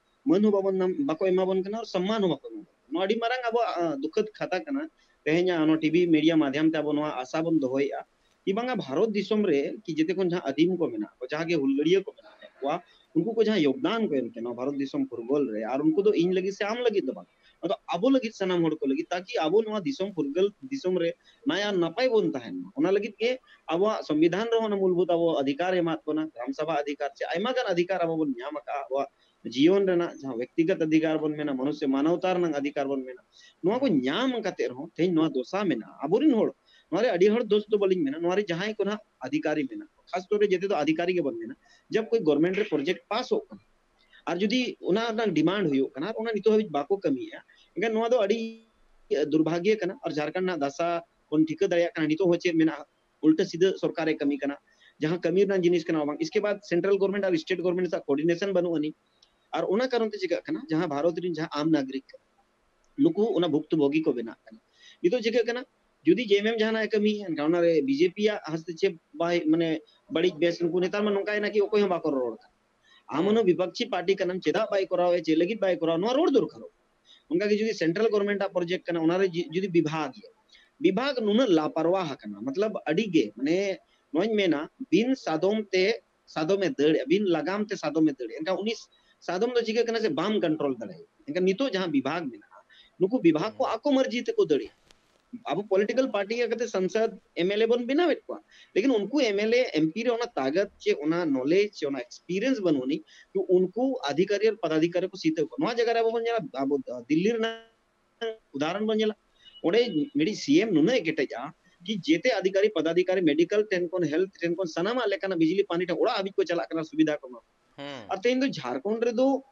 ᱢᱟᱹᱱ ᱦᱚᱸ ᱵᱟᱵᱚᱱ ᱧᱟᱢ, ᱵᱟᱠᱚ ᱮᱢᱟ ᱵᱚᱱ ᱠᱟᱱᱟ ᱟᱨ ᱥᱚᱢᱢᱟᱱ ᱦᱚᱸ ᱵᱟᱠᱚ ᱮᱢᱟ ᱵᱚᱱ ᱠᱟᱱᱟ᱾ ᱱᱚᱣᱟ ᱟᱹᱰᱤ ᱢᱟᱨᱟᱝ ᱟᱵᱚᱣᱟᱜ, ᱟ, ᱫᱩᱠᱷᱟᱹᱛ ᱠᱟᱛᱷᱟ ᱠᱟᱱᱟ᱾ ᱛᱮᱦᱮᱧ, ᱟ, ᱱᱚᱣᱟ ᱴᱤᱵᱷᱤ ᱢᱤᱰᱤᱭᱟ ᱢᱟᱫᱷᱭᱟᱢ ᱛᱮ ᱟᱵᱚ ᱱᱚᱣᱟ ᱟᱥᱟ ᱵᱚᱱ ᱫᱚᱦᱚᱭᱮᱫᱼᱟ ᱠᱤ ᱵᱟᱝᱟ ᱵᱷᱟᱨᱚᱛ ᱫᱤᱥᱚᱢ ᱨᱮ ᱠᱤ ᱡᱮᱛᱮ ᱠᱷᱚᱱ ᱡᱟᱦᱟᱸ ᱟᱹᱫᱤᱢ ᱠᱚ ᱢᱮᱱᱟᱜ ᱠᱚᱣᱟ, ᱡᱟᱦᱟᱸ ᱜᱮ ᱦᱩᱞᱜᱟᱹᱲᱤᱭᱟᱹ ᱠᱚ ᱢᱮᱱᱟᱜ ᱠᱚᱣᱟ, ᱩᱱᱠᱩ ᱠᱚ ᱡᱟᱦᱟᱸ ᱭᱳᱜᱽᱫᱟᱱ ᱠᱚ ᱮᱢ ᱠᱮᱫ ᱱᱚᱣᱟ ᱵᱷᱟᱨᱚᱛ ᱫᱤᱥᱚᱢ ᱯᱷᱩᱨᱜᱟᱹᱞ ᱨᱮ, ᱟᱨ ᱩᱱᱠᱩ ᱫᱚ ᱤᱧ ᱞᱟᱹᱜᱤᱫ ᱥᱮ ᱟᱢ ᱞᱟᱹᱜᱤᱫ ᱫᱚ ᱵᱟᱝ, ᱱᱚᱣᱟ ᱫᱚ ᱟᱵᱚ ᱞᱟᱹᱜᱤᱫ ᱥᱟᱱᱟᱢ ᱦᱚᱲ ᱠᱚ ᱞᱟᱹᱜᱤᱫ, ᱛᱟᱠᱤ ᱟᱵᱚ ᱱᱚᱣᱟ ᱫᱤᱥᱚᱢ ᱯᱷᱩᱨᱜᱟᱹᱞ ᱫᱤᱥᱚᱢ ᱨᱮ ᱱᱟᱭ ᱟᱨ ᱱᱟᱯᱟᱭ ᱵᱚᱱ ᱛᱟᱦᱮᱱ ᱢᱟ᱾ ᱚᱱᱟ ᱞᱟᱹᱜᱤᱫ ᱜᱮ ᱟᱵᱚᱣᱟᱜ ᱥᱚᱝᱵᱤᱫᱷᱟᱱ ᱨᱮᱦᱚᱸ ᱚᱱᱟ ᱢᱩᱞᱵᱷᱩᱛ ᱟᱵᱚ ᱚᱫᱷᱤᱠᱟᱨ ᱮᱢᱟᱫ ᱵᱚᱱᱟ, ᱜᱨᱟᱢ ᱥᱟᱵᱷᱟ ᱚᱫᱷᱤᱠᱟᱨ ᱪᱮ ᱟᱭᱢᱟ ᱜᱟᱱ ᱚᱫᱷᱤᱠᱟᱨ ᱟᱵᱚ ᱵᱚᱱ ᱧᱟᱢ ᱟᱠᱟᱫᱼᱟ᱾ ᱟᱵᱚᱣᱟᱜ ᱡᱤᱭᱚᱱ ᱨᱮᱱᱟᱜ ᱡᱟᱦᱟᱸ ᱵᱮᱠᱛᱤᱜᱚᱛ ᱚᱫᱷᱤᱠᱟᱨ ᱵᱚᱱ ᱢᱮᱱᱟ, ᱢᱟᱱᱩᱥᱭᱚ ᱢᱟᱱᱚᱣᱛᱟ ᱨᱮᱱᱟᱜ ᱚᱫᱷᱤᱠᱟᱨ ᱵᱚᱱ ᱢᱮᱱᱟ, ᱱᱚᱣᱟ ᱠᱚ ᱧᱟᱢ ᱠᱟᱛᱮ ᱨᱮᱦᱚᱸ ᱛᱮᱦᱮᱧ ᱱᱚᱣᱟ ᱫᱚᱥᱟ ᱢᱮᱱᱟᱜᱼᱟ᱾ ᱟᱵᱚᱨᱮᱱ ᱦᱚᱲ ᱱᱚᱣᱟ ᱨᱮ ᱟᱹᱰᱤ ᱦᱚᱲ ᱫᱳᱥ ᱫᱚ ᱵᱟᱹᱞᱤᱧ ᱢᱮᱱᱟ, ᱱᱚᱣᱟ ᱨᱮ ᱡᱟᱦᱟᱸᱭ ᱠᱚ ᱱᱟᱦᱟᱜ ᱚᱫᱷᱤᱠᱟᱨᱤ ᱢᱮᱱᱟᱜ ᱠᱚᱣᱟ, ᱠᱷᱟᱥ ᱛᱚᱨ ᱨᱮ ᱡᱮᱛᱮ ᱫᱚ ᱚᱫᱷᱤᱠᱟᱨᱤ ᱜᱮᱵᱚᱱ ᱢᱮᱱᱟ, ᱡᱟᱵ ᱠᱳᱭ ᱜᱚᱵᱷᱚᱨᱱᱢᱮᱱᱴ ᱨᱮ ᱯᱨᱚᱡᱮᱠᱴ ᱯᱟᱥᱚᱜ ᱠᱟᱱᱟ ᱟᱨ ᱡᱩᱫᱤ ᱚᱱᱟ ᱨᱮᱱᱟᱜ ᱰᱤᱢᱟᱱᱰ ᱦᱩᱭᱩᱜ ᱠᱟᱱᱟ ᱟᱨ ᱚᱱᱟ ᱱᱤᱛᱚᱜ ᱦᱟᱹᱵᱤᱡ ᱵᱟᱠᱚ ᱠᱟᱹᱢᱤᱭᱮᱫᱼᱟ, ᱮᱱᱠᱷᱟᱱ ᱱᱚᱣᱟ ᱫᱚ ᱟᱹᱰᱤ ᱫᱩᱨᱵᱷᱟᱜᱽᱭᱚ ᱠᱟᱱᱟ᱾ ᱟᱨ ᱡᱷᱟᱲᱠᱷᱚᱸᱰ ᱨᱮᱱᱟᱜ ᱫᱟᱥᱟ ᱵᱚᱱ ᱴᱷᱤᱠᱟᱹ ᱫᱟᱲᱮᱭᱟᱜ ᱠᱟᱱᱟ, ᱱᱤᱛᱚᱜ ᱦᱚᱸ ᱪᱮᱫ ᱢᱮᱱᱟᱜᱼᱟ, ᱩᱞᱴᱟᱹ ᱥᱤᱫᱷᱟᱹ ᱥᱚᱨᱠᱟᱨᱮ ᱠᱟᱹᱢᱤ ᱠᱟᱱᱟ, ᱡᱟᱦᱟᱸ ᱠᱟᱹᱢᱤ ᱨᱮᱱᱟᱜ ᱡᱤᱱᱤᱥ ᱠᱟᱱᱟ ᱵᱟᱝ᱾ ᱤᱥᱠᱮ ᱵᱟᱫ ᱥᱮᱱᱴᱨᱟᱞ ᱜᱚᱵᱷᱚᱨᱱᱢᱮᱱᱴ ᱟᱨ ᱥᱴᱮᱴ ᱜᱚᱵᱷᱚᱨᱱᱢᱮᱱᱴ ᱥᱟᱶ ᱠᱳᱚᱨᱰᱤᱱᱮᱥᱚᱱ ᱵᱟᱹᱱᱩᱜ ᱟᱹᱱᱤᱡ, ᱟᱨ ᱚᱱᱟ ᱠᱟᱨᱚᱱ ᱛᱮ ᱪᱤᱠᱟᱹᱜ ᱠᱟᱱᱟ, ᱡᱟᱦᱟᱸ ᱵᱷᱟᱨᱚᱛ ᱨᱮᱱ ᱡᱟᱦᱟᱸ ᱟᱢ ᱱᱟᱜᱚᱨᱤᱠ ᱠᱟᱱᱟ, ᱱᱩᱠᱩ ᱚᱱᱟ ᱵᱷᱩᱠᱛᱚᱵᱷᱳᱜᱤ ᱠᱚ ᱵᱮᱱᱟᱜ ᱠᱟᱱᱟ᱾ ᱱᱤᱛᱚᱜ ᱪᱤᱠᱟᱹᱜ ᱠᱟᱱᱟ, ᱡᱩᱫᱤ ᱡᱮ ᱮᱢ ᱮᱢ ᱡᱟᱦᱟᱱᱟᱜ ᱮ ᱠᱟᱹᱢᱤᱭᱟ, ᱮᱱᱠᱷᱟᱱ ᱚᱱᱟᱨᱮ ᱵᱤᱡᱮᱯᱤ ᱭᱟᱜ ᱦᱟᱥᱛᱮ ᱪᱮᱫ ᱵᱟᱭ, ᱢᱟᱱᱮ, ᱵᱟᱹᱲᱤᱡ ᱵᱮᱥ, ᱱᱩᱠᱩ ᱱᱮᱛᱟᱨ ᱢᱟ ᱱᱚᱝᱠᱟᱭᱮᱱᱟ ᱠᱤ ᱚᱠᱚᱭ ᱦᱚᱸ ᱵᱟᱠᱚ ᱨᱚᱲ ᱠᱟᱱᱟ᱾ ᱟᱢ ᱦᱩᱸ᱾ ᱚᱱᱟ ᱵᱤᱯᱚᱠᱠᱷᱤ ᱯᱟᱨᱴᱤ ᱠᱟᱱᱟᱢ, ᱪᱮᱫᱟᱜ ᱵᱟᱭ ᱠᱚᱨᱟᱣᱟ, ᱪᱮᱫ ᱞᱟᱹᱜᱤᱫ ᱵᱟᱭ ᱠᱚᱨᱟᱣᱟ, ᱱᱚᱣᱟ ᱨᱚᱲ ᱫᱚᱨᱠᱟᱨᱚᱜ᱾ ᱚᱱᱠᱟ ᱜᱮ ᱡᱩᱫᱤ ᱥᱮᱱᱴᱨᱟᱞ ᱜᱚᱵᱷᱚᱨᱱᱢᱮᱱᱴ ᱟᱜ ᱯᱨᱚᱡᱮᱠᱴ ᱠᱟᱱᱟ, ᱚᱱᱟᱨᱮ ᱡᱩ-, ᱡᱩᱫᱤ ᱵᱤᱵᱷᱟᱜᱽ ᱜᱮᱭᱟ, ᱵᱤᱵᱷᱟᱜᱽ ᱱᱩᱱᱟᱹᱜ ᱞᱟᱯᱟᱨᱣᱟᱦ ᱟᱠᱟᱱᱟ, ᱢᱚᱛᱞᱚᱵ ᱟᱹᱰᱤ ᱜᱮ, ᱢᱟᱱᱮ, ᱱᱚᱣᱟᱧ ᱢᱮᱱᱟ, ᱵᱤᱱ ᱥᱟᱫᱚᱢ ᱛᱮ ᱥᱟᱫᱚᱢᱮ ᱫᱟᱹᱲᱮᱜᱼᱟ, ᱵᱤᱱ ᱞᱟᱜᱟᱢ ᱛᱮ ᱥᱟᱫᱚᱢᱮ ᱫᱟᱹᱲᱮᱜᱼᱟ, ᱮᱱᱠᱷᱟᱱ ᱩᱱᱤ ᱥᱟᱫᱚᱢ ᱫᱚ ᱪᱤᱠᱟᱹᱜ ᱠᱟᱱᱟ ᱥᱮ ᱵᱟᱢ ᱠᱚᱱᱴᱨᱳᱞ ᱫᱟᱲᱮᱭᱟᱜᱼᱟ᱾ ᱮᱱᱠᱷᱟᱱ ᱱᱤᱛᱚᱜ ᱡᱟᱦᱟᱸ ᱵᱤᱵᱷᱟᱜᱽ ᱢᱮᱱᱟᱜᱼᱟ, ᱱᱩᱠᱩ ᱵᱤᱵᱷᱟᱜᱽ ᱠᱚ ᱟᱠᱚ ᱢᱟᱨᱡᱤ ᱛᱮᱠᱚ ᱫᱟᱹᱲᱮᱜᱼᱟ᱾ ᱟᱵᱚ ᱯᱚᱞᱤᱴᱤᱠᱟᱞ ᱯᱟᱨᱴᱤ ᱠᱟᱛᱮ ᱥᱟᱝᱥᱚᱫ ᱮᱢ ᱮᱞ ᱮ ᱵᱚᱱ ᱵᱮᱱᱟᱣᱮᱫ ᱠᱚᱣᱟ, ᱞᱮᱠᱤᱱ ᱩᱱᱠᱩ M L A M P ᱨᱮ ᱚᱱᱟ ᱛᱟᱠᱚᱛ ᱪᱮ ᱚᱱᱟ ᱱᱚᱞᱮᱡᱽ ᱪᱮ ᱚᱱᱟ ᱮᱠᱥᱯᱤᱨᱤᱭᱮᱱᱥ ᱵᱟᱹᱱᱩᱜ ᱟᱹᱱᱤᱡ, ᱛᱚ ᱩᱱᱠᱩ ᱚᱫᱷᱤᱠᱟᱨᱤ ᱟᱨ ᱯᱚᱫᱟᱫᱷᱤᱠᱟᱨᱤ ᱠᱚ ᱥᱤᱛᱟᱹ ᱠᱚ᱾ ᱱᱚᱣᱟ ᱡᱟᱭᱜᱟ ᱨᱮ ᱟᱵᱚ ᱵᱚᱱ ᱧᱮᱞᱟ, ᱟᱵᱚ ᱫᱤᱞᱞᱤ ᱨᱮᱱᱟᱜ ᱩᱫᱟᱦᱚᱨᱚᱱ ᱵᱚᱱ ᱧᱮᱞᱟ, ᱚᱸᱰᱮ ᱢᱤᱫᱴᱤᱡ ᱥᱤ ᱮᱢ ᱱᱩᱱᱟᱹᱜ ᱮ ᱠᱮᱴᱮᱡᱟ ᱠᱤ ᱡᱮᱛᱮ ᱚᱫᱷᱤᱠᱟᱨᱤ ᱯᱚᱫᱟᱫᱷᱤᱠᱟᱨᱤ, ᱢᱮᱰᱤᱠᱟᱞ ᱴᱷᱮᱱ ᱠᱷᱚᱱ, ᱦᱮᱞᱛᱷ ᱴᱷᱮᱱ ᱠᱷᱚᱱ, ᱥᱟᱱᱟᱢᱟᱜ ᱞᱮᱠᱟᱱᱟᱜ ᱵᱤᱡᱽᱞᱤ ᱯᱟᱱᱤ ᱴᱷᱮᱱ ᱚᱲᱟᱜ ᱦᱟᱹᱵᱤᱡ ᱠᱚ ᱪᱟᱞᱟᱜ ᱠᱟᱱᱟ ᱥᱩᱵᱤᱫᱷᱟ ᱠᱚ ᱮᱢᱟ ᱠᱚ᱾ ᱦᱩᱸ᱾ ᱟᱨ ᱛᱮᱦᱮᱧ ᱫᱚ ᱡᱷᱟᱲᱠᱷᱚᱸᱰ ᱨᱮᱫᱚ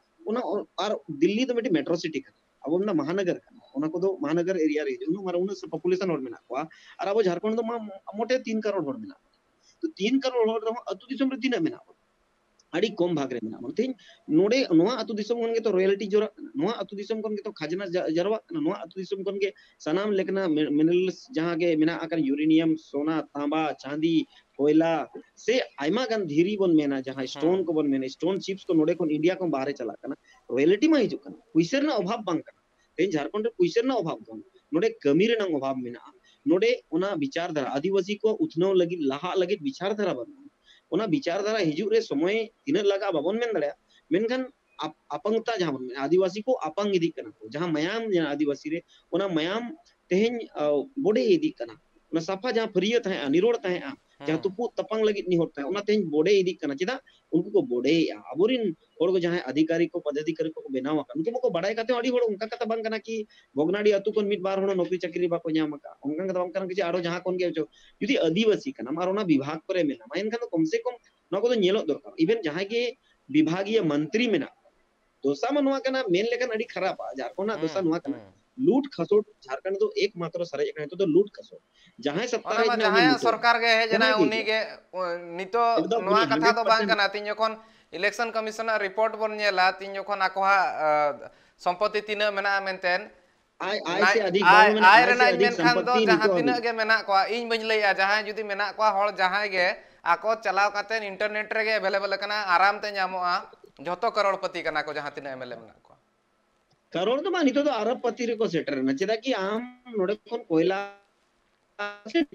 ᱚᱱᱟ, ᱟᱨ ᱫᱤᱞᱞᱤ ᱫᱚ ᱢᱤᱫᱴᱤᱡ ᱢᱮᱴᱨᱳ ᱥᱤᱴᱤ ᱠᱟᱱᱟ, ᱟᱵᱚ ᱢᱮᱱᱟ ᱢᱚᱦᱟᱱᱚᱜᱚᱨ ᱠᱟᱱᱟ, ᱚᱱᱟ ᱠᱚᱫᱚ ᱢᱚᱦᱟᱱᱚᱜᱚᱨ ᱮᱨᱤᱭᱟ ᱨᱮ ᱦᱤᱡᱩᱜᱼᱟ, ᱩᱱᱟᱹᱜ ᱢᱟᱨᱟᱝ, ᱩᱱᱟᱹᱜ ᱥᱮ ᱯᱚᱯᱩᱞᱮᱥᱚᱱ ᱦᱚᱲ ᱢᱮᱱᱟᱜ ᱠᱚᱣᱟ, ᱟᱨ ᱟᱵᱚ ᱡᱷᱟᱲᱠᱷᱚᱸᱰ ᱫᱚ ᱢᱟ ᱢᱚᱴᱮ ᱛᱤᱱ ᱠᱟᱨᱳᱲ ᱦᱚᱲ ᱢᱮᱱᱟᱜ ᱵᱚᱱᱟ᱾ ᱛᱚ ᱛᱤᱱ ᱠᱟᱨᱳᱲ ᱦᱚᱲ ᱨᱮᱦᱚᱸ ᱟᱹᱛᱩ ᱫᱤᱥᱚᱢ ᱨᱮ ᱛᱤᱱᱟᱹᱜ ᱢᱮᱱᱟᱜ ᱵᱚᱱᱟ? ᱟᱹᱰᱤ ᱠᱚᱢ ᱵᱷᱟᱜᱽ ᱨᱮ ᱢᱮᱱᱟᱜ ᱵᱚᱱᱟ᱾ ᱛᱮᱦᱮᱧ ᱱᱚᱰᱮ ᱱᱚᱣᱟ ᱟᱹᱛᱩ ᱫᱤᱥᱚᱢ ᱠᱷᱚᱱ ᱜᱮᱛᱚ ᱨᱚᱭᱮᱞᱴᱤ ᱡᱚᱨᱟᱜ ᱠᱟᱱᱟ, ᱱᱚᱣᱟ ᱟᱹᱛᱩ ᱫᱤᱥᱚᱢ ᱠᱷᱚᱱ ᱜᱮᱛᱚ ᱠᱷᱟᱡᱽᱱᱟ ᱡᱟ-, ᱡᱟᱨᱣᱟᱜ ᱠᱟᱱᱟ, ᱱᱚᱣᱟ ᱟᱹᱛᱩ ᱫᱤᱥᱚᱢ ᱠᱷᱚᱱ ᱜᱮ ᱥᱟᱱᱟᱢ ᱞᱮᱠᱟᱱᱟᱜ ᱢᱤ-, ᱢᱤᱱᱟᱨᱟᱞᱥ ᱡᱟᱦᱟᱸ ᱜᱮ ᱢᱮᱱᱟᱜ ᱟᱠᱟᱫ, ᱭᱩᱨᱮᱱᱤᱭᱟᱢ, ᱥᱳᱱᱟ, ᱛᱟᱸᱵᱟ, ᱪᱟᱸᱫᱤ, ᱠᱚᱭᱞᱟ, ᱥᱮ ᱟᱭᱢᱟ ᱜᱟᱱ ᱫᱷᱤᱨᱤ ᱵᱚᱱ ᱢᱮᱱᱟ, ᱡᱟᱦᱟᱸ ᱦᱩᱸ᱾ ᱥᱴᱳᱱ ᱠᱚᱵᱚᱱ ᱢᱮᱱᱟ, ᱥᱴᱳᱱ ᱪᱤᱯᱥ ᱠᱚ ᱱᱚᱰᱮ ᱠᱷᱚᱱ ᱤᱱᱰᱤᱭᱟ ᱠᱷᱚᱱ ᱵᱟᱦᱨᱮ ᱪᱟᱞᱟᱜ ᱠᱟᱱᱟ, ᱨᱚᱭᱮᱞᱴᱤ ᱢᱟ ᱦᱤᱡᱩᱜ ᱠᱟᱱᱟ, ᱯᱩᱭᱥᱟᱹ ᱨᱮᱱᱟᱜ ᱚᱵᱷᱟᱵ ᱵᱟᱝ ᱠᱟᱱᱟ᱾ ᱛᱮᱦᱮᱧ ᱡᱷᱟᱲᱠᱷᱚᱸᱰ ᱨᱮ ᱯᱩᱭᱥᱟᱹ ᱨᱮᱱᱟᱜ ᱚᱵᱷᱟᱵ ᱫᱚ ᱵᱟᱝ, ᱱᱚᱰᱮ ᱠᱟᱹᱢᱤ ᱨᱮᱱᱟᱜ ᱚᱵᱷᱟᱵ ᱢᱮᱱᱟᱜᱼᱟ᱾ ᱱᱚᱰᱮ ᱚᱱᱟ ᱵᱤᱪᱟᱨ ᱫᱷᱟᱨᱟ, ᱟᱹᱫᱤᱵᱟᱹᱥᱤ ᱠᱚ ᱩᱛᱱᱟᱹᱣ ᱞᱟᱹᱜᱤᱫ, ᱞᱟᱦᱟᱜ ᱞᱟᱹᱜᱤᱫ ᱵᱤᱪᱟᱨ ᱫᱷᱟᱨᱟ ᱵᱟᱹᱱᱩᱜᱼᱟ᱾ ᱚᱱᱟ ᱵᱤᱪᱟᱨ ᱫᱷᱟᱨᱟ ᱦᱤᱡᱩᱜ ᱨᱮ ᱥᱚᱢᱚᱭ ᱛᱤᱱᱟᱹᱜ ᱞᱟᱜᱟᱜᱼᱟ ᱵᱟᱵᱚᱱ ᱢᱮᱱ ᱫᱟᱲᱮᱭᱟᱜᱼᱟ, ᱢᱮᱱᱠᱷᱟᱱ ᱟᱯ-, ᱟᱯᱟᱝᱛᱟ ᱡᱟᱦᱟᱸ ᱵᱚᱱ ᱢᱮᱱᱟ, ᱟᱹᱫᱤᱵᱟᱹᱥᱤ ᱠᱚ ᱟᱯᱟᱝ ᱤᱫᱤᱜ ᱠᱟᱱᱟ ᱠᱚ, ᱡᱟᱦᱟᱸ ᱢᱟᱭᱟᱢ ᱢᱮᱱᱟᱜᱼᱟ ᱟᱹᱫᱤᱵᱟᱹᱥᱤ ᱨᱮ, ᱚᱱᱟ ᱢᱟᱭᱟᱢ ᱛᱮᱦᱮᱧ, ᱟ, ᱵᱚᱰᱮ ᱤᱫᱤᱜ ᱠᱟᱱᱟ᱾ ᱚᱱᱟ ᱥᱟᱯᱷᱟ ᱡᱟᱦᱟᱸ ᱯᱷᱟᱹᱨᱭᱟᱹ ᱛᱟᱦᱮᱸᱜᱼᱟ, ᱱᱤᱨᱚᱲ ᱛᱟᱦᱮᱸᱜᱼᱟ, ᱡᱟᱦᱟᱸ ᱦᱩᱸ᱾ ᱛᱩᱯᱩᱫ ᱛᱟᱯᱟᱝ ᱞᱟᱹᱜᱤᱫ ᱱᱤᱦᱚᱨ ᱛᱟᱦᱮᱸᱜᱼᱟ, ᱚᱱᱟ ᱛᱮᱦᱮᱧ ᱵᱚᱰᱮ ᱤᱫᱤᱜ ᱠᱟᱱᱟ᱾ ᱪᱮᱫᱟᱜ? ᱩᱱᱠᱩ ᱠᱚ ᱵᱚᱰᱮᱭᱮᱜᱼᱟ᱾ ᱟᱵᱚᱨᱤᱱ ᱦᱚᱲ ᱠᱚ ᱡᱟᱦᱟᱸᱭ ᱟᱫᱷᱤᱠᱟᱨᱤ ᱠᱚ, ᱯᱚᱫᱟᱫᱷᱤᱠᱟᱨᱤ ᱠᱚᱠᱚ ᱵᱮᱱᱟᱣ ᱟᱠᱟᱱ, ᱩᱱᱠᱩ ᱢᱟᱠᱚ ᱵᱟᱲᱟᱭ ᱠᱟᱛᱮ ᱦᱚᱸ ᱟᱹᱰᱤ ᱦᱚᱲ, ᱚᱱᱠᱟ ᱠᱟᱛᱷᱟ ᱵᱟᱝ ᱠᱟᱱᱟ ᱠᱤ ᱵᱷᱚᱜᱽᱱᱟᱰᱤ ᱟᱹᱛᱩ ᱠᱷᱚᱱ ᱢᱤᱫ ᱵᱟᱨ ᱦᱚᱲ ᱱᱚᱠᱨᱤ ᱪᱟᱹᱠᱨᱤ ᱵᱟᱠᱚ ᱧᱟᱢ ᱟᱠᱟᱫ, ᱚᱱᱠᱟ ᱠᱟᱛᱷᱟ ᱵᱟᱝ ᱠᱟᱱᱟ ᱠᱤ ᱡᱮ ᱟᱨᱚ ᱡᱟᱦᱟᱸ ᱠᱷᱚᱱ ᱜᱮ ᱚᱪᱚᱜ᱾ ᱡᱩᱫᱤ ᱟᱹᱫᱤᱵᱟᱹᱥᱤ ᱠᱟᱱᱟᱢ ᱟᱨ ᱚᱱᱟ ᱵᱤᱵᱷᱟᱜᱽ ᱠᱚᱨᱮ ᱢᱮᱱᱟᱢᱟ, ᱮᱱᱠᱷᱟᱱ ᱫᱚ ᱠᱚᱢ ᱥᱮ ᱠᱚᱢ ᱱᱚᱣᱟ ᱠᱚᱫᱚ ᱧᱮᱞᱚᱜ ᱫᱚᱨᱠᱟᱨ᱾ Even ᱡᱟᱦᱟᱸᱭ ᱜᱮ ᱵᱤᱵᱷᱟᱜᱤᱭᱟᱹ ᱢᱚᱱᱛᱨᱤ ᱢᱮᱱᱟᱜ, ᱫᱚᱥᱟ ᱢᱟ ᱱᱚᱣᱟ ᱠᱟᱱᱟ, ᱢᱮᱱ ᱞᱮᱠᱷᱟᱱ ᱟᱹᱰᱤ ᱠᱷᱟᱨᱟᱯᱟ᱾ ᱡᱷᱟᱲᱠᱷᱚᱸᱰ ᱨᱮᱱᱟᱜ ᱫᱚᱥᱟ ᱦᱩᱸ, ᱱᱚᱣᱟ ᱠᱟᱱᱟ, ᱦᱩᱸ᱾ ᱞᱩᱴ ᱠᱷᱟᱥᱚᱴ᱾ ᱡᱷᱟᱲᱠᱷᱚᱸᱰ ᱫᱚ ᱮᱠᱢᱟᱛᱨᱚ ᱥᱟᱨᱮᱡ ᱟᱠᱟᱱᱟ ᱱᱤᱛᱚᱜ ᱫᱚ ᱞᱩᱴ ᱠᱷᱟᱥᱚᱴ᱾ ᱡᱟᱦᱟᱸᱭ ᱥᱚᱨᱠᱟᱨ ᱚᱱᱟ ᱦᱮᱡ ᱢᱟ ᱮᱱᱟ, ᱩᱱᱤ ᱡᱟᱦᱟᱸᱭᱟᱜ ᱞᱩᱴᱟᱹᱨᱟ᱾ ᱥᱚᱨᱠᱟᱨ ᱜᱮ ᱦᱮᱡ ᱮᱱᱟᱭ, ᱡᱟᱦᱟᱸᱭ ᱜᱮ ᱩᱱᱤ ᱦᱤᱡᱩᱜ᱾ ᱜᱮ, ᱩ, ᱱᱤᱛᱚᱜ ᱮᱠᱫᱚᱢ ᱱᱚᱣᱟ ᱩᱱᱤ ᱠᱟᱛᱷᱟ ᱫᱚ ᱵᱟᱝ ᱦᱟᱱᱰᱨᱮᱰ ᱯᱟᱨᱥᱮᱱᱴ᱾ ᱠᱟᱱᱟ᱾ ᱛᱤᱧ ᱡᱚᱠᱷᱚᱱ election commission ᱟᱜ report ᱵᱚᱱ ᱧᱮᱞᱟ, ᱛᱤᱧ ᱡᱚᱠᱷᱚᱱ ᱟᱠᱚᱣᱟᱜ, ᱟ, ᱥᱚᱢᱯᱚᱛᱤ ᱛᱤᱱᱟᱹᱜ ᱢᱮᱱᱟᱜᱼᱟ ᱢᱮᱱᱛᱮ, ᱟᱭ, ᱟᱭ ᱱᱟᱭ-, ᱥᱮ ᱟᱫᱷᱤᱠ ᱟᱭ, ᱵᱟᱝ ᱢᱮᱱᱟᱜᱼᱟ, ᱟᱭ ᱟᱭ ᱥᱮ ᱨᱮᱱᱟᱜ ᱤᱧ ᱟᱫᱷᱤᱠ ᱢᱮᱱᱠᱷᱟᱱ ᱫᱚ ᱥᱚᱢᱯᱚᱛᱤ ᱡᱟᱦᱟᱸ ᱱᱤᱛᱚᱜ ᱛᱤᱱᱟᱹᱜ ᱦᱟᱹᱵᱤᱡ᱾ ᱜᱮ ᱢᱮᱱᱟᱜ ᱠᱚᱣᱟ, ᱤᱧ ᱵᱟᱹᱧ ᱞᱟᱹᱭᱮᱜᱼᱟ, ᱡᱟᱦᱟᱸᱭ ᱡᱩᱫᱤ ᱢᱮᱱᱟᱜ ᱠᱚᱣᱟ, ᱦᱚᱲ ᱡᱟᱦᱟᱸᱭ ᱜᱮ ᱟᱠᱚ ᱪᱟᱞᱟᱣ ᱠᱟᱛᱮ internet ᱨᱮᱜᱮ available ᱠᱟᱱᱟ, ᱟᱨᱟᱢ ᱛᱮ ᱧᱟᱢᱚᱜᱼᱟ, ᱡᱷᱚᱛᱚ ᱠᱟᱨᱚᱲᱯᱚᱛᱤ ᱠᱟᱱᱟ ᱠᱚ ᱡᱟᱦᱟᱸ ᱛᱤᱱᱟᱹᱜ MLA ᱢᱮᱱᱟᱜ ᱠᱚᱣᱟ᱾ ᱠᱟᱨᱚᱲ ᱫᱚ ᱵᱟᱝ, ᱱᱤᱛᱚᱜ ᱫᱚ ᱟᱨᱚᱵᱯᱚᱛᱤ ᱨᱮᱠᱚ ᱥᱮᱴᱮᱨ ᱮᱱᱟ᱾ ᱪᱮᱫᱟᱜ ᱠᱤ ᱟᱢ ᱱᱚᱰᱮ ᱠᱷᱚᱱ ᱠᱚᱭᱞᱟ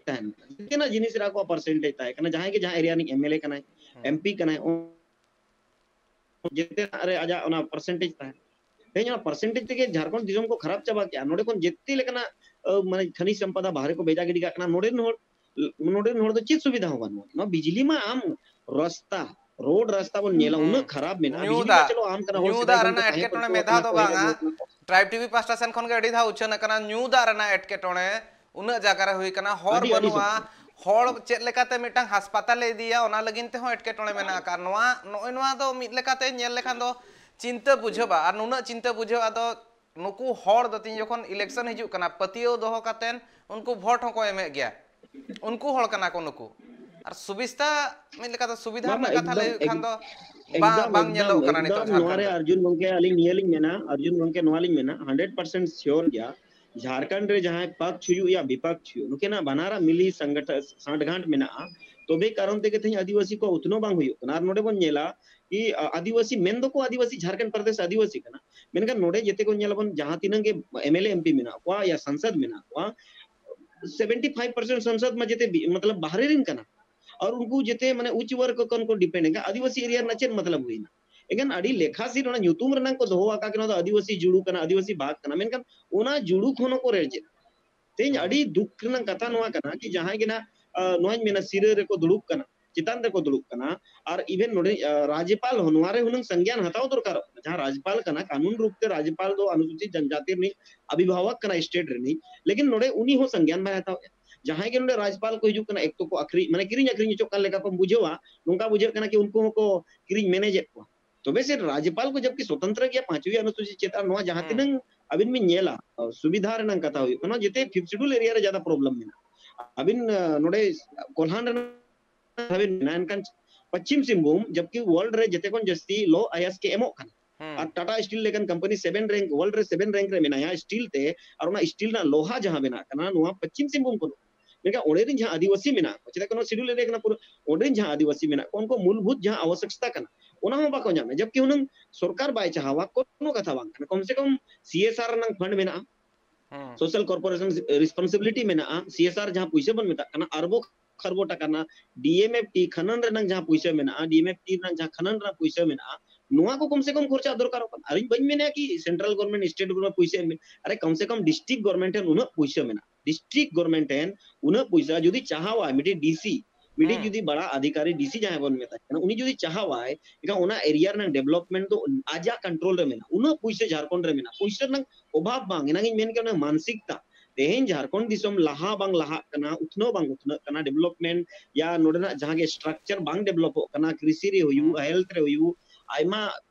ᱛᱟᱦᱮᱱ ᱠᱟᱱᱟ, ᱡᱮᱛᱮᱱᱟᱜ ᱡᱤᱱᱤᱥ ᱨᱮ ᱟᱠᱚᱣᱟᱜ percentage ᱛᱟᱦᱮᱸ ᱠᱟᱱᱟ, ᱡᱟᱦᱟᱸᱭ ᱜᱮ ᱡᱟᱦᱟᱸ area ᱨᱤᱱᱤᱡ MLA ᱠᱟᱱᱟᱭ, ᱦᱩᱸ᱾ MP ᱠᱟᱱᱟᱭ, ᱡᱮᱛᱮᱱᱟᱜ ᱨᱮ ᱟᱡᱟᱜ ᱚᱱᱟ percentage ᱛᱟᱦᱮᱱ᱾ ᱛᱮᱦᱮᱧ ᱚᱱᱟ percentage ᱛᱮᱜᱮ ᱡᱷᱟᱲᱠᱷᱚᱸᱰ ᱫᱤᱥᱚᱢ ᱠᱚ ᱠᱷᱟᱨᱟᱯ ᱪᱟᱵᱟ ᱠᱮᱜᱼᱟ᱾ ᱱᱚᱰᱮ ᱠᱷᱚᱱ ᱡᱮᱛᱮ ᱞᱮᱠᱟᱱᱟᱜ, ᱟ, ᱢᱟᱱᱮ ᱠᱷᱟᱱᱤᱡ ᱥᱚᱢᱯᱚᱫᱟ ᱵᱟᱦᱨᱮ ᱠᱚ ᱵᱷᱮᱡᱟ ᱜᱤᱰᱤ ᱠᱟᱜ ᱠᱟᱱᱟ᱾ ᱱᱚᱰᱮ ᱨᱮᱱ ᱦᱚᱲ, ᱱᱚᱰᱮ ᱨᱮᱱ ᱦᱚᱲ ᱫᱚ ᱪᱮᱫ ᱥᱩᱵᱤᱫᱷᱟ ᱦᱚᱸ ᱵᱟᱹᱱᱩᱜᱼᱟ᱾ ᱱᱚᱣᱟ ᱵᱤᱡᱽᱞᱤ ᱢᱟ ᱟᱢ ᱨᱟᱥᱛᱟ, road ᱨᱟᱥᱛᱟ ᱵᱚᱱ ᱧᱮᱞᱟ, ᱦᱩᱸ᱾ ᱩᱱᱟᱹᱜ ᱠᱷᱟᱨᱟᱯ ᱢᱮᱱᱟᱜᱼᱟ᱾ ᱧᱩ ᱵᱤᱡᱽᱞᱤ ᱢᱟ ᱫᱟᱜ, ᱪᱚᱞᱚ ᱟᱢ ᱠᱟᱱᱟ, ᱦᱚᱲ ᱧᱩ ᱥᱮᱫᱟᱭ ᱫᱟᱜ ᱠᱷᱚᱱ ᱠᱚ ᱨᱮᱱᱟᱜ ᱛᱟᱦᱮᱸ ᱮᱴᱠᱮᱴᱚᱬᱮ ᱯᱟᱹᱨᱠᱟᱹᱣ ᱢᱮᱫ ᱫᱷᱟᱣ ᱟᱠᱟᱱᱟ, ᱫᱚ ᱠᱚᱭᱞᱟ ᱵᱟᱝᱟ᱾ ᱠᱚ ᱩᱛᱱᱟᱹᱣ ᱠᱚ᱾ Tribe TV ᱯᱟᱦᱴᱟ ᱥᱮᱱ ᱠᱷᱚᱱ ᱜᱮ ᱟᱹᱰᱤ ᱫᱷᱟᱣ ᱩᱪᱷᱟᱹᱱ ᱟᱠᱟᱱᱟ, ᱧᱩ ᱫᱟᱜ ᱨᱮᱱᱟᱜ ᱮᱴᱠᱮᱴᱚᱬᱮ ᱩᱱᱟᱹᱜ ᱡᱟᱭᱜᱟ ᱨᱮ ᱦᱩᱭ ᱠᱟᱱᱟ, ᱦᱚᱨ ᱟᱹᱰᱤ, ᱟᱹᱰᱤ ᱵᱟᱹᱱᱩᱜᱼᱟ, ᱥᱚᱠᱛᱚ᱾ ᱦᱚᱲ ᱪᱮᱫ ᱞᱮᱠᱟᱛᱮ ᱢᱤᱫᱴᱟᱝ ᱦᱟᱥᱯᱟᱛᱟᱞᱮ ᱤᱫᱤᱭᱟ, ᱚᱱᱟ ᱞᱟᱹᱜᱤᱫ ᱛᱮᱦᱚᱸ ᱮᱴᱠᱮᱴᱚᱬᱮ ᱢᱮᱱᱟᱜ ᱟᱠᱟᱫ᱾ ᱱᱚᱣᱟ, ᱱᱚᱜᱼᱚᱭ ᱱᱚᱣᱟ ᱫᱚ ᱢᱤᱫ ᱞᱮᱠᱟᱛᱮ ᱧᱮᱞ ᱞᱮᱠᱷᱟᱱ ᱫᱚ ᱪᱤᱱᱛᱟᱹ ᱵᱩᱡᱷᱟᱹᱜᱼᱟ, ᱟᱨ ᱱᱩᱱᱟᱹᱜ ᱪᱤᱱᱛᱟᱹ ᱵᱩᱡᱷᱟᱹᱜᱼᱟ ᱫᱚ ᱱᱩᱠᱩ ᱦᱚᱲ ᱫᱚ ᱛᱤᱧ ᱡᱚᱠᱷᱚᱱ election ᱦᱤᱡᱩᱜ ᱠᱟᱱᱟ, ᱯᱟᱹᱛᱭᱟᱹᱣ ᱫᱚᱦᱚ ᱠᱟᱛᱮᱱ ᱩᱱᱠᱩ vote ᱦᱚᱸᱠᱚ ᱮᱢᱮᱫ ᱜᱮᱭᱟ᱾ ᱩᱱᱠᱩ ᱦᱚᱲ ᱠᱟᱱᱟ ᱠᱚ ᱱᱩᱠᱩ᱾ ᱟᱨ ᱥᱩᱵᱤᱥᱛᱟ ᱢᱤᱫ ᱞᱮᱠᱟᱛᱮ ᱥᱩᱵᱤᱫᱷᱟ ᱵᱟᱝ, ᱨᱮᱱᱟᱜ ᱠᱟᱛᱷᱟ ᱞᱟᱹᱭ ᱮᱠᱫᱚᱢ, ᱦᱩᱭᱩᱜ ᱠᱷᱟᱱ ᱮᱠ-, ᱫᱚ ᱵᱟᱝ, ᱮᱠᱫᱚᱢ, ᱵᱟᱝ ᱮᱠᱫᱚᱢ, ᱧᱮᱞᱚᱜ ᱠᱟᱱᱟ ᱱᱤᱛᱚᱜ ᱮᱠᱫᱚᱢ ᱡᱷᱟᱲᱠᱷᱚᱸᱰ ᱱᱚᱣᱟ ᱨᱮ ᱨᱮ᱾ ᱟᱨᱡᱩᱱ ᱜᱚᱝᱠᱮ, ᱟᱹᱞᱤᱧ ᱱᱤᱭᱟᱹ ᱞᱤᱧ ᱢᱮᱱᱟ, ᱟᱨᱡᱩᱱ ᱜᱚᱝᱠᱮ ᱱᱚᱣᱟ ᱞᱤᱧ ᱢᱮᱱᱟ, hundred percent sure ᱜᱮᱭᱟ, ᱡᱷᱟᱲᱠᱷᱚᱸᱰ ᱨᱮ ᱡᱟᱦᱟᱸᱭ ᱯᱟᱠ ᱪᱷᱩᱭᱩᱜ ᱭᱟ ᱵᱤᱯᱟᱠ ᱪᱷᱩᱭᱩᱜ, ᱱᱩᱠᱤᱱᱟᱜ ᱵᱟᱱᱟᱨᱟᱜ ᱢᱤᱞᱤ ᱥᱟᱝᱜᱟᱴᱷ-, ᱥᱟᱸᱴᱜᱟᱸᱴ ᱢᱮᱱᱟᱜᱼᱟ, ᱛᱚᱵᱮ ᱠᱟᱨᱚᱱ ᱛᱮᱜᱮ ᱛᱮᱦᱮᱧ ᱟᱹᱫᱤᱵᱟᱹᱥᱤ ᱠᱚᱣᱟᱜ ᱩᱛᱱᱟᱹᱣ ᱵᱟᱝ ᱦᱩᱭᱩᱜ ᱠᱟᱱᱟ᱾ ᱟᱨ ᱱᱚᱰᱮ ᱵᱚᱱ ᱧᱮᱞᱟ ᱠᱤ, ᱟ-, ᱟᱹᱫᱤᱵᱟᱹᱥᱤ ᱢᱮᱱ ᱫᱚᱠᱚ ᱟᱹᱫᱤᱵᱟᱹᱥᱤ, ᱡᱷᱟᱲᱠᱷᱚᱸᱰ ᱯᱨᱚᱫᱮᱥ ᱟᱹᱫᱤᱵᱟᱹᱥᱤ ᱠᱟᱱᱟ, ᱢᱮᱱᱠᱷᱟᱱ ᱱᱚᱰᱮ ᱡᱮᱛᱮ ᱠᱚ ᱧᱮᱞ ᱟᱵᱚᱱ, ᱡᱟᱦᱟᱸ ᱛᱤᱱᱟᱹᱜ ᱜᱮ MLA MP ᱢᱮᱱᱟᱜ ᱠᱚᱣᱟ ᱭᱟ ᱥᱟᱝᱥᱚᱫ ᱢᱮᱱᱟᱜ ᱠᱚᱣᱟ, seventy five percent ᱥᱟᱝᱥᱚᱫ ᱢᱟ ᱡᱮᱛᱮ ᱵᱤ-, ᱢᱚᱛᱞᱚᱵ ᱵᱟᱦᱨᱮ ᱨᱮᱱ ᱠᱟᱱᱟ᱾ ᱟᱨ ᱩᱱᱠᱩ ᱡᱮᱛᱮ ᱢᱟᱱᱮ ᱩᱪ ᱣᱟᱨᱜ ᱠᱷᱚᱱ ᱠᱚ depend ᱮᱱᱟ᱾ ᱟᱹᱫᱤᱵᱟᱹᱥᱤ area ᱨᱮᱱᱟᱜ ᱪᱮᱫ ᱢᱚᱛᱞᱚᱵ ᱦᱩᱭᱱᱟ? ᱮᱱᱠᱷᱟᱱ ᱟᱹᱰᱤ ᱞᱮᱠᱷᱟ ᱥᱤᱴ ᱚᱱᱟ ᱧᱩᱛᱩᱢ ᱨᱮᱱᱟᱜ ᱠᱚ ᱫᱚᱦᱚ ᱟᱠᱟᱫ ᱠᱤ ᱱᱚᱣᱟ ᱫᱚ ᱟᱹᱫᱤᱵᱟᱹᱥᱤ ᱡᱩᱲᱩ ᱠᱟᱱᱟ, ᱟᱹᱫᱤᱵᱟᱹᱥᱤ ᱵᱷᱟᱜᱽ ᱠᱟᱱᱟ, ᱢᱮᱱᱠᱷᱟᱱ ᱚᱱᱟ ᱡᱩᱲᱩ ᱠᱷᱚᱱ ᱦᱚᱸᱠᱚ ᱨᱮᱡ ᱮᱫᱟ᱾ ᱛᱮᱦᱮᱧ ᱟᱹᱰᱤ ᱫᱩᱠ ᱨᱮᱱᱟᱜ ᱠᱟᱛᱷᱟ ᱱᱚᱣᱟ ᱠᱟᱱᱟ ᱠᱤ ᱡᱟᱦᱟᱸᱭ ᱜᱮ ᱱᱟᱜ ᱱᱚᱣᱟᱧ ᱢᱮᱱᱟ ᱥᱤᱨᱟᱹ ᱨᱮᱠᱚ ᱫᱩᱲᱩᱵ ᱠᱟᱱᱟ, ᱪᱮᱛᱟᱱ ᱨᱮᱠᱚ ᱫᱩᱲᱩᱵ ᱠᱟᱱᱟ, ᱟᱨ even ᱱᱚᱰᱮ ᱨᱟᱡᱽᱭᱚᱯᱟᱞ ᱦᱚᱸ ᱱᱚᱣᱟ ᱨᱮ ᱦᱩᱱᱟᱹᱝ ᱥᱚᱝᱜᱮᱭᱟᱱ ᱦᱟᱛᱟᱣ ᱫᱚᱨᱠᱟᱨᱚᱜ ᱠᱟᱱᱟ᱾ ᱡᱟᱦᱟᱸ ᱨᱟᱡᱽᱭᱚᱯᱟᱞ ᱠᱟᱱᱟ, ᱠᱟᱹᱱᱩᱱ ᱨᱩᱯ ᱛᱮ ᱨᱟᱡᱽᱭᱚᱯᱟᱞ ᱫᱚ ᱚᱱᱩᱥᱩᱪᱤᱛ ᱡᱟᱱᱡᱟᱛᱤ ᱨᱤᱱᱤᱡ ᱚᱵᱷᱤᱵᱷᱟᱵᱚᱠ ᱠᱟᱱᱟ state ᱨᱤᱱᱤᱡ, ᱞᱮᱠᱤᱱ ᱱᱚᱰᱮ ᱩᱱᱤ ᱦᱚᱸ ᱥᱚᱝᱜᱮᱭᱟᱱ ᱵᱟᱭ ᱦᱟᱛᱟᱣᱮᱫᱼᱟ᱾ ᱡᱟᱦᱟᱸᱭ ᱜᱮ ᱱᱚᱰᱮ ᱨᱟᱡᱽᱭᱚᱯᱟᱞ ᱠᱚ ᱦᱤᱡᱩᱜ ᱠᱟᱱᱟ, ᱮᱠ ᱛᱚ ᱠᱚ ᱟᱹᱠᱷᱨᱤᱧ, ᱢᱟᱱᱮ ᱠᱤᱨᱤᱧ ᱟᱹᱠᱷᱨᱤᱧ ᱦᱚᱪᱚᱜ ᱠᱟᱱ ᱞᱮᱠᱟ ᱠᱚ ᱵᱩᱡᱷᱟᱹᱣᱟ, ᱱᱚᱝᱠᱟ ᱵᱩᱡᱷᱟᱹᱜ ᱠᱟᱱᱟ ᱠᱤ ᱩᱱᱠᱩ ᱦᱚᱸᱠᱚ ᱠᱤᱨᱤᱧ ᱢᱮᱱᱮᱡᱮᱫ ᱠᱚᱣᱟ᱾ ᱛᱚᱵᱮ ᱥᱮ ᱨᱟᱡᱽᱭᱚᱯᱟᱞ ᱠᱚ ᱡᱚᱵᱠᱤ ᱥᱚᱛᱚᱱᱛᱨᱚ ᱜᱮᱭᱟ ᱯᱟᱸᱪᱣᱤ ᱚᱱᱩᱥᱩᱪᱤ ᱪᱮᱛᱟᱱ, ᱱᱚᱣᱟ ᱡᱟᱦᱟᱸ ᱛᱤᱱᱟᱹᱝ ᱟᱹᱵᱤᱱ ᱵᱤᱱ ᱧᱮᱞᱟ, ᱥᱩᱵᱤᱫᱷᱟ ᱨᱮᱱᱟᱜ ᱠᱟᱛᱷᱟ ᱦᱩᱭᱩᱜ ᱠᱟᱱᱟ, ᱡᱮᱛᱮ fifth schedule area ᱨᱮ ᱡᱟᱫᱟ problem ᱢᱮᱱᱟᱜᱼᱟ᱾ ᱟᱹᱵᱤᱱ ᱱᱚᱰᱮ ᱠᱚᱞᱦᱟᱱ ᱨᱮᱱᱟᱜ ᱠᱟᱛᱷᱟ ᱵᱤᱱ ᱢᱮᱱᱟ, ᱮᱱᱠᱷᱟᱱ ᱯᱚᱪᱷᱤᱢ ᱥᱤᱝᱵᱷᱩᱢ ᱡᱚᱵᱠᱤ world ᱨᱮ ᱡᱮᱛᱮ ᱠᱷᱚᱱ ᱡᱟᱹᱥᱛᱤ low IAS ᱠᱚ ᱮᱢᱚᱜ ᱠᱟᱱᱟ᱾ ᱟᱨ ᱴᱟᱴᱟ ᱥᱴᱤᱞ ᱞᱮᱠᱟᱱ ᱠᱳᱢᱯᱟᱱᱤ seven rank, world ᱨᱮ seven rank ᱨᱮ ᱢᱮᱱᱟᱭᱟ ᱥᱴᱤᱞ ᱛᱮ, ᱟᱨ ᱚᱱᱟ ᱥᱴᱤᱞ ᱨᱮᱱᱟᱜ ᱞᱳᱦᱟ ᱡᱟᱦᱟᱸ ᱵᱮᱱᱟᱜ ᱠᱟᱱᱟ, ᱱᱚᱣᱟ ᱯᱚᱪᱷᱤᱢ ᱥᱤᱝᱵᱷᱩᱢ ᱠᱷᱚᱱ᱾ ᱢᱮᱱᱠᱷᱟᱱ ᱚᱸᱰᱮ ᱨᱮᱱ ᱡᱟᱦᱟᱸ ᱟᱹᱫᱤᱵᱟᱹᱥᱤ ᱢᱮᱱᱟᱜ ᱠᱚᱣᱟ, ᱪᱮᱫᱟᱜ ᱠᱤ ᱱᱚᱣᱟ schedule area ᱠᱟᱱᱟ ᱯᱩᱨᱟᱹ, ᱚᱸᱰᱮ ᱨᱮᱱ ᱡᱟᱦᱟᱸ ᱟᱹᱫᱤᱵᱟᱹᱥᱤ ᱢᱮᱱᱟᱜ ᱠᱚᱣᱟ, ᱩᱱᱠᱩ ᱢᱩᱞᱵᱷᱩᱛ ᱡᱟᱦᱟᱸ ᱟᱵᱚᱥᱭᱚᱠᱛᱟ ᱠᱟᱱᱟ, ᱚᱱᱟ ᱦᱚᱸ ᱵᱟᱠᱚ ᱧᱟᱢᱟ᱾ ᱡᱚᱵᱠᱤ ᱦᱩᱱᱟᱹᱝ ᱥᱚᱨᱠᱟᱨ ᱵᱟᱭ ᱪᱟᱦᱟᱣᱟ, ᱠᱳᱱᱳ ᱠᱟᱛᱷᱟ ᱵᱟᱝ ᱠᱟᱱᱟ, ᱠᱚᱢ ᱥᱮ ᱠᱚᱢ CSR ᱨᱮᱱᱟᱜ fund ᱢᱮᱱᱟᱜᱼᱟ, social corporation responsibility ᱢᱮᱱᱟᱜᱼᱟ, CSR ᱡᱟᱦᱟᱸ ᱯᱩᱭᱥᱟᱹ ᱵᱚᱱ ᱢᱮᱛᱟᱜ ᱠᱟᱱᱟ, ᱟᱨᱵᱚ ᱠᱷᱟᱨᱵᱚ ᱴᱟᱠᱟ ᱨᱮᱱᱟᱜ DMFT ᱠᱷᱟᱱᱟᱱ ᱨᱮᱱᱟᱜ ᱡᱟᱦᱟᱸ ᱯᱩᱭᱥᱟᱹ ᱢᱮᱱᱟᱜᱼᱟ, DMFT ᱨᱮᱱᱟᱜ ᱡᱟᱦᱟᱸ ᱠᱷᱟᱱᱟᱱ ᱨᱮᱱᱟᱜ ᱯᱩᱭᱥᱟᱹ ᱢᱮᱱᱟᱜᱼᱟ, ᱱᱚᱣᱟ ᱠᱚ ᱠᱚᱢ ᱥᱮ ᱠᱚᱢ ᱠᱷᱚᱨᱪᱟ ᱫᱚᱨᱠᱟᱨᱚᱜ ᱠᱟᱱᱟ᱾ ᱟᱨ ᱤᱧ ᱵᱟᱹᱧ ᱢᱮᱱᱟ ᱠᱤ central government, state government ᱯᱩᱭᱥᱟᱹ ᱮᱢ ᱢᱮ, ᱟᱨᱮ ᱠᱚᱢ ᱥᱮ ᱠᱚᱢ district government ᱴᱷᱮᱱ ᱩᱱᱟᱹᱜ ᱯᱩᱭᱥᱟᱹ ᱢᱮᱱᱟᱜᱼᱟ, district government ᱴᱷᱮᱱ ᱩᱱᱟᱹᱜ ᱯᱩᱭᱥᱟᱹ ᱡᱩᱫᱤ ᱪᱟᱦᱟᱣᱟᱭ, ᱢᱤᱫᱴᱤᱡ DC, ᱢᱤᱫᱴᱤᱡ ᱡᱩᱫᱤ ᱵᱟᱲᱟ ᱟᱫᱷᱤᱠᱟᱨᱤ DC ᱡᱟᱦᱟᱸᱭ ᱵᱚᱱ ᱢᱮᱛᱟᱭ ᱠᱟᱱᱟ, ᱩᱱᱤ ᱡᱩᱫᱤ ᱪᱟᱦᱟᱣᱟᱭ, ᱮᱱᱠᱷᱟᱱ ᱚᱱᱟ area ᱨᱮᱱᱟᱜ development ᱫᱚ ᱟᱡᱟᱜ control ᱨᱮ ᱢᱮᱱᱟᱜᱼᱟ᱾ ᱩᱱᱟᱹᱜ ᱯᱩᱭᱥᱟᱹ ᱡᱷᱟᱲᱠᱷᱚᱸᱰ ᱨᱮ ᱢᱮᱱᱟᱜᱼᱟ, ᱯᱩᱭᱥᱟᱹ ᱨᱮᱱᱟᱜ ᱚᱵᱷᱟᱵ ᱵᱟᱝ, ᱮᱱᱟᱝ ᱤᱧ ᱢᱮᱱ ᱠᱮᱫ ᱚᱱᱟ ᱢᱟᱱᱥᱤᱠᱛᱟ᱾ ᱛᱮᱦᱮᱧ ᱡᱷᱟᱲᱠᱷᱚᱸᱰ ᱫᱤᱥᱚᱢ ᱞᱟᱦᱟ ᱵᱟᱝ ᱞᱟᱦᱟᱜ ᱠᱟᱱᱟ, ᱩᱛᱱᱟᱹᱣ ᱵᱟᱝ ᱩᱛᱱᱟᱹᱜ ᱠᱟᱱᱟ, development ᱭᱟ ᱱᱚᱰᱮᱱᱟᱜ ᱡᱟᱦᱟᱸ ᱜᱮ structure ᱵᱟᱝ developᱚᱜ ᱠᱟᱱᱟ, ᱠᱨᱤᱥᱤ ᱨᱮ ᱦᱩᱭᱩᱜ, health ᱨᱮ ᱦᱩᱭᱩᱜ, ᱟᱭᱢᱟ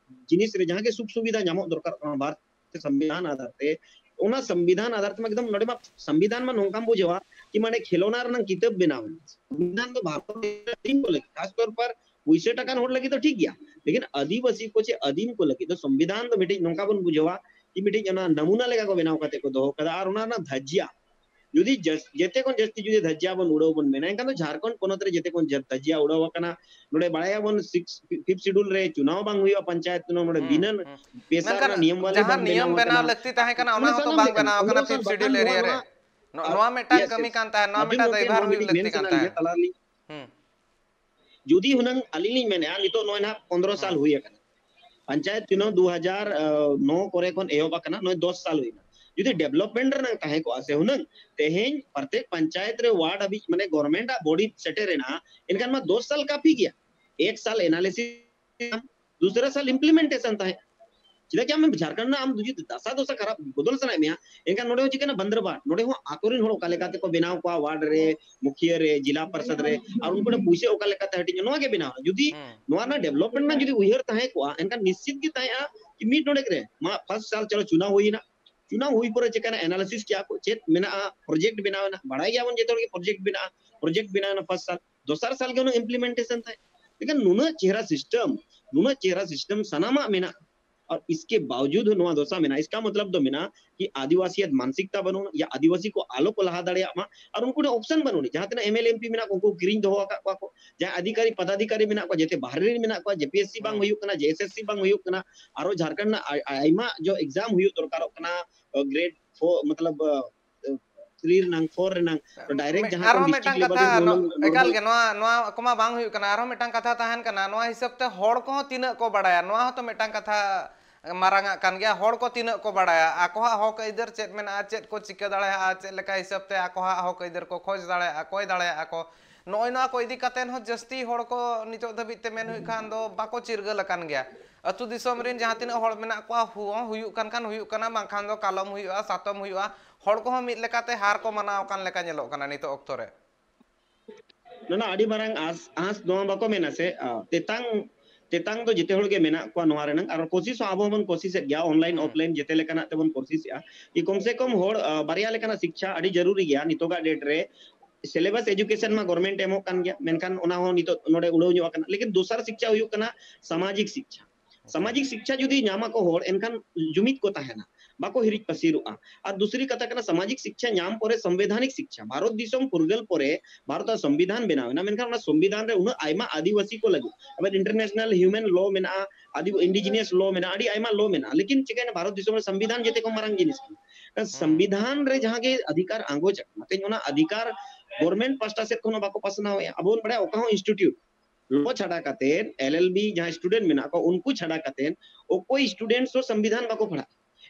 ᱡᱤᱱᱤᱥ ᱨᱮ ᱡᱟᱦᱟᱸ ᱜᱮ ᱥᱩᱠ ᱥᱩᱵᱤᱫᱷᱟ ᱧᱟᱢᱚᱜ ᱫᱚᱨᱠᱟᱨ ᱠᱟᱱᱟ ᱵᱷᱟᱨᱚᱛ ᱥᱚᱝᱵᱤᱫᱷᱟᱱ ᱟᱫᱷᱟᱨ ᱛᱮ, ᱚᱱᱟ ᱥᱚᱝᱵᱤᱫᱷᱟᱱ ᱟᱫᱷᱟᱨ ᱛᱮᱢᱟ ᱮᱠᱫᱚᱢ ᱱᱚᱰᱮ ᱢᱟ ᱥᱚᱝᱵᱤᱫᱷᱟᱱ ᱢᱟ ᱱᱚᱝᱠᱟᱢ ᱵᱩᱡᱷᱟᱹᱣᱟ ᱠᱤ ᱢᱟᱱᱮ ᱠᱷᱮᱞᱳᱱᱟ ᱨᱮᱱᱟᱜ ᱠᱤᱛᱟᱹᱵ ᱵᱮᱱᱟᱣ ᱮᱱᱟ᱾ ᱥᱚᱝᱵᱤᱫᱷᱟᱱ ᱫᱚ ᱵᱷᱟᱨᱚᱛ ᱨᱮᱱ ᱠᱚ ᱞᱟᱹᱜᱤᱫ, ᱠᱷᱟᱥ ᱛᱚᱨ ᱯᱟᱨ ᱯᱩᱭᱥᱟᱹ ᱴᱟᱠᱟᱱ ᱦᱚᱲ ᱞᱟᱹᱜᱤᱫ ᱫᱚ ᱴᱷᱤᱠ ᱜᱮᱭᱟ, ᱞᱮᱠᱤᱱ ᱟᱹᱫᱤᱵᱟᱹᱥᱤ ᱠᱚ ᱪᱮ ᱟᱹᱫᱤᱢ ᱠᱚ ᱞᱟᱹᱜᱤᱫ ᱫᱚ ᱥᱚᱝᱵᱤᱫᱷᱟᱱ ᱫᱚ ᱢᱤᱫᱴᱤᱡ ᱱᱚᱝᱠᱟ ᱵᱚᱱ ᱵᱩᱡᱷᱟᱹᱣᱟ ᱠᱤ ᱢᱤᱫᱴᱤᱡ ᱚᱱᱟ ᱱᱟᱢᱩᱱᱟ ᱞᱮᱠᱟ ᱠᱚ ᱵᱮᱱᱟᱣ ᱠᱟᱛᱮ ᱠᱚ ᱫᱚᱦᱚ ᱠᱟᱫᱟ᱾ ᱟᱨ ᱚᱱᱟ ᱨᱮᱱᱟᱜ ᱫᱷᱟᱡᱽᱡᱟ ᱡᱩᱫᱤ ᱡᱟᱹᱥ-, ᱡᱮᱛᱮ ᱠᱷᱚᱱ ᱡᱟᱹᱥᱛᱤ ᱡᱩᱫᱤ ᱫᱷᱟᱡᱽᱡᱟ ᱵᱚᱱ ᱩᱰᱟᱹᱣ ᱵᱚᱱ ᱢᱮᱱᱟ, ᱮᱱᱠᱷᱟᱱ ᱫᱚ ᱡᱷᱟᱨᱠᱷᱚᱸᱰ ᱯᱚᱱᱚᱛ ᱨᱮ ᱡᱮᱛᱮ ᱠᱷᱚᱱ ᱡᱟ-, ᱫᱷᱟᱡᱽᱡᱟ ᱩᱰᱟᱹᱣ ᱟᱠᱟᱱᱟ᱾ ᱱᱚᱰᱮ ᱵᱟᱲᱟᱭᱟᱵᱚᱱ six, fifth schedule ᱨᱮ ᱪᱩᱱᱟᱣ ᱵᱟᱝ ᱦᱩᱭᱩᱜᱼᱟ, ᱯᱚᱧᱪᱟᱭᱮᱛ ᱪᱩᱱᱟᱣ, ᱱᱚᱰᱮ ᱵᱤᱱᱟᱹ ᱯᱮᱥᱟ ᱢᱮᱱᱠᱷᱟᱱ ᱨᱮᱱᱟᱜ ᱱᱤᱭᱚᱢ ᱵᱟᱞᱮ ᱡᱟᱦᱟᱸ ᱵᱟᱝ ᱱᱤᱭᱚᱢ ᱵᱮᱱᱟᱣ ᱵᱮᱱᱟᱣ ᱟᱠᱟᱱᱟ᱾ ᱞᱟᱹᱠᱛᱤ ᱛᱟᱦᱮᱸ ᱠᱟᱱᱟ, ᱚᱱᱟ ᱦᱚᱸᱛᱚ ᱥᱟᱱᱟᱢ ᱵᱟᱝ ᱞᱮᱠᱟᱱᱟᱜ ᱵᱮᱱᱟᱣ ᱟᱠᱟᱱᱟ ᱯᱚᱱᱨᱚᱥᱚ fifth schedule ᱵᱟᱠᱷᱟᱱ area ᱱᱚᱣᱟ ᱨᱮ᱾ ᱱᱚᱣᱟ, ᱱᱚ-, yes, ᱱᱚᱣᱟ yes, ᱢᱤᱫᱴᱟᱝ ᱟᱹᱵᱤᱱ ᱠᱟᱹᱢᱤ ᱱᱚᱛᱮ ᱠᱟᱱ ᱛᱟᱦᱮᱸᱫ, ᱱᱚᱣᱟ ᱟᱹᱵᱤᱱ ᱢᱤᱫᱴᱟᱝ ᱱᱚᱛᱮ ᱫᱟᱭᱵᱷᱟᱨ ᱱᱚᱣᱟ ᱦᱩᱭ ᱢᱤᱫᱴᱤᱡ ᱞᱟᱹᱠᱛᱤ ᱢᱮᱱ ᱠᱟᱱ ᱥᱟᱱᱟᱭᱮᱫ ᱛᱟᱦᱮᱸᱫ᱾ ᱞᱤᱧᱟ ᱛᱟᱞᱟ ᱨᱮᱞᱤᱧ᱾ ᱦᱩᱸ᱾ ᱡᱩᱫᱤ ᱦᱩᱱᱟᱹᱝ ᱟᱹᱞᱤᱧ ᱞᱤᱧ ᱢᱮᱱᱮᱫᱼᱟ, ᱱᱤᱛᱚᱜ ᱱᱚᱜᱼᱚᱭ ᱱᱟᱦᱟᱜ ᱯᱚᱱᱨᱚ ᱥᱟᱞ ᱦᱩᱸ᱾ ᱦᱩᱭ ᱟᱠᱟᱱᱟ, ᱯᱚᱧᱪᱟᱭᱮᱛ ᱪᱩᱱᱟᱣ ᱫᱩ ᱦᱟᱡᱟᱨ ᱱᱚ ᱠᱚᱨᱮ ᱠᱷᱚᱱ ᱮᱦᱚᱵ ᱟᱠᱟᱱᱟ, ᱱᱚᱜᱼᱚᱭ ᱫᱚᱥ ᱥᱟᱞ ᱦᱩᱭᱱᱟ᱾ ᱡᱩᱫᱤ development ᱨᱮᱱᱟᱜ ᱛᱟᱦᱮᱸ ᱠᱚᱜᱼᱟ ᱥᱮ ᱦᱩᱱᱟᱹᱝ, ᱛᱮᱦᱮᱧ ᱯᱨᱚᱛᱮᱠ ᱯᱚᱧᱪᱟᱭᱮᱛ ᱨᱮ ᱣᱟᱨᱰ ᱦᱟᱹᱵᱤᱡ ᱢᱟᱱᱮ government ᱟᱜ body ᱥᱮᱴᱮᱨ ᱮᱱᱟ, ᱮᱱᱠᱷᱟᱱ ᱢᱟ ᱫᱚᱥ ᱥᱟᱞ ᱠᱟᱯᱷᱤ ᱜᱮᱭᱟ᱾ ᱮᱠ ᱥᱟᱞ analysis, ᱫᱩᱥᱨᱟ ᱥᱟᱞ implementation ᱛᱟᱦᱮᱸ᱾ ᱪᱮᱫᱟᱜ ᱠᱤ ᱟᱢ ᱡᱷᱟᱲᱠᱷᱚᱸᱰ ᱨᱮᱱᱟᱜ ᱟᱢ ᱡᱩᱫᱤ ᱫᱟᱥᱟ ᱫᱚᱥᱟ ᱠᱷᱟᱨᱟᱯ ᱵᱚᱫᱚᱞ ᱥᱟᱱᱟᱭᱮᱫ ᱢᱮᱭᱟ, ᱮᱱᱠᱷᱟᱱ ᱱᱚᱰᱮ ᱦᱚᱸ ᱪᱤᱠᱟᱹᱱᱟ ᱵᱟᱸᱫᱨᱵᱟᱴ, ᱱᱚᱰᱮ ᱦᱚᱸ ᱟᱠᱚ ᱨᱮᱱ ᱦᱚᱲ ᱚᱠᱟ ᱞᱮᱠᱟ ᱛᱮᱠᱚ ᱵᱮᱱᱟᱣ ᱠᱚᱣᱟ, ᱣᱟᱨᱰ ᱨᱮ, ᱢᱩᱠᱷᱤᱭᱟᱹ ᱨᱮ, ᱡᱤᱞᱟ ᱯᱟᱨᱥᱟᱫ ᱨᱮ, ᱟᱨ ᱩᱱᱠᱩ ᱴᱷᱮᱱ ᱯᱩᱭᱥᱟᱹ ᱚᱠᱟ ᱞᱮᱠᱟᱛᱮ ᱦᱟᱹᱴᱤᱧᱟ, ᱱᱚᱣᱟ ᱜᱮ ᱵᱮᱱᱟᱣ᱾ ᱡᱩᱫᱤ ᱦᱩᱸ᱾ ᱱᱚᱣᱟ ᱨᱮᱱᱟᱜ development ᱨᱮᱱᱟᱜ ᱡᱩᱫᱤ ᱩᱭᱦᱟᱹᱨ ᱛᱟᱦᱮᱸ ᱠᱚᱜᱼᱟ, ᱮᱱᱠᱷᱟᱱ ᱱᱤᱥᱪᱤᱛ ᱜᱮ ᱛᱟᱦᱮᱸᱜᱼᱟ ᱠᱤ ᱢᱤᱫ ᱰᱚᱸᱰᱮᱠ ᱨᱮ ᱢᱟ first ᱥᱟᱞ ᱪᱚᱞᱚ ᱪᱩᱱᱟᱣ ᱦᱩᱭᱮᱱᱟ, ᱪᱩᱱᱟᱣ ᱦᱩᱭ ᱯᱚᱨᱮ ᱪᱮᱠᱟᱱᱟ analysis ᱠᱮᱜᱼᱟ ᱠᱚ, ᱪᱮᱫ ᱢᱮᱱᱟᱜᱼᱟ, project ᱵᱮᱱᱟᱣ ᱮᱱᱟ, ᱵᱟᱲᱟᱭ ᱜᱮᱭᱟᱵᱚᱱ ᱡᱚᱛᱚ ᱦᱚᱲ ᱜᱮ project ᱵᱮᱱᱟᱜᱼᱟ, project ᱵᱮᱱᱟᱣ ᱮᱱᱟ first ᱥᱟᱞ, ᱫᱚᱥᱟᱨ ᱥᱟᱞ ᱜᱮ ᱩᱱᱟᱹᱜ implementation ᱛᱟᱭ᱾ ᱞᱮᱠᱤᱱ ᱱᱩᱱᱟᱹᱜ ᱪᱮᱦᱨᱟ system, ᱱᱩᱱᱟᱹᱜ ᱪᱮᱦᱨᱟ system ᱥᱟᱱᱟᱢᱟᱜ ᱢᱮᱱᱟᱜᱼᱟ, ᱟᱨ ᱤᱥᱠᱮ ᱵᱟᱣᱡᱩᱫ ᱦᱚᱸ ᱱᱚᱣᱟ ᱫᱚᱥᱟ ᱢᱮᱱᱟᱜᱼᱟ, ᱤᱥᱠᱟ ᱢᱚᱛᱞᱚᱵ ᱫᱚ ᱢᱮᱱᱟᱜᱼᱟ ᱠᱤ ᱟᱹᱫᱤᱵᱟᱹᱥᱤᱭᱟᱛ ᱢᱟᱱᱥᱤᱠᱛᱟ ᱵᱟᱹᱱᱩᱜᱼᱟ, ᱭᱟ ᱟᱹᱫᱤᱵᱟᱹᱥᱤ ᱠᱚ ᱟᱞᱚ ᱠᱚ ᱞᱟᱦᱟ ᱫᱟᱲᱮᱭᱟᱜ ᱢᱟ, ᱟᱨ ᱩᱱᱠᱩ ᱴᱷᱮᱱ option ᱵᱟᱹᱱᱩᱜᱼᱟ᱾ ᱡᱟᱦᱟᱸ ᱛᱤᱱᱟᱹᱜ MLA MP ᱢᱮᱱᱟᱜ ᱠᱚ, ᱩᱱᱠᱩ ᱠᱤᱨᱤᱧ ᱫᱚᱦᱚ ᱟᱠᱟᱫ ᱠᱚᱣᱟ ᱠᱚ, ᱡᱟᱦᱟᱸ ᱚᱫᱷᱤᱠᱟᱨᱤ ᱯᱚᱫᱟᱫᱷᱤᱠᱟᱨᱤ ᱢᱮᱱᱟᱜ ᱠᱚᱣᱟ, ᱡᱮᱛᱮ ᱵᱟᱦᱨᱮ ᱨᱮᱱ ᱢᱮᱱᱟᱜ ᱠᱚᱣᱟ, JPSC ᱵᱟᱝ ᱦᱩᱸ᱾ ᱦᱩᱭᱩᱜ ᱠᱟᱱᱟ, JSSC ᱵᱟᱝ ᱦᱩᱭᱩᱜ ᱠᱟᱱᱟ, ᱟᱨᱚ ᱡᱷᱟᱲᱠᱷᱚᱸᱰ ᱨᱮᱱᱟᱜ ᱟᱭ-, ᱟᱭᱢᱟ ᱡᱚ exam ᱦᱩᱭᱩᱜ ᱫᱚᱨᱠᱟᱨᱚᱜ ᱠᱟᱱᱟ, grade four ᱢᱚᱛᱞᱚᱵ, ᱛᱷᱨᱤ ᱨᱮᱱᱟᱝ, ᱯᱷᱳᱨ ᱨᱮᱱᱟᱝ, ᱛᱚ direct ᱢᱮ-, ᱡᱟᱦᱟᱸ ᱠᱚ ᱟᱨᱦᱚᱸ ᱢᱤᱫᱴᱟᱝ district level ᱠᱟᱛᱷᱟ, ᱨᱮ ᱱᱚ-, ᱱᱚᱨᱢᱟᱞ ᱮᱠᱟᱞ ᱜᱮ, ᱱᱚᱣᱟ, ᱱᱚᱣᱟ ᱠᱚᱢᱟ ᱵᱟᱝ ᱦᱩᱭᱩᱜ ᱠᱟᱱᱟ᱾ ᱟᱨᱦᱚᱸ ᱢᱤᱫᱴᱟᱝ ᱠᱟᱛᱷᱟ ᱛᱟᱦᱮᱱ ᱠᱟᱱᱟ, ᱱᱚᱣᱟ ᱦᱤᱥᱟᱹᱵ ᱛᱮ ᱦᱚᱲ ᱠᱚᱦᱚᱸ ᱛᱤᱱᱟᱹᱜ ᱠᱚ ᱵᱟᱲᱟᱭᱟ, ᱱᱚᱣᱟ ᱦᱚᱸᱛᱚ ᱢᱤᱫᱴᱟᱝ ᱠᱟᱛᱷᱟ ᱢᱟᱨᱟᱝ ᱟᱜ ᱠᱟᱱ ᱜᱮᱭᱟ᱾ ᱦᱚᱲ ᱠᱚ ᱛᱤᱱᱟᱹᱜ ᱠᱚ ᱵᱟᱲᱟᱭᱟ, ᱟᱠᱚᱣᱟᱜ ᱦᱚᱠ ᱟᱹᱭᱫᱟᱹᱨ ᱪᱮᱫ ᱢᱮᱱᱟᱜᱼᱟ, ᱪᱮᱫ ᱠᱚ ᱪᱤᱠᱟᱹ ᱫᱟᱲᱮᱭᱟᱜᱼᱟ, ᱪᱮᱫ ᱞᱮᱠᱟ ᱦᱤᱥᱟᱹᱵ ᱛᱮ ᱟᱠᱚᱣᱟᱜ ᱦᱚᱠ ᱟᱹᱭᱫᱟᱹᱨ ᱠᱚ ᱠᱷᱚᱡᱽ ᱫᱟᱲᱮᱭᱟᱜᱼᱟ, ᱠᱚᱭ ᱫᱟᱲᱮᱭᱟᱜᱼᱟ ᱠᱚ, ᱱᱚᱜᱼᱚᱭ ᱱᱚᱣᱟ ᱠᱚ ᱤᱫᱤ ᱠᱟᱛᱮ ᱦᱚᱸ ᱡᱟᱹᱥᱛᱤ ᱦᱚᱲ ᱠᱚ ᱱᱤᱛᱚᱜ ᱫᱷᱟᱹᱵᱤᱡ ᱛᱮ ᱢᱮᱱ ᱦᱩᱭᱩᱜ ᱠᱷᱟᱱ ᱫᱚ ᱵᱟᱠᱚ ᱪᱤᱨᱜᱟᱹᱞ ᱟᱠᱟᱱ ᱜᱮᱭᱟ᱾ ᱟᱹᱛᱩ ᱫᱤᱥᱚᱢ ᱨᱮᱱ ᱡᱟᱦᱟᱸ ᱛᱤᱱᱟᱹᱜ ᱦᱚᱲ ᱢᱮᱱᱟᱜ ᱠᱚᱣᱟ, ᱦᱩ-, ᱦᱩᱭᱩᱜ ᱠᱟᱱ ᱠᱷᱟᱱ ᱦᱩᱭᱩᱜ ᱠᱟᱱᱟ, ᱵᱟᱝᱠᱷᱟᱱ ᱫᱚ ᱠᱟᱞᱚᱢ ᱦᱩᱭᱩᱜᱼᱟ, ᱥᱟᱛᱚᱢ ᱦᱩᱭᱩᱜᱼᱟ, ᱦᱚᱲ ᱠᱚᱦᱚᱸ ᱢᱤᱫ ᱞᱮᱠᱟᱛᱮ ᱦᱟᱨ ᱠᱚ ᱢᱟᱱᱟᱣ ᱟᱠᱟᱱ ᱞᱮᱠᱟ ᱧᱮᱞᱚᱜ ᱠᱟᱱᱟ ᱱᱤᱛᱚᱜ ᱚᱠᱛᱚ ᱨᱮ᱾ ᱱᱚᱣᱟ ᱟᱹᱰᱤ ᱢᱟᱨᱟᱝ ᱟᱸᱥ, ᱟᱸᱥ ᱱᱚᱣᱟ ᱵᱟᱠᱚ ᱢᱮᱱᱟ ᱥᱮ, ᱟ, ᱛᱮᱛᱟᱝ, ᱛᱮᱛᱟᱝ ᱫᱚ ᱡᱮᱛᱮ ᱦᱚᱲ ᱜᱮ ᱢᱮᱱᱟᱜ ᱠᱚᱣᱟ ᱱᱚᱣᱟ ᱨᱮᱱᱟᱝ, ᱟᱨ ᱠᱳᱥᱤᱥ ᱦᱚᱸ ᱟᱵᱚ ᱦᱚᱸᱵᱚᱱ ᱠᱳᱥᱤᱥᱮᱫ ᱜᱮᱭᱟ, online, ᱦᱩᱸ᱾ Offline ᱡᱮᱛᱮ ᱞᱮᱠᱟᱱᱟᱜ ᱛᱮᱵᱚᱱ ᱠᱳᱥᱤᱥᱮᱫᱼᱟ᱾ ᱠᱤ ᱠᱚᱢ ᱥᱮ ᱠᱚᱢ ᱦᱚᱲ, ᱟ, ᱵᱟᱨᱭᱟ ᱞᱮᱠᱟᱱᱟᱜ ᱥᱤᱠᱪᱷᱟ ᱟᱹᱰᱤ ᱡᱟᱹᱨᱩᱨᱤ ᱜᱮᱭᱟ ᱱᱤᱛᱚᱜᱟᱜ date ᱨᱮ᱾ Syllabus education ᱢᱟ government ᱮᱢᱚᱜ ᱠᱟᱱ ᱜᱮᱭᱟ, ᱢᱮᱱᱠᱷᱟᱱ ᱚᱱᱟ ᱦᱚᱸ ᱱᱤᱛᱚᱜ ᱱᱚᱰᱮ ᱩᱲᱟᱹᱣ ᱧᱚᱜ ᱟᱠᱟᱱᱟ᱾ ᱞᱮᱠᱤᱱ ᱫᱚᱥᱟᱨ ᱥᱤᱠᱪᱷᱟ ᱦᱩᱭᱩᱜ ᱠᱟᱱᱟ ᱥᱟᱢᱟᱡᱤᱠ ᱥᱤᱠᱪᱷᱟ᱾ ᱥᱟᱢᱟᱡᱤᱠ ᱥᱤᱠᱪᱷᱟ ᱡᱩᱫᱤ ᱧᱟᱢ ᱟᱠᱚ ᱦᱚᱲ, ᱮᱱᱠᱷᱟᱱ ᱡᱩᱢᱤᱫ ᱠᱚ ᱛᱟᱦᱮᱱᱟ, ᱵᱟᱠᱚ ᱦᱤᱨᱤᱡ ᱯᱟᱹᱥᱤᱨᱚᱜᱼᱟ᱾ ᱟᱨ ᱫᱩᱥᱨᱤ ᱠᱟᱛᱷᱟ ᱠᱟᱱᱟ, ᱥᱟᱢᱟᱡᱤᱠ ᱥᱤᱠᱪᱷᱟ ᱧᱟᱢ ᱯᱚᱨᱮ ᱥᱚᱝᱵᱤᱫᱷᱟᱱᱤᱠ ᱥᱤᱠᱪᱷᱟ, ᱵᱷᱟᱨᱚᱛ ᱫᱤᱥᱚᱢ ᱯᱷᱩᱨᱜᱟᱹᱞ ᱯᱚᱨᱮ ᱵᱷᱟᱨᱚᱛ ᱟᱜ ᱥᱚᱝᱵᱤᱫᱷᱟᱱ ᱵᱮᱱᱟᱣ ᱮᱱᱟ, ᱢᱮᱱᱠᱷᱟᱱ ᱚᱱᱟ ᱥᱚᱝᱵᱤᱫᱷᱟᱱ ᱨᱮ ᱩᱱᱟᱹᱜ ᱟᱭᱢᱟ ᱟᱹᱫᱤᱵᱟᱹᱥᱤ ᱠᱚ ᱞᱟᱹᱜᱤᱫ, ᱟᱵᱟᱨ international human law ᱢᱮᱱᱟᱜᱼᱟ, ᱟᱹᱫᱤ-, indigenous law ᱢᱮᱱᱟᱜᱼᱟ, ᱟᱹᱰᱤ ᱟᱭᱢᱟ law ᱢᱮᱱᱟᱜᱼᱟ, ᱞᱮᱠᱤᱱ ᱪᱤᱠᱟᱹᱭᱮᱱᱟ, ᱵᱷᱟᱨᱚᱛ ᱫᱤᱥᱚᱢ ᱨᱮ ᱥᱚᱝᱵᱤᱫᱷᱟᱱ ᱡᱮᱛᱮ ᱠᱷᱚᱱ ᱢᱟᱨᱟᱝ ᱡᱤᱱᱤᱥ ᱠᱟᱱᱟ᱾ ᱠᱟᱨᱚᱱ ᱦᱩᱸ᱾ ᱥᱚᱝᱵᱤᱫᱷᱟᱱ ᱨᱮ ᱡᱟᱦᱟᱸ ᱜᱮ ᱚᱫᱷᱤᱠᱟᱨ ᱟᱸᱜᱚᱪ ᱟᱠᱟᱱᱟ, ᱛᱮᱦᱮᱧ ᱚᱱᱟ ᱚᱫᱷᱤᱠᱟᱨ government ᱯᱟᱦᱴᱟ ᱥᱮᱫ ᱠᱷᱚᱱ ᱦᱚᱸ ᱵᱟᱠᱚ ᱯᱟᱥᱱᱟᱣᱮᱫᱼᱟ᱾ ᱟᱵᱚ ᱵᱚᱱ ᱵᱟᱲᱟᱭᱟ, ᱚᱠᱟ ᱦᱚᱸ institute, law ᱪᱷᱟᱰᱟ ᱠᱟᱛᱮ, LLB ᱡᱟᱦᱟᱸ student ᱢᱮᱱᱟᱜ ᱠᱚᱣᱟ, ᱩᱱᱠᱩ ᱪᱷᱟᱰᱟ ᱠᱟᱛᱮ ᱚᱠᱚᱭ students ᱦᱚᱸ ᱥᱚᱝᱵᱤᱫᱷᱟᱱ ᱵᱟᱠᱚ ᱯᱟᱲᱦᱟᱜ᱾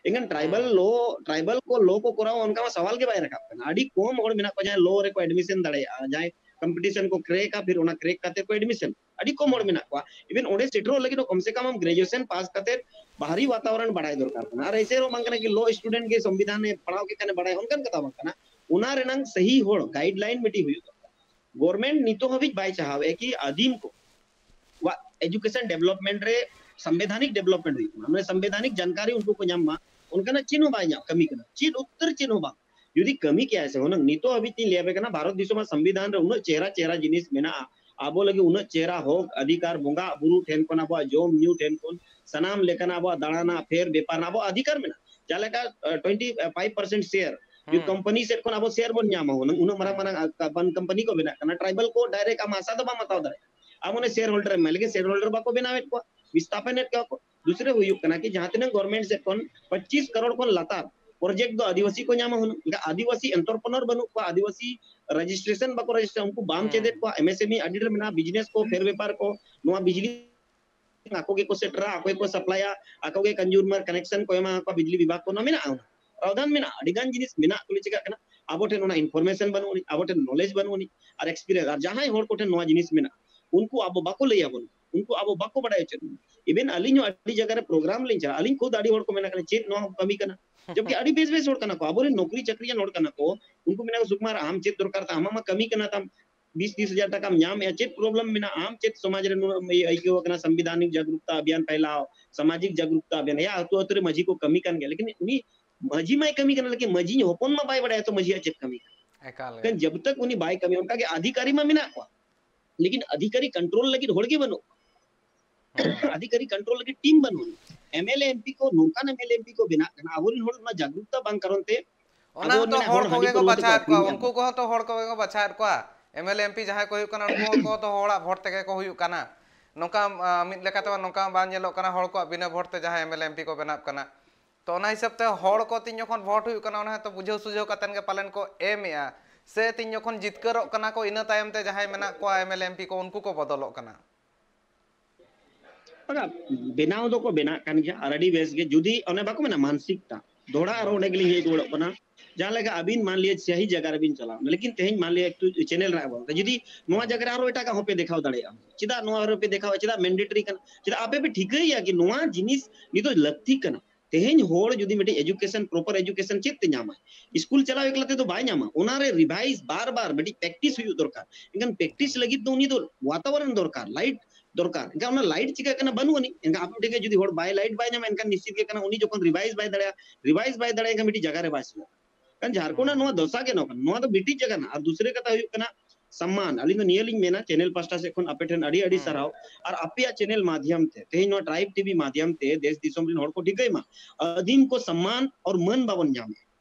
ᱮᱱᱠᱷᱟᱱ ᱴᱨᱟᱭᱵᱟᱞ ᱞᱚ, ᱴᱨᱟᱭᱵᱟᱞ ᱠᱚ ᱞᱚ ᱠᱚ ᱠᱚᱨᱟᱣᱟ, ᱚᱱᱠᱟ ᱢᱟ ᱥᱟᱣᱟᱞ ᱜᱮ ᱵᱟᱭ ᱨᱟᱠᱟᱵ ᱠᱟᱱᱟ᱾ ᱟᱹᱰᱤ ᱠᱚᱢ ᱦᱚᱲ ᱢᱮᱱᱟᱜ ᱠᱚᱣᱟ ᱡᱟᱦᱟᱸᱭ ᱞᱚ ᱨᱮᱠᱚ ᱮᱰᱢᱤᱥᱚᱱ ᱫᱟᱲᱮᱭᱟᱜᱼᱟ, ᱡᱟᱦᱟᱸᱭ ᱠᱚᱢᱯᱤᱴᱤᱥᱚᱱ ᱠᱚ ᱠᱨᱮᱠᱟ, ᱯᱷᱤᱨ ᱚᱱᱟ ᱠᱨᱮᱠ ᱠᱟᱛᱮ ᱠᱚ ᱮᱰᱢᱤᱥᱚᱱ᱾ ᱟᱹᱰᱤ ᱠᱚᱢ ᱦᱚᱲ ᱢᱮᱱᱟᱜ ᱠᱚᱣᱟ᱾ ᱤᱵᱷᱮᱱ ᱚᱸᱰᱮ ᱥᱮᱴᱮᱨᱚᱜ ᱞᱟᱹᱜᱤᱫ ᱦᱚᱸ ᱠᱚᱢ ᱥᱮ ᱠᱚᱢ ᱟᱢ ᱜᱨᱮᱡᱩᱭᱮᱥᱚᱱ ᱯᱟᱥ ᱠᱟᱛᱮ ᱵᱟᱦᱨᱤ ᱵᱟᱛᱟᱣᱚᱨᱚᱱ ᱵᱟᱲᱟᱭ ᱫᱚᱨᱠᱟᱨ ᱠᱟᱱᱟ᱾ ᱟᱨ ᱮᱭᱥᱮ ᱦᱚᱸ ᱵᱟᱝ ᱠᱟᱱᱟ ᱠᱤ ᱞᱚ ᱥᱴᱩᱰᱮᱱᱴ ᱜᱮ ᱥᱚᱝᱵᱤᱫᱷᱟᱱ ᱮ ᱯᱟᱲᱦᱟᱣ ᱠᱮᱫ ᱠᱷᱟᱱᱮ ᱵᱟᱲᱟᱭᱟ, ᱚᱱᱠᱟᱱ ᱠᱟᱛᱷᱟ ᱵᱟᱝ ᱠᱟᱱᱟ᱾ ᱚᱱᱟ ᱨᱮᱱᱟᱝ ᱥᱟᱦᱤ ᱦᱚᱲ ᱜᱟᱭᱤᱰᱞᱟᱭᱤᱱ ᱢᱤᱫᱴᱤᱡ ᱦᱩᱭᱩᱜ ᱫᱚᱨᱠᱟᱨ᱾ ᱜᱚᱵᱷᱚᱨᱱᱢᱮᱱᱴ ᱱᱤᱛᱚᱜ ᱦᱟᱹᱵᱤᱡ ᱵᱟᱭ ᱪᱟᱦᱟᱣᱮᱫᱼᱟ ᱠᱤ ᱟᱹᱫᱤᱢ ᱠᱚ ᱣᱟᱜ ᱮᱡᱩᱠᱮᱥᱚᱱ ᱰᱮᱵᱷᱞᱚᱯᱢᱮᱱᱴ ᱨᱮ ᱥᱟᱝᱵᱤᱫᱷᱟᱱᱤᱠ ᱰᱮᱵᱷᱞᱚᱯᱢᱮᱱᱴ ᱦᱩᱭᱩᱜ ᱢᱟ, ᱢᱟᱱᱮ ᱥᱟᱝᱵᱤᱫᱷᱟᱱᱤᱠ ᱡᱟᱱᱠᱟᱨᱤ ᱩᱱᱠᱩ ᱠᱚ ᱧᱟᱢ ᱢᱟ, ᱚᱱᱠᱟᱱᱟᱜ ᱪᱮᱫ ᱦᱚᱸ ᱵᱟᱭ ᱧᱟᱢ ᱠᱟᱹᱢᱤ ᱠᱟᱱᱟ, ᱪᱮᱫ ᱩᱛᱟᱹᱨ ᱪᱮᱫ ᱦᱚᱸ ᱵᱟᱝ᱾ ᱡᱩᱫᱤ ᱠᱟᱹᱢᱤ ᱠᱮᱭᱟᱭ ᱥᱮ ᱦᱩᱱᱟᱹᱝ, ᱱᱤᱛᱚᱜ ᱦᱟᱹᱵᱤᱡ ᱛᱤᱧ ᱞᱟᱹᱭ ᱟᱯᱮ ᱠᱟᱱᱟ, ᱵᱷᱟᱨᱚᱛ ᱫᱤᱥᱚᱢ ᱨᱮ ᱥᱟᱝᱵᱤᱫᱷᱟᱱ ᱨᱮ ᱩᱱᱟᱹᱜ ᱪᱮᱦᱨᱟ ᱪᱮᱦᱨᱟ ᱡᱤᱱᱤᱥ ᱢᱮᱱᱟᱜᱼᱟ, ᱟᱵᱚ ᱞᱟᱹᱜᱤᱫ ᱩᱱᱟᱹᱜ ᱪᱮᱦᱨᱟ ᱦᱚᱠ ᱚᱫᱷᱤᱠᱟᱨ, ᱵᱚᱸᱜᱟ ᱵᱩᱨᱩ ᱴᱷᱮᱱ ᱠᱷᱚᱱ ᱟᱵᱚᱣᱟᱜ ᱡᱚᱢ ᱧᱩ ᱴᱷᱮᱱ ᱠᱷᱚᱱ ᱥᱟᱱᱟᱢ ᱞᱮᱠᱟᱱᱟᱜ ᱟᱵᱚᱣᱟᱜ ᱫᱟᱬᱟᱱᱟ, ᱯᱷᱮᱨ ᱵᱮᱯᱟᱨ ᱨᱮᱱᱟᱜ ᱟᱵᱚᱣᱟᱜ ᱚᱫᱷᱤᱠᱟᱨ ᱢᱮᱱᱟᱜᱼᱟ᱾ ᱡᱟᱦᱟᱸ ᱞᱮᱠᱟ ᱴᱩᱭᱮᱱᱴᱤ ᱯᱷᱟᱭᱤᱵᱷ ᱯᱟᱨᱥᱮᱱᱴ ᱥᱮᱭᱟᱨ ᱡᱩᱫᱤ ᱠᱳᱢᱯᱟᱱᱤ ᱥᱮᱫ ᱠᱷᱚᱱ ᱟᱵᱚ ᱥᱮᱭᱟᱨ ᱵᱚᱱ ᱧᱟᱢᱟ ᱦᱩᱱᱟᱹᱝ, ᱩᱱᱟᱹᱜ ᱢᱟᱨᱟᱝ ᱢᱟᱨᱟᱝ ᱠᱳᱢᱯᱟᱱᱤ ᱠᱚ ᱵᱮᱱᱟᱜ ᱠᱟᱱᱟ, ᱴᱨᱟᱭᱵᱟᱞ ᱠᱚ ᱰᱟᱭᱨᱮᱠᱴ ᱟᱢ ᱦᱟᱥᱟ ᱫᱚ ᱵᱟᱢ ᱦᱟᱛᱟᱣ ᱫᱟᱲᱮᱭᱟᱜᱼᱟ᱾ ᱟᱢ ᱚᱱᱮ ᱥᱮᱭᱟᱨ ᱦᱳᱞᱰᱟᱨ ᱮᱢ ᱮᱢᱟᱭ ᱞᱟᱹᱜᱤᱫ ᱥᱮᱭᱟᱨ ᱦᱳᱞᱰᱟᱨ ᱵᱟᱠᱚ ᱵᱮᱱᱟᱣᱮᱫ ᱠᱚᱣᱟ, ᱵᱤᱥᱛᱷᱟᱯᱚᱱᱮᱫ ᱠᱚᱣᱟ ᱠᱚ᱾ ᱫᱩᱥᱨᱟᱹ ᱦᱩᱭᱩᱜ ᱠᱟᱱᱟ ᱠᱤ ᱡᱟᱦᱟᱸ ᱛᱤᱱᱟᱹᱜ ᱜᱚᱵᱷᱚᱨᱱᱢᱮᱱᱴ ᱥᱮᱫ ᱠᱷᱚᱱ ᱯᱚᱸᱪᱤᱥ ᱠᱟᱨᱳᱲ ᱠᱷᱚᱱ ᱞᱟᱛᱟᱨ ᱯᱨᱚᱡᱮᱠᱴ ᱫᱚ ᱟᱹᱫᱤᱵᱟᱹᱥᱤ ᱠᱚ ᱧᱟᱢᱟ ᱦᱩᱱᱟᱹᱝ᱾ ᱮᱱᱠᱷᱟᱱ ᱟᱹᱫᱤᱵᱟᱹᱥᱤ ᱮᱱᱴᱚᱨᱯᱨᱮᱱᱚᱨ ᱵᱟᱹᱱᱩᱜ ᱠᱚᱣᱟ, ᱟᱹᱫᱤᱵᱟᱹᱥᱤ ᱨᱮᱡᱤᱥᱴᱨᱮᱥᱚᱱ ᱵᱟᱠᱚ ᱨᱮᱡᱤᱥᱴᱟᱨ, ᱩᱱᱠᱩ ᱵᱟᱢ ᱪᱮᱫᱮᱫ ᱠᱚᱣᱟ᱾ ᱮᱢᱮᱥᱮᱢᱤ ᱟᱹᱰᱤ ᱰᱷᱮᱨ ᱢᱮᱱᱟᱜᱼᱟ, ᱵᱤᱡᱽᱱᱮᱥ ᱠᱚ, ᱯᱷᱮᱨ ᱵᱮᱯᱟᱨ ᱠᱚ, ᱱᱚᱣᱟ ᱵᱤᱡᱽᱞᱤ ᱟᱠᱚ ᱜᱮᱠᱚ ᱥᱮᱴᱮᱨᱟ, ᱟᱠᱚ ᱜᱮᱠᱚ ᱥᱟᱯᱞᱟᱭᱟ, ᱟᱠᱚ ᱜᱮ ᱠᱚᱱᱡᱩᱢᱟᱨ ᱠᱟᱱᱮᱠᱥᱚᱱ ᱠᱚ ᱮᱢᱟ ᱠᱚᱣᱟ, ᱵᱤᱡᱽᱞᱤ ᱵᱤᱵᱷᱟᱜᱽ ᱠᱚ, ᱱᱚᱣᱟ ᱢᱮᱱᱟᱜᱼᱟ᱾ ᱯᱨᱟᱣᱫᱷᱟᱱ ᱢᱮᱱᱟᱜᱼᱟ, ᱟᱹᱰᱤ ᱜᱟᱱ ᱡᱤᱱᱤᱥ ᱢᱮᱱᱟᱜ ᱛᱩᱞᱩᱡ ᱪᱤᱠᱟᱹᱜ ᱠᱟᱱᱟ, ᱟᱵᱚ ᱴᱷᱮᱱ ᱚᱱᱟ ᱤᱱᱯᱷᱚᱨᱢᱮᱥᱚᱱ ᱵᱟᱹᱱᱩᱜ ᱟᱹᱱᱤᱡ, ᱟᱵᱚ ᱴᱷᱮᱱ ᱱᱚᱞᱮᱡᱽ ᱵᱟᱹᱱᱩᱜ ᱟᱹᱱᱤᱡ, ᱟᱨ ᱮᱠᱥᱯᱤᱨᱤᱭᱮᱱᱥ, ᱟᱨ ᱡᱟᱦᱟᱸᱭ ᱦᱚᱲ ᱠᱚᱴᱷᱮᱱ ᱱᱚᱣᱟ ᱡᱤᱱᱤᱥ ᱢᱮᱱᱟᱜᱼᱟ, ᱩᱱᱠᱩ ᱟᱵᱚ ᱵᱟᱠᱚ ᱞᱟᱹᱭ ᱟᱵᱚᱱ, ᱩᱱᱠᱩ ᱟᱵᱚ ᱵᱟᱠᱚ ᱵᱟᱲᱟᱭ ᱦᱚᱪᱚ ᱵᱚᱱᱟ᱾ ᱤᱵᱷᱮᱱ ᱟᱹᱞᱤᱧ ᱦᱚᱸ ᱟᱹᱰᱤ ᱡᱟᱭᱜᱟ ᱨᱮ ᱯᱨᱳᱜᱨᱟᱢ ᱞᱤᱧ ᱪᱟᱞᱟᱜᱼᱟ, ᱟᱹᱞᱤᱧ ᱠᱷᱩᱫ ᱟᱹᱰᱤ ᱦᱚᱲ ᱠᱚ ᱢᱮᱱᱟ ᱠᱟᱱᱟ, "ᱪᱮᱫ ᱱᱚᱣᱟ ᱠᱟᱹᱢᱤ ᱠᱟᱱᱟ?" ᱡᱚᱵᱠᱤ ᱟᱹᱰᱤ ᱵᱮᱥ ᱵᱮᱥ ᱦᱚᱲ ᱠᱟᱱᱟ ᱠᱚ, ᱟᱵᱚᱨᱮᱱ ᱱᱚᱠᱨᱤ ᱪᱟᱹᱠᱨᱤᱭᱟᱱ ᱦᱚᱲ ᱠᱟᱱᱟ ᱠᱚ, ᱩᱱᱠᱩ ᱢᱮᱱᱟ ᱠᱚ, "ᱥᱩᱠᱢᱟᱨ, ᱟᱢ ᱪᱮᱫ ᱫᱚᱨᱠᱟᱨ ᱛᱟᱢ? ᱟᱢᱟᱜ ᱢᱟ ᱠᱟᱹᱢᱤ ᱠᱟᱱᱟ ᱛᱟᱢ, ᱵᱤᱥ ᱛᱤᱥ ᱦᱟᱡᱟᱨ ᱴᱟᱠᱟᱢ ᱧᱟᱢᱮᱜᱼᱟ, ᱪᱮᱫ ᱯᱨᱚᱵᱞᱮᱢ ᱢᱮᱱᱟᱜᱼᱟ? ᱟᱢ ᱪᱮᱫ ᱥᱚᱢᱟᱡᱽ ᱨᱮ ᱱᱩᱱᱟᱹᱜ ᱮᱢ ᱟᱹᱭᱠᱟᱹᱣ ᱠᱟᱱᱟ?" ᱥᱟᱢᱵᱤᱫᱷᱟᱱᱤᱠ ᱡᱟᱜᱽᱨᱩᱠᱛᱟ ᱟᱵᱷᱤᱭᱟᱱ ᱯᱷᱟᱭᱞᱟᱣ, ᱥᱟᱢᱟᱡᱤᱠ ᱡᱟᱜᱽᱨᱩᱠᱛᱟ ᱟᱵᱷᱤᱭᱟᱱ, ᱭᱟ ᱟᱹᱛᱩ ᱟᱹᱛᱩ ᱨᱮ ᱢᱟᱹᱡᱷᱤ ᱠᱚ ᱠᱟᱹᱢᱤ ᱠᱟᱱ ᱜᱮᱭᱟ, ᱞᱮᱠᱤᱱ ᱩᱱᱤ ᱢᱟᱹᱡᱷᱤ ᱢᱟᱭ ᱠᱟᱹᱢᱤ ᱠᱟᱱᱟ, ᱞᱮᱠᱤᱱ ᱢᱟᱹᱡᱷᱤ ᱦᱚᱯᱚᱱ ᱢᱟ ᱵᱟᱭ ᱵᱟᱲᱟᱭᱟ ᱛᱚ ᱢᱟᱹᱡᱷᱤᱭᱟᱜ ᱪᱮᱫ ᱠᱟᱹᱢᱤ ᱠᱟᱱᱟ᱾ ᱮᱠᱟᱞ ᱜᱮ᱾ ᱠᱟᱨᱚᱱ ᱡᱟᱵ ᱛᱟᱠ ᱩᱱᱤ ᱵᱟᱭ ᱠᱟᱹᱢᱤᱭᱟ, ᱚᱱᱠᱟ ᱜᱮ ᱚᱫᱷᱤᱠᱟᱨᱤ ᱢᱟ ᱢᱮᱱᱟᱜ ᱠᱚᱣᱟ, ᱞᱮᱠᱤᱱ ᱚᱫᱷᱤᱠᱟᱨᱤ ᱠᱚᱱᱴᱨᱳᱞ ᱞᱟᱹᱜᱤᱫ ᱦᱚᱲ ᱜᱮ ᱵᱟᱹᱱᱩᱜ ᱠᱚᱣᱟ᱾ ᱚᱫᱷᱤᱠᱟᱨᱤ ᱠᱚᱱᱴᱨᱳᱞ ᱞᱟᱹᱜᱤᱫ ᱴᱤᱢ ᱵᱟᱹᱱᱩᱜ ᱟᱹᱱᱤᱡ᱾ M L A, M P ᱠᱚ, ᱱᱚᱝᱠᱟᱱ M L A, M P ᱠᱚ ᱵᱮᱱᱟᱜ ᱠᱟᱱᱟ, ᱟᱵᱚᱨᱮᱱ ᱦᱚᱲ ᱚᱱᱟ ᱡᱟᱜᱽᱨᱩᱠᱛᱟ ᱵᱟᱝ ᱠᱟᱨᱚᱱ ᱛᱮ ᱚᱱᱟ ᱟᱵᱚ ᱦᱚᱸᱛᱚ ᱢᱮᱱᱟ ᱦᱚᱲ ᱦᱚᱲ ᱦᱟᱺᱰᱤ ᱠᱚᱜᱮ ᱠᱚ ᱯᱟᱹᱣᱨᱟᱹ ᱛᱮᱠᱚ ᱵᱟᱪᱷᱟᱣᱮᱫ ᱠᱚᱣᱟ, ᱟᱹᱠᱷᱨᱤᱧᱮᱜᱼᱟ᱾ ᱩᱱᱠᱩ ᱠᱚᱦᱚᱸ ᱛᱚ ᱦᱚᱲ ᱠᱚᱜᱮ ᱠᱚ ᱵᱟᱪᱷᱟᱣᱮᱫ ᱠᱚᱣᱟ᱾ M L A, M P ᱡᱟᱦᱟᱸᱭ ᱠᱚ ᱦᱩᱭᱩᱜ ᱠᱟᱱᱟ, ᱩᱱᱠᱩ ᱦᱚᱸᱠᱚ ᱛᱚ ᱦᱚᱲᱟᱜ ᱵᱷᱳᱴ ᱛᱮᱜᱮ ᱠᱚ ᱦᱩᱭᱩᱜ ᱠᱟᱱᱟ᱾ ᱱᱚᱝᱠᱟ, ᱟ, ᱢᱤᱫ ᱞᱮᱠᱟᱛᱮ ᱱᱚᱝᱠᱟ ᱵᱟᱝ ᱧᱮᱞᱚᱜ ᱠᱟᱱᱟ ᱦᱚᱲ ᱠᱚᱣᱟᱜ ᱵᱤᱱᱟᱹ ᱵᱷᱳᱴ ᱛᱮ ᱡᱟᱦᱟᱸᱭ M L A, M P ᱠᱚ ᱵᱮᱱᱟᱜ ᱠᱟᱱᱟ᱾ ᱛᱚ ᱚᱱᱟ ᱦᱤᱥᱟᱹᱵ ᱛᱮ ᱦᱚᱲ ᱠᱚ ᱛᱤᱱ ᱡᱚᱠᱷᱚᱱ ᱵᱷᱳᱴ ᱦᱩᱭᱩᱜ ᱠᱟᱱᱟ, ᱚᱱᱟ ᱦᱚᱸᱛᱚ ᱵᱩᱡᱷᱟᱹᱣ ᱥᱩᱡᱷᱟᱹᱣ ᱠᱟᱛᱮᱱ ᱜᱮ ᱯᱟᱞᱮᱱ ᱠᱚ ᱮᱢᱮᱜᱼᱟ, ᱥᱮ ᱛᱤᱱ ᱡᱚᱠᱷᱚᱱ ᱡᱤᱛᱠᱟᱹᱨᱚᱜ ᱠᱟᱱᱟ ᱠᱚ, ᱤᱱᱟᱹ ᱛᱟᱭᱚᱢ ᱛᱮ ᱡᱟᱦᱟᱸᱭ ᱢᱮᱱᱟᱜ ᱠᱚᱣᱟ M L A, M P ᱠᱚ, ᱩᱱᱠᱩ ᱠᱚ ᱵᱚᱫᱚᱞᱚᱜ ᱠᱟᱱᱟ᱾ ᱵᱟᱝᱟ, ᱵᱮᱱᱟᱣ ᱫᱚᱠᱚ ᱵᱮᱱᱟᱜ ᱠᱟᱱ ᱜᱮᱭᱟ, ᱟᱨ ᱟᱹᱰᱤ ᱵᱮᱥ ᱜᱮ᱾ ᱡᱩᱫᱤ ᱚᱱᱮ ᱵᱟᱠᱚ ᱢᱮᱱᱟ ᱢᱟᱱᱥᱤᱠᱛᱟ, ᱫᱚᱦᱲᱟ ᱟᱨᱦᱚᱸ ᱚᱸᱰᱮ ᱜᱮᱞᱤᱧ ᱦᱮᱡ ᱨᱩᱣᱟᱹᱲᱚᱜ ᱠᱟᱱᱟ᱾ ᱡᱟᱦᱟᱸ ᱞᱮᱠᱟ ᱟᱹᱵᱤᱱ ᱢᱟᱱ ᱞᱤᱭᱟ ᱥᱟᱹᱦᱤ ᱡᱟᱭᱜᱟ ᱨᱮᱵᱤᱱ ᱪᱟᱞᱟᱣ ᱮᱱᱟ, ᱞᱮᱠᱤᱱ ᱛᱮᱦᱮᱧ ᱢᱟᱱ ᱞᱤᱭᱟ ᱮᱠᱴᱩ ᱪᱮᱱᱮᱞ ᱨᱮᱱᱟᱜ ᱵᱚᱞᱛᱮ, ᱡᱩᱫᱤ ᱱᱚᱣᱟ ᱡᱟᱭᱜᱟ ᱨᱮ ᱟᱨᱦᱚᱸ ᱮᱴᱟᱜᱟᱜ ᱦᱚᱸᱯᱮ ᱫᱮᱠᱷᱟᱣ ᱫᱟᱲᱮᱭᱟᱜᱼᱟ, ᱪᱮᱫᱟᱜ ᱱᱚᱣᱟ ᱨᱮᱯᱮ ᱫᱮᱠᱷᱟᱣᱟ? ᱪᱮᱫᱟᱜ ᱢᱮᱱᱰᱮᱴᱟᱨᱤ ᱠᱟᱱᱟ? ᱪᱮᱫᱟᱜ ᱟᱯᱮ ᱯᱮ ᱴᱷᱤᱠᱟᱹᱭᱟ ᱠᱤ ᱱᱚᱣᱟ ᱡᱤᱱᱤᱥ ᱱᱤᱛᱚᱜ ᱞᱟᱹᱠᱛᱤ ᱠᱟᱱᱟ? ᱛᱮᱦᱮᱧ ᱦᱚᱲ ᱡᱩᱫᱤ ᱢᱤᱫᱴᱤᱡ ᱮᱡᱩᱠᱮᱥᱚᱱ, ᱯᱨᱚᱯᱟᱨ ᱮᱡᱩᱠᱮᱥᱚᱱ ᱪᱮᱫ ᱛᱮ ᱧᱟᱢᱟᱭ? ᱥᱠᱩᱞ ᱪᱟᱞᱟᱣ ᱮᱠᱞᱟ ᱛᱮᱫᱚ ᱵᱟᱭ ᱧᱟᱢᱟ, ᱚᱱᱟᱨᱮ ᱨᱤᱵᱷᱟᱭᱤᱡᱽ ᱵᱟᱨ ᱵᱟᱨ ᱢᱤᱫᱴᱤᱡ ᱯᱨᱮᱠᱴᱤᱥ ᱦᱩᱭᱩᱜ ᱫᱚᱨᱠᱟᱨ᱾ ᱮᱱᱠᱷᱟᱱ ᱯᱨᱮᱠᱴᱤᱥ ᱞᱟᱹᱜᱤᱫ ᱫᱚ ᱩᱱᱤ ᱫᱚ ᱣᱟᱛᱟᱵᱚᱨᱚᱱ ᱫᱚᱨᱠᱟᱨ, ᱞᱟᱭᱤᱴ ᱫᱚᱨᱠᱟᱨ᱾ ᱮᱱᱠᱷᱟᱱ ᱚᱱᱟ ᱞᱟᱭᱤᱴ ᱪᱤᱠᱟᱹᱜ ᱠᱟᱱᱟ? ᱵᱟᱹᱱᱩᱜ ᱟᱹᱱᱤᱡ᱾ ᱮᱱᱠᱷᱟᱱ ᱟᱯᱮ ᱴᱷᱮᱱ ᱜᱮ ᱡᱩᱫᱤ ᱦᱚᱲ ᱵᱟᱭ ᱞᱟᱭᱤᱴ ᱵᱟᱭ ᱧᱟᱢᱟ, ᱮᱱᱠᱷᱟᱱ ᱱᱤᱥᱪᱤᱛ ᱜᱮ ᱠᱟᱱᱟ ᱩᱱᱤ ᱡᱚᱠᱷᱚᱱ ᱨᱤᱵᱷᱟᱭᱤᱡᱽ ᱵᱟᱭ ᱫᱟᱲᱮᱭᱟᱜᱼᱟ, ᱨᱤᱵᱷᱟᱭᱤᱡᱽ ᱵᱟᱭ ᱫᱟᱲᱮᱭᱟᱜ ᱠᱷᱟᱱ ᱢᱤᱫᱴᱤᱡ ᱡᱟᱭᱜᱟ ᱨᱮ ᱵᱟᱭ ᱥᱮᱱᱚᱜᱼᱟ᱾ ᱠᱟᱨᱚᱱ ᱡᱷᱟᱲᱠᱷᱚᱸᱰ ᱨᱮᱱᱟᱜ ᱱᱚᱣᱟ ᱫᱚᱥᱟ ᱜᱮ ᱱᱚᱣᱟ ᱠᱟᱱᱟ, ᱱᱚᱣᱟ ᱫᱚ ᱢᱤᱫᱴᱤᱡ ᱡᱟᱭᱜᱟ ᱨᱮᱱᱟᱜ᱾ ᱟᱨ ᱫᱩᱥᱨᱟᱹ ᱠᱟᱛᱷᱟ ᱦᱩᱭᱩᱜ ᱠᱟᱱᱟ ᱥᱚᱢᱢᱟᱱ᱾ ᱟᱹᱞᱤᱧ ᱫᱚ ᱱᱤᱭᱟᱹ ᱞᱤᱧ ᱢᱮᱱᱟ, ᱪᱮᱱᱮᱞ ᱯᱟᱥᱴᱟ ᱥᱮᱫ ᱠᱷᱚᱱ ᱟᱯᱮ ᱴᱷᱮᱱ ᱟᱹᱰᱤ ᱟᱹᱰᱤ ᱥᱟᱨᱦᱟᱣ᱾ ᱟᱨ ᱟᱯᱮᱭᱟᱜ ᱪᱮᱱᱮᱞ ᱢᱟᱫᱷᱭᱚᱢ ᱛᱮ ᱛᱮᱦᱮᱧ ᱱᱚᱣᱟ ᱴᱨᱟᱭᱤᱵ ᱴᱤᱵᱷᱤ ᱢᱟᱫᱷᱭᱚᱢ ᱛᱮ ᱫᱮᱥ ᱫᱤᱥᱚᱢ ᱨᱮᱱ ᱦᱚᱲ ᱠᱚ ᱴᱷᱤᱠᱟᱹᱭ ᱢᱟ, ᱟᱹᱫᱤᱢ ᱠᱚ ᱥᱚᱢᱢᱟᱱ ᱟᱨ ᱢᱟᱹᱱ ᱵᱟᱵᱚᱱ ᱧᱟᱢᱟ᱾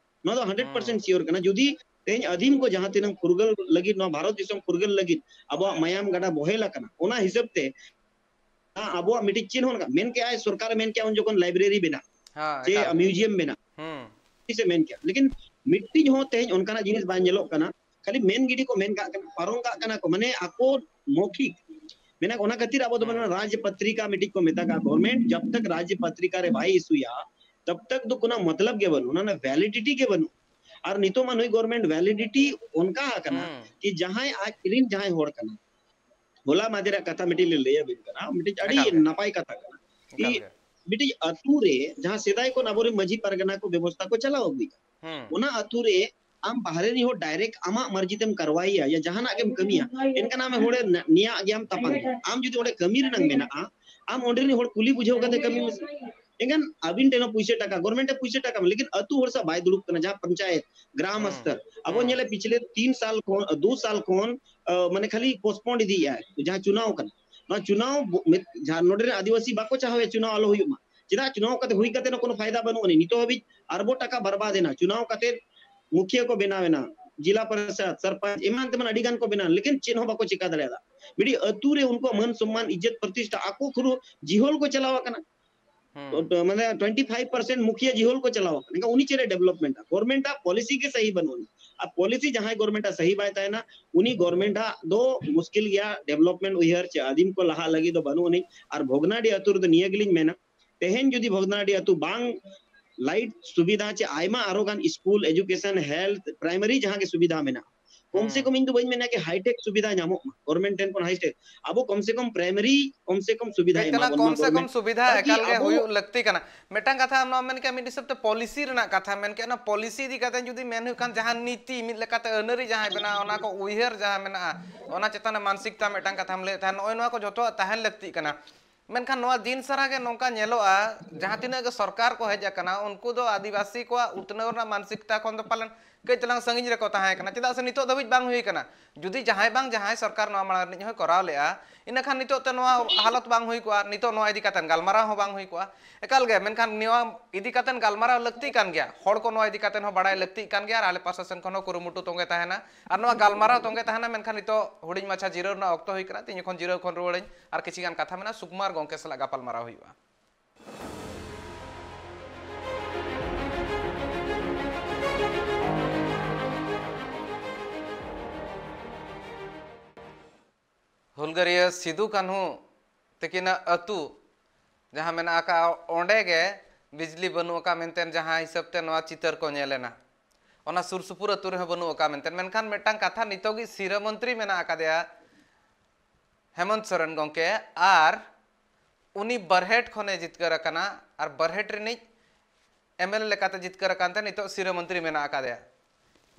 ᱱᱚᱣᱟ ᱫᱚ ᱦᱟᱱᱰᱨᱮᱰ ᱯᱟᱨᱥᱮᱱᱴ ᱥᱤᱭᱳᱨ ᱠᱟᱱᱟ᱾ ᱡᱩᱫᱤ ᱛᱮᱦᱮᱧ ᱟᱹᱫᱤᱢ ᱠᱚ ᱡᱟᱦᱟᱸ ᱛᱤᱱᱟᱹᱜ ᱯᱷᱩᱨᱜᱟᱹᱞ ᱞᱟᱹᱜᱤᱫ, ᱱᱚᱣᱟ ᱵᱷᱟᱨᱚᱛ ᱫᱤᱥᱚᱢ ᱯᱷᱩᱨᱜᱟᱹᱞ ᱞᱟᱹᱜᱤᱫ ᱟᱵᱚᱣᱟᱜ ᱢᱟᱭᱟᱢ ᱜᱟᱰᱟ ᱵᱚᱦᱮᱞ ᱟᱠᱟᱱᱟ, ᱚᱱᱟ ᱦᱤᱥᱟᱹᱵ ᱛᱮ ᱟᱵᱚᱣᱟᱜ ᱢᱤᱫᱴᱤᱡ ᱪᱮᱫ ᱦᱚᱸ ᱚᱱᱠᱟ ᱢᱮᱱ ᱠᱮᱜᱼᱟᱭ, ᱥᱚᱨᱠᱟᱨᱮ ᱢᱮᱱ ᱠᱮᱜᱼᱟ ᱩᱱ ᱡᱚᱠᱷᱚᱱ ᱞᱟᱭᱵᱨᱮᱨᱤ ᱵᱮᱱᱟᱜ, ᱦᱮᱸ, ᱪᱮ ᱮᱠᱟᱞ ᱜᱮ᱾ ᱢᱤᱭᱩᱡᱤᱭᱟᱢ ᱵᱮᱱᱟᱜ, ᱦᱩᱸ᱾ ᱛᱤᱥᱮ ᱢᱮᱱ ᱠᱮᱜᱼᱟ? ᱞᱮᱠᱤᱱ ᱢᱤᱫᱴᱤᱡ ᱦᱚᱸ ᱛᱮᱦᱮᱧ ᱚᱱᱠᱟᱱᱟᱜ ᱡᱤᱱᱤᱥ ᱵᱟᱝ ᱧᱮᱞᱚᱜ ᱠᱟᱱᱟ᱾ ᱠᱷᱟᱹᱞᱤ ᱢᱮᱱ ᱜᱤᱰᱤ ᱠᱚ ᱢᱮᱱ ᱠᱟᱜ ᱠᱟᱱᱟ, ᱯᱟᱨᱚᱢ ᱠᱟᱜ ᱠᱟᱱᱟ ᱠᱚ, ᱢᱟᱱᱮ ᱟᱠᱚ ᱢᱚᱠᱷᱤᱠ ᱢᱮᱱᱟᱜ᱾ ᱚᱱᱟ ᱠᱷᱟᱹᱛᱤᱨ ᱟᱵᱚ ᱫᱚ ᱦᱩᱸ᱾ ᱢᱟᱱᱮ ᱨᱟᱡᱽ ᱯᱚᱛᱨᱤᱠᱟ ᱢᱤᱫᱴᱤᱡ ᱠᱚ ᱢᱮᱛᱟ ᱠᱟᱜᱼᱟ ᱜᱚᱵᱷᱚᱨᱱᱢᱮᱱᱴ, ᱡᱟᱵ ᱛᱟᱠ ᱨᱟᱡᱽ ᱯᱚᱛᱨᱤᱠᱟ ᱨᱮ ᱵᱟᱭ ᱤᱥᱩᱭᱟ, ᱛᱟᱵ ᱛᱟᱠ ᱫᱚ ᱠᱳᱱᱳ ᱢᱚᱛᱞᱚᱵ ᱜᱮ ᱵᱟᱹᱱᱩᱜ, ᱚᱱᱟ ᱨᱮᱱᱟᱜ ᱵᱷᱮᱞᱤᱰᱤᱴᱤ ᱜᱮ ᱵᱟᱹᱱᱩᱜ᱾ ᱟᱨ ᱱᱤᱛᱚᱜ ᱢᱟ ᱱᱩᱭ ᱜᱚᱵᱷᱚᱨᱱᱢᱮᱱᱴ ᱵᱷᱮᱞᱤᱰᱤᱴᱤ ᱚᱱᱠᱟ ᱟᱠᱟᱱᱟ ᱦᱩᱸ᱾ ᱠᱤ ᱡᱟᱦᱟᱸᱭ ᱟᱡ ᱨᱤᱱ ᱡᱟᱦᱟᱸᱭ ᱦᱚᱲ ᱠᱟᱱᱟ, ᱦᱚᱞᱟ ᱢᱟᱫᱷᱮᱨᱟᱜ ᱠᱟᱛᱷᱟ ᱢᱤᱫᱴᱤᱡ ᱞᱤᱧ ᱞᱟᱹᱭ ᱟᱵᱤᱱ ᱠᱟᱱᱟ, ᱢᱤᱫᱴᱤᱡ ᱟᱹᱰᱤ ᱮᱠᱟᱞ ᱜᱮ᱾ ᱱᱟᱯᱟᱭ ᱠᱟᱛᱷᱟ ᱠᱟᱱᱟ᱾ ᱠᱤ ᱮᱠᱟᱞ ᱜᱮ᱾ ᱢᱤᱫᱴᱤᱡ ᱟᱹᱛᱩ ᱨᱮ ᱡᱟᱦᱟᱸ ᱥᱮᱫᱟᱭ ᱠᱷᱚᱱ ᱟᱵᱚᱨᱮᱱ ᱢᱟᱹᱡᱷᱤ ᱯᱟᱨᱜᱟᱱᱟ ᱠᱚ ᱵᱮᱵᱚᱥᱛᱷᱟ ᱠᱚ ᱪᱟᱞᱟᱣ ᱟᱹᱜᱩᱭᱮᱫᱟ, ᱦᱩᱸ᱾ ᱚᱱᱟ ᱟᱹᱛᱩ ᱨᱮ ᱟᱢ ᱵᱟᱦᱨᱮ ᱨᱤᱱ ᱦᱚᱲ ᱰᱟᱭᱨᱮᱠᱴ ᱟᱢᱟᱜ ᱢᱟᱨᱡᱤ ᱛᱮᱢ ᱠᱟᱨᱣᱟᱭᱮᱭᱟ, ᱭᱟ ᱡᱟᱦᱟᱱᱟᱜ ᱜᱮᱢ ᱠᱟᱹᱢᱤᱭᱟ, ᱮᱱᱠᱷᱟᱱ ᱟᱢ ᱦᱚᱲᱮ ᱱᱮᱭᱟᱜ ᱜᱮᱭᱟᱢ, ᱛᱟᱯᱟᱢ ᱜᱮᱭᱟᱢ᱾ ᱟᱢ ᱡᱩᱫᱤ ᱚᱸᱰᱮ ᱠᱟᱹᱢᱤ ᱨᱮᱱᱟᱜ ᱢᱮᱱᱟᱜᱼᱟ, ᱟᱢ ᱚᱸᱰᱮ ᱨᱤᱱ ᱦᱚᱲ ᱠᱩᱞᱤ ᱵᱩᱡᱷᱟᱹᱣ ᱠᱟᱛᱮ ᱠᱟᱹᱢᱤ ᱢᱮᱥᱮ᱾ ᱮᱱᱠᱷᱟᱱ ᱟᱹᱵᱤᱱ ᱴᱷᱮᱱ ᱦᱚᱸ ᱯᱩᱭᱥᱟᱹ ᱴᱟᱠᱟ, ᱜᱚᱵᱷᱚᱨᱱᱢᱮᱱᱴ ᱮ ᱯᱩᱭᱥᱟᱹ ᱴᱟᱠᱟ ᱮᱢᱟ, ᱞᱮᱠᱤᱱ ᱟᱹᱛᱩ ᱦᱚᱲ ᱥᱟᱶ ᱵᱟᱭ ᱫᱩᱲᱩᱵ ᱠᱟᱱᱟ, ᱡᱟᱦᱟᱸ ᱯᱚᱧᱪᱟᱭᱮᱛ, ᱜᱨᱟᱢ ᱦᱩᱸ, ᱥᱛᱚᱨ᱾ ᱟᱵᱚ ᱦᱩᱸ᱾ ᱧᱮᱞᱮ ᱯᱤᱪᱷᱞᱮ ᱛᱤᱱ ᱥᱟᱞ ᱠᱷᱚᱱ, ᱫᱩ ᱥᱟᱞ ᱠᱷᱚᱱ, ᱟ, ᱢᱟᱱᱮ ᱠᱷᱟᱹᱞᱤ ᱯᱳᱥᱴᱯᱳᱱᱰ ᱤᱫᱤᱭᱮᱫᱼᱟᱭ, ᱡᱟᱦᱟᱸ ᱪᱩᱱᱟᱣ ᱠᱟᱱᱟ᱾ ᱱᱚᱣᱟ ᱪᱩᱱᱟᱣ ᱵᱚ-, ᱢᱤᱫ, ᱡᱟᱦᱟᱸ ᱱᱚᱰᱮ ᱨᱮᱱ ᱟᱹᱫᱤᱵᱟᱹᱥᱤ ᱵᱟᱠᱚ ᱪᱟᱦᱟᱣᱟ ᱪᱩᱱᱟᱣ ᱟᱞᱚ ᱦᱩᱭᱩᱜ ᱢᱟ᱾ ᱪᱮᱫᱟᱜ ᱪᱩᱱᱟᱣ ᱠᱟᱛᱮ ᱦᱩᱭ ᱠᱟᱛᱮ ᱦᱚᱸ ᱠᱳᱱᱳ ᱯᱷᱟᱭᱫᱟ ᱵᱟᱹᱱᱩᱜ ᱟᱹᱱᱤᱡ? ᱱᱤᱛᱚᱜ ᱦᱟᱹᱵᱤᱡ ᱟᱨᱵᱚ ᱴᱟᱠᱟ ᱵᱟᱨᱵᱟᱫ ᱮᱱᱟ, ᱪᱩᱱᱟᱣ ᱠᱟᱛᱮ ᱢᱩᱠᱷᱤᱭᱟᱹ ᱠᱚ ᱵᱮᱱᱟᱣ ᱮᱱᱟ, ᱡᱤᱞᱟ ᱯᱚᱨᱤᱥᱚᱫ, ᱥᱚᱨᱯᱚᱧᱪ, ᱮᱢᱟᱱ ᱛᱮᱢᱟᱱ ᱟᱹᱰᱤ ᱜᱟᱱ ᱠᱚ ᱵᱮᱱᱟᱣ ᱮᱱᱟ, ᱞᱮᱠᱤᱱ ᱪᱮᱫ ᱦᱚᱸ ᱵᱟᱠᱚ ᱪᱤᱠᱟ ᱫᱟᱲᱮᱭᱟᱫᱟ᱾ ᱢᱤᱫᱴᱤᱡ ᱟᱹᱛᱩ ᱨᱮ ᱩᱱᱠᱩᱣᱟᱜ ᱢᱟᱹᱱ ᱥᱚᱢᱢᱟᱱ, ᱤᱡᱽᱡᱚᱛ ᱯᱨᱚᱛᱤᱥᱴᱷᱟ, ᱟᱠᱚ ᱠᱷᱩᱫ ᱡᱤᱦᱚᱞ ᱠᱚ ᱪᱟᱞᱟᱣ ᱟᱠᱟᱱᱟ᱾ ᱦᱩᱸ᱾ ᱢᱟᱱᱮ ᱴᱩᱭᱮᱱᱴᱤ ᱯᱷᱟᱭᱤᱵᱷ ᱯᱟᱨᱥᱮᱱᱴ ᱢᱩᱠᱷᱤᱭᱟᱹ ᱡᱤᱦᱚᱞ ᱠᱚ ᱪᱟᱞᱟᱣ ᱟᱠᱟᱱᱟ, ᱮᱱᱠᱷᱟᱱ ᱩᱱᱤ ᱪᱮᱫ ᱮ ᱰᱮᱵᱷᱞᱚᱯᱢᱮᱱᱴᱟ? ᱜᱚᱵᱷᱚᱨᱱᱢᱮᱱᱴ ᱟᱜ ᱯᱚᱞᱤᱥᱤ ᱜᱮ ᱥᱟᱦᱤ ᱵᱟᱹᱱᱩᱜ ᱟᱹᱱᱤᱡ᱾ ᱟᱨ ᱯᱚᱞᱤᱥᱤ ᱡᱟᱦᱟᱸᱭ ᱜᱚᱵᱷᱚᱨᱱᱢᱮᱱᱴ ᱟᱜ ᱥᱟᱹᱦᱤ ᱵᱟᱭ ᱛᱟᱦᱮᱱᱟ, ᱩᱱᱤ ᱜᱚᱵᱷᱚᱨᱱᱢᱮᱱᱴ ᱟᱜ ᱫᱚ ᱢᱩᱥᱠᱤᱞ ᱜᱮᱭᱟ, ᱰᱮᱵᱷᱞᱚᱯᱢᱮᱱᱴ ᱩᱭᱦᱟᱹᱨ ᱪᱮ ᱟᱹᱫᱤᱢ ᱠᱚ ᱞᱟᱦᱟᱜ ᱞᱟᱹᱜᱤᱫ ᱫᱚ ᱵᱟᱹᱱᱩᱜ ᱟᱹᱱᱤᱡ᱾ ᱟᱨ ᱵᱷᱚᱜᱽᱱᱟᱰᱤ ᱟᱹᱛᱩ ᱨᱮᱫᱚ ᱱᱤᱭᱟᱹ ᱜᱮᱞᱤᱧ ᱢᱮᱱᱟ, ᱛᱮᱦᱮᱧ ᱡᱩᱫᱤ ᱵᱷᱚᱜᱽᱱᱟᱰᱤ ᱟᱹᱛᱩ ᱵᱟᱝ ᱞᱟᱭᱤᱴ ᱥᱩᱵᱤᱫᱷᱟ ᱪᱮ ᱟᱭᱢᱟ ᱟᱨᱚ ᱜᱟᱱ ᱥᱠᱩᱞ, ᱮᱡᱩᱠᱮᱥᱚᱱ, ᱦᱮᱞᱛᱷ, ᱯᱨᱟᱭᱢᱟᱨᱤ ᱡᱟᱦᱟᱸ ᱜᱮ ᱥᱩᱵᱤᱫᱷᱟ ᱢᱮᱱᱟᱜᱼᱟ, ᱠᱚᱢ ᱥᱮ ᱦᱮᱸ᱾ ᱠᱚᱢ ᱤᱧ ᱫᱚ ᱵᱟᱹᱧ ᱢᱮᱱᱟ ᱠᱤ ᱦᱟᱭᱴᱮᱠ ᱥᱩᱵᱤᱫᱷᱟ ᱧᱟᱢᱚᱜ ᱢᱟ ᱜᱚᱵᱷᱚᱨᱱᱢᱮᱱᱴ ᱴᱷᱮᱱ ᱠᱷᱚᱱ ᱦᱟᱭᱴᱮᱠ, ᱟᱵᱚ ᱠᱚᱢ ᱥᱮ ᱠᱚᱢ ᱯᱨᱟᱭᱢᱟᱨᱤ ᱠᱚᱢ ᱥᱮ ᱠᱚᱢ ᱥᱩᱵᱤᱫᱷᱟ ᱠᱟᱹᱡ ᱮᱢᱟ ᱛᱟᱞᱟᱝ ᱵᱚᱱ ᱠᱚᱢ ᱢᱟ ᱥᱮ ᱠᱚᱢ ᱜᱚᱵᱷᱚᱨᱱᱢᱮᱱᱴ᱾ ᱥᱩᱵᱤᱫᱷᱟ ᱛᱟᱠᱤ ᱮᱠᱟᱞ ᱜᱮ ᱟᱵᱚ ᱦᱩᱭᱩᱜ ᱞᱟᱹᱠᱛᱤ ᱠᱟᱱᱟ᱾ ᱢᱤᱫᱴᱟᱝ ᱠᱟᱛᱷᱟ ᱟᱢ ᱱᱚᱣᱟ ᱢᱮᱱ ᱠᱮᱜᱼᱟ, ᱢᱤᱫ ᱦᱤᱥᱟᱹᱵ ᱛᱮ ᱯᱚᱞᱤᱥᱤ ᱨᱮᱱᱟᱜ ᱠᱟᱛᱷᱟ ᱢᱮᱱ ᱠᱮᱜᱼᱟ, ᱚᱱᱟ ᱯᱚᱞᱤᱥᱤ ᱤᱫᱤ ᱠᱟᱛᱮ ᱡᱩᱫᱤ ᱢᱮᱱ ᱦᱩᱭᱩᱜ ᱠᱷᱟᱱ ᱡᱟᱦᱟᱸ ᱱᱤᱛᱤ ᱢᱤᱫ ᱞᱮᱠᱟᱛᱮ ᱟᱹᱱᱟᱹᱨᱤ ᱡᱟᱦᱟᱸ ᱢᱮᱱᱟᱜᱼᱟ, ᱚᱱᱟ ᱠᱚ ᱩᱭᱦᱟᱹᱨ ᱡᱟᱦᱟᱸ ᱢᱮᱱᱟᱜᱼᱟ, ᱚᱱᱟ ᱪᱮᱛᱟᱱ ᱨᱮ ᱢᱟᱱᱥᱤᱠᱛᱟ ᱢᱤᱫᱴᱟᱝ ᱠᱟᱛᱷᱟᱢ ᱞᱟᱹᱭᱮᱫ ᱛᱟᱦᱮᱸᱫ, ᱱᱚᱜᱼᱚᱭ ᱱᱚᱣᱟ ᱠᱚ ᱡᱷᱚᱛᱚᱣᱟᱜ ᱛᱟᱦᱮᱱ ᱞᱟᱹᱠᱛᱤᱜ ᱠᱟᱱᱟ᱾ ᱢᱮᱱᱠᱷᱟᱱ ᱱᱚᱣᱟ ᱫᱤᱱ ᱥᱟᱨᱟ ᱜᱮ ᱱᱚᱝᱠᱟ ᱧᱮᱞᱚᱜᱼᱟ, ᱡᱟᱦᱟᱸ ᱛᱤᱱᱟᱹᱜ ᱜᱮ ᱥᱚᱨᱠᱟᱨ ᱠᱚ ᱦᱮᱡ ᱟᱠᱟᱱᱟ, ᱩᱱᱠᱩ ᱫᱚ ᱟᱹᱫᱤᱵᱟᱹᱥᱤ ᱠᱚᱣᱟᱜ ᱩᱛᱱᱟᱹᱣ ᱨᱮᱱᱟᱜ ᱢᱟᱱᱥᱤᱠᱛᱟ ᱠᱷᱚᱱ ᱫᱚ ᱯᱟᱞᱮᱱ ᱠᱟᱹᱡ ᱪᱟᱞᱟᱝ ᱥᱟᱺᱜᱤᱧ ᱨᱮᱠᱚ ᱛᱟᱦᱮᱸ ᱠᱟᱱᱟ᱾ ᱪᱮᱫᱟᱜ ᱥᱮ ᱱᱤᱛᱚᱜ ᱫᱷᱟᱹᱵᱤᱡ ᱵᱟᱝ ᱦᱩᱭ ᱠᱟᱱᱟ᱾ ᱡᱩᱫᱤ ᱡᱟᱦᱟᱸᱭ ᱵᱟᱝ ᱡᱟᱦᱟᱸᱭ ᱥᱚᱨᱠᱟᱨ ᱱᱚᱣᱟ ᱢᱟᱲᱟᱝ ᱨᱤᱱᱤᱡ ᱦᱚᱸᱭ ᱠᱚᱨᱟᱣ ᱞᱮᱜᱼᱟ, ᱤᱱᱟᱹᱠᱷᱟᱱ ᱱᱤᱛᱚᱜ ᱛᱮ ᱱᱚᱣᱟ ᱦᱟᱞᱚᱛ ᱵᱟᱝ ᱦᱩᱭ ᱠᱚᱜᱼᱟ, ᱱᱤᱛᱚᱜ ᱱᱚᱣᱟ ᱤᱫᱤ ᱠᱟᱛᱮ ᱜᱟᱞᱢᱟᱨᱟᱣ ᱦᱚᱸ ᱵᱟᱝ ᱦᱩᱭ ᱠᱚᱜᱼᱟ᱾ ᱮᱠᱟᱞ ᱜᱮ, ᱢᱮᱱᱠᱷᱟᱱ ᱱᱚᱣᱟ ᱤᱫᱤ ᱠᱟᱛᱮ ᱜᱟᱞᱢᱟᱨᱟᱣ ᱞᱟᱹᱠᱛᱤ ᱠᱟᱱ ᱜᱮᱭᱟ, ᱦᱚᱲ ᱠᱚ ᱱᱚᱣᱟ ᱤᱫᱤ ᱠᱟᱛᱮ ᱦᱚᱸ ᱵᱟᱲᱟᱭ ᱞᱟᱹᱠᱛᱤᱜ ᱠᱟᱱ ᱜᱮᱭᱟ, ᱟᱨ ᱟᱞᱮ ᱯᱟᱦᱴᱟ ᱥᱮᱱ ᱠᱷᱚᱱ ᱦᱚᱸ ᱠᱩᱨᱩᱢᱩᱴᱩ ᱛᱚᱸᱜᱮ ᱛᱟᱦᱮᱱᱟ᱾ ᱟᱨ ᱱᱚᱣᱟ ᱜᱟᱞᱢᱟᱨᱟᱣ ᱛᱚᱸᱜᱮ ᱛᱟᱦᱮᱱᱟ, ᱢᱮᱱᱠᱷᱟᱱ ᱱᱤᱛᱚᱜ ᱦᱩᱰᱤᱧ ᱢᱟᱪᱷᱟ ᱡᱤᱨᱟᱹᱣ ᱨᱮᱱᱟᱜ ᱚᱠᱛᱚ ᱦᱩᱭ ᱠᱟᱱᱟ᱾ ᱛᱤᱧ ᱡᱚᱠᱷᱚᱱ ᱡᱤᱨᱟᱹᱣ ᱠᱷᱚᱱ ᱨᱩᱣᱟᱹᱲᱟᱹᱧ, ᱟᱨ ᱠᱤᱪᱷᱤ ᱜᱟᱱ ᱠᱟᱛᱷᱟ ᱢᱮᱱᱟᱜᱼᱟ, ᱥᱩᱠᱩᱢᱟᱨ ᱜᱚᱢᱠᱮ ᱥᱟᱞᱟᱜ ᱜᱟᱯᱟᱞ ᱢᱟᱨᱟᱣ ᱦᱩᱭᱩᱜᱼᱟ᱾ ᱦᱩᱞᱜᱟᱹᱨᱤᱭᱟᱹ ᱥᱤᱫᱩ ᱠᱟᱹᱱᱦᱩ ᱛᱟᱹᱠᱤᱱᱟᱜ ᱟᱹᱛᱩ ᱡᱟᱦᱟᱸ ᱢᱮᱱᱟᱜ ᱟᱠᱟᱫᱼᱟ, ᱚᱸᱰᱮ ᱜᱮ ᱵᱤᱡᱽᱞᱤ ᱵᱟᱹᱱᱩᱜ ᱟᱠᱟᱫ ᱢᱮᱱᱛᱮ ᱡᱟᱦᱟᱸ ᱦᱤᱥᱟᱹᱵ ᱛᱮ ᱱᱚᱣᱟ ᱪᱤᱛᱟᱹᱨ ᱠᱚ ᱧᱮᱞ ᱮᱱᱟ, ᱚᱱᱟ ᱥᱩᱨ ᱥᱩᱯᱩᱨ ᱟᱹᱛᱩ ᱨᱮᱦᱚᱸ ᱵᱟᱹᱱᱩᱜ ᱟᱠᱟᱫ ᱢᱮᱱᱛᱮ᱾ ᱢᱮᱱᱠᱷᱟᱱ ᱢᱤᱫᱴᱟᱝ ᱠᱟᱛᱷᱟ, ᱱᱤᱛᱚᱜᱤᱡ ᱥᱤᱨᱟᱹ ᱢᱚᱱᱛᱨᱤ ᱢᱮᱱᱟᱜ ᱟᱠᱟᱫᱮᱭᱟ ᱦᱮᱢᱚᱱᱛ ᱥᱚᱨᱮᱱ ᱜᱚᱢᱠᱮ, ᱟᱨ ᱩᱱᱤ ᱵᱟᱨᱦᱮᱴ ᱠᱷᱚᱱᱮ ᱡᱤᱛᱠᱟᱹᱨ ᱟᱠᱟᱱᱟ, ᱟᱨ ᱵᱟᱨᱦᱮᱴ ᱨᱤᱱᱤᱡ ᱮᱢ ᱮᱞ ᱮ ᱞᱮᱠᱟᱛᱮ ᱡᱤᱛᱠᱟᱹᱨ ᱟᱠᱟᱱ ᱛᱮ ᱱᱤᱛᱚᱜ ᱥᱤᱨᱟᱹ ᱢᱚᱱᱛᱨᱤ ᱢᱮᱱᱟᱜ ᱟᱠᱟᱫᱮᱭᱟ᱾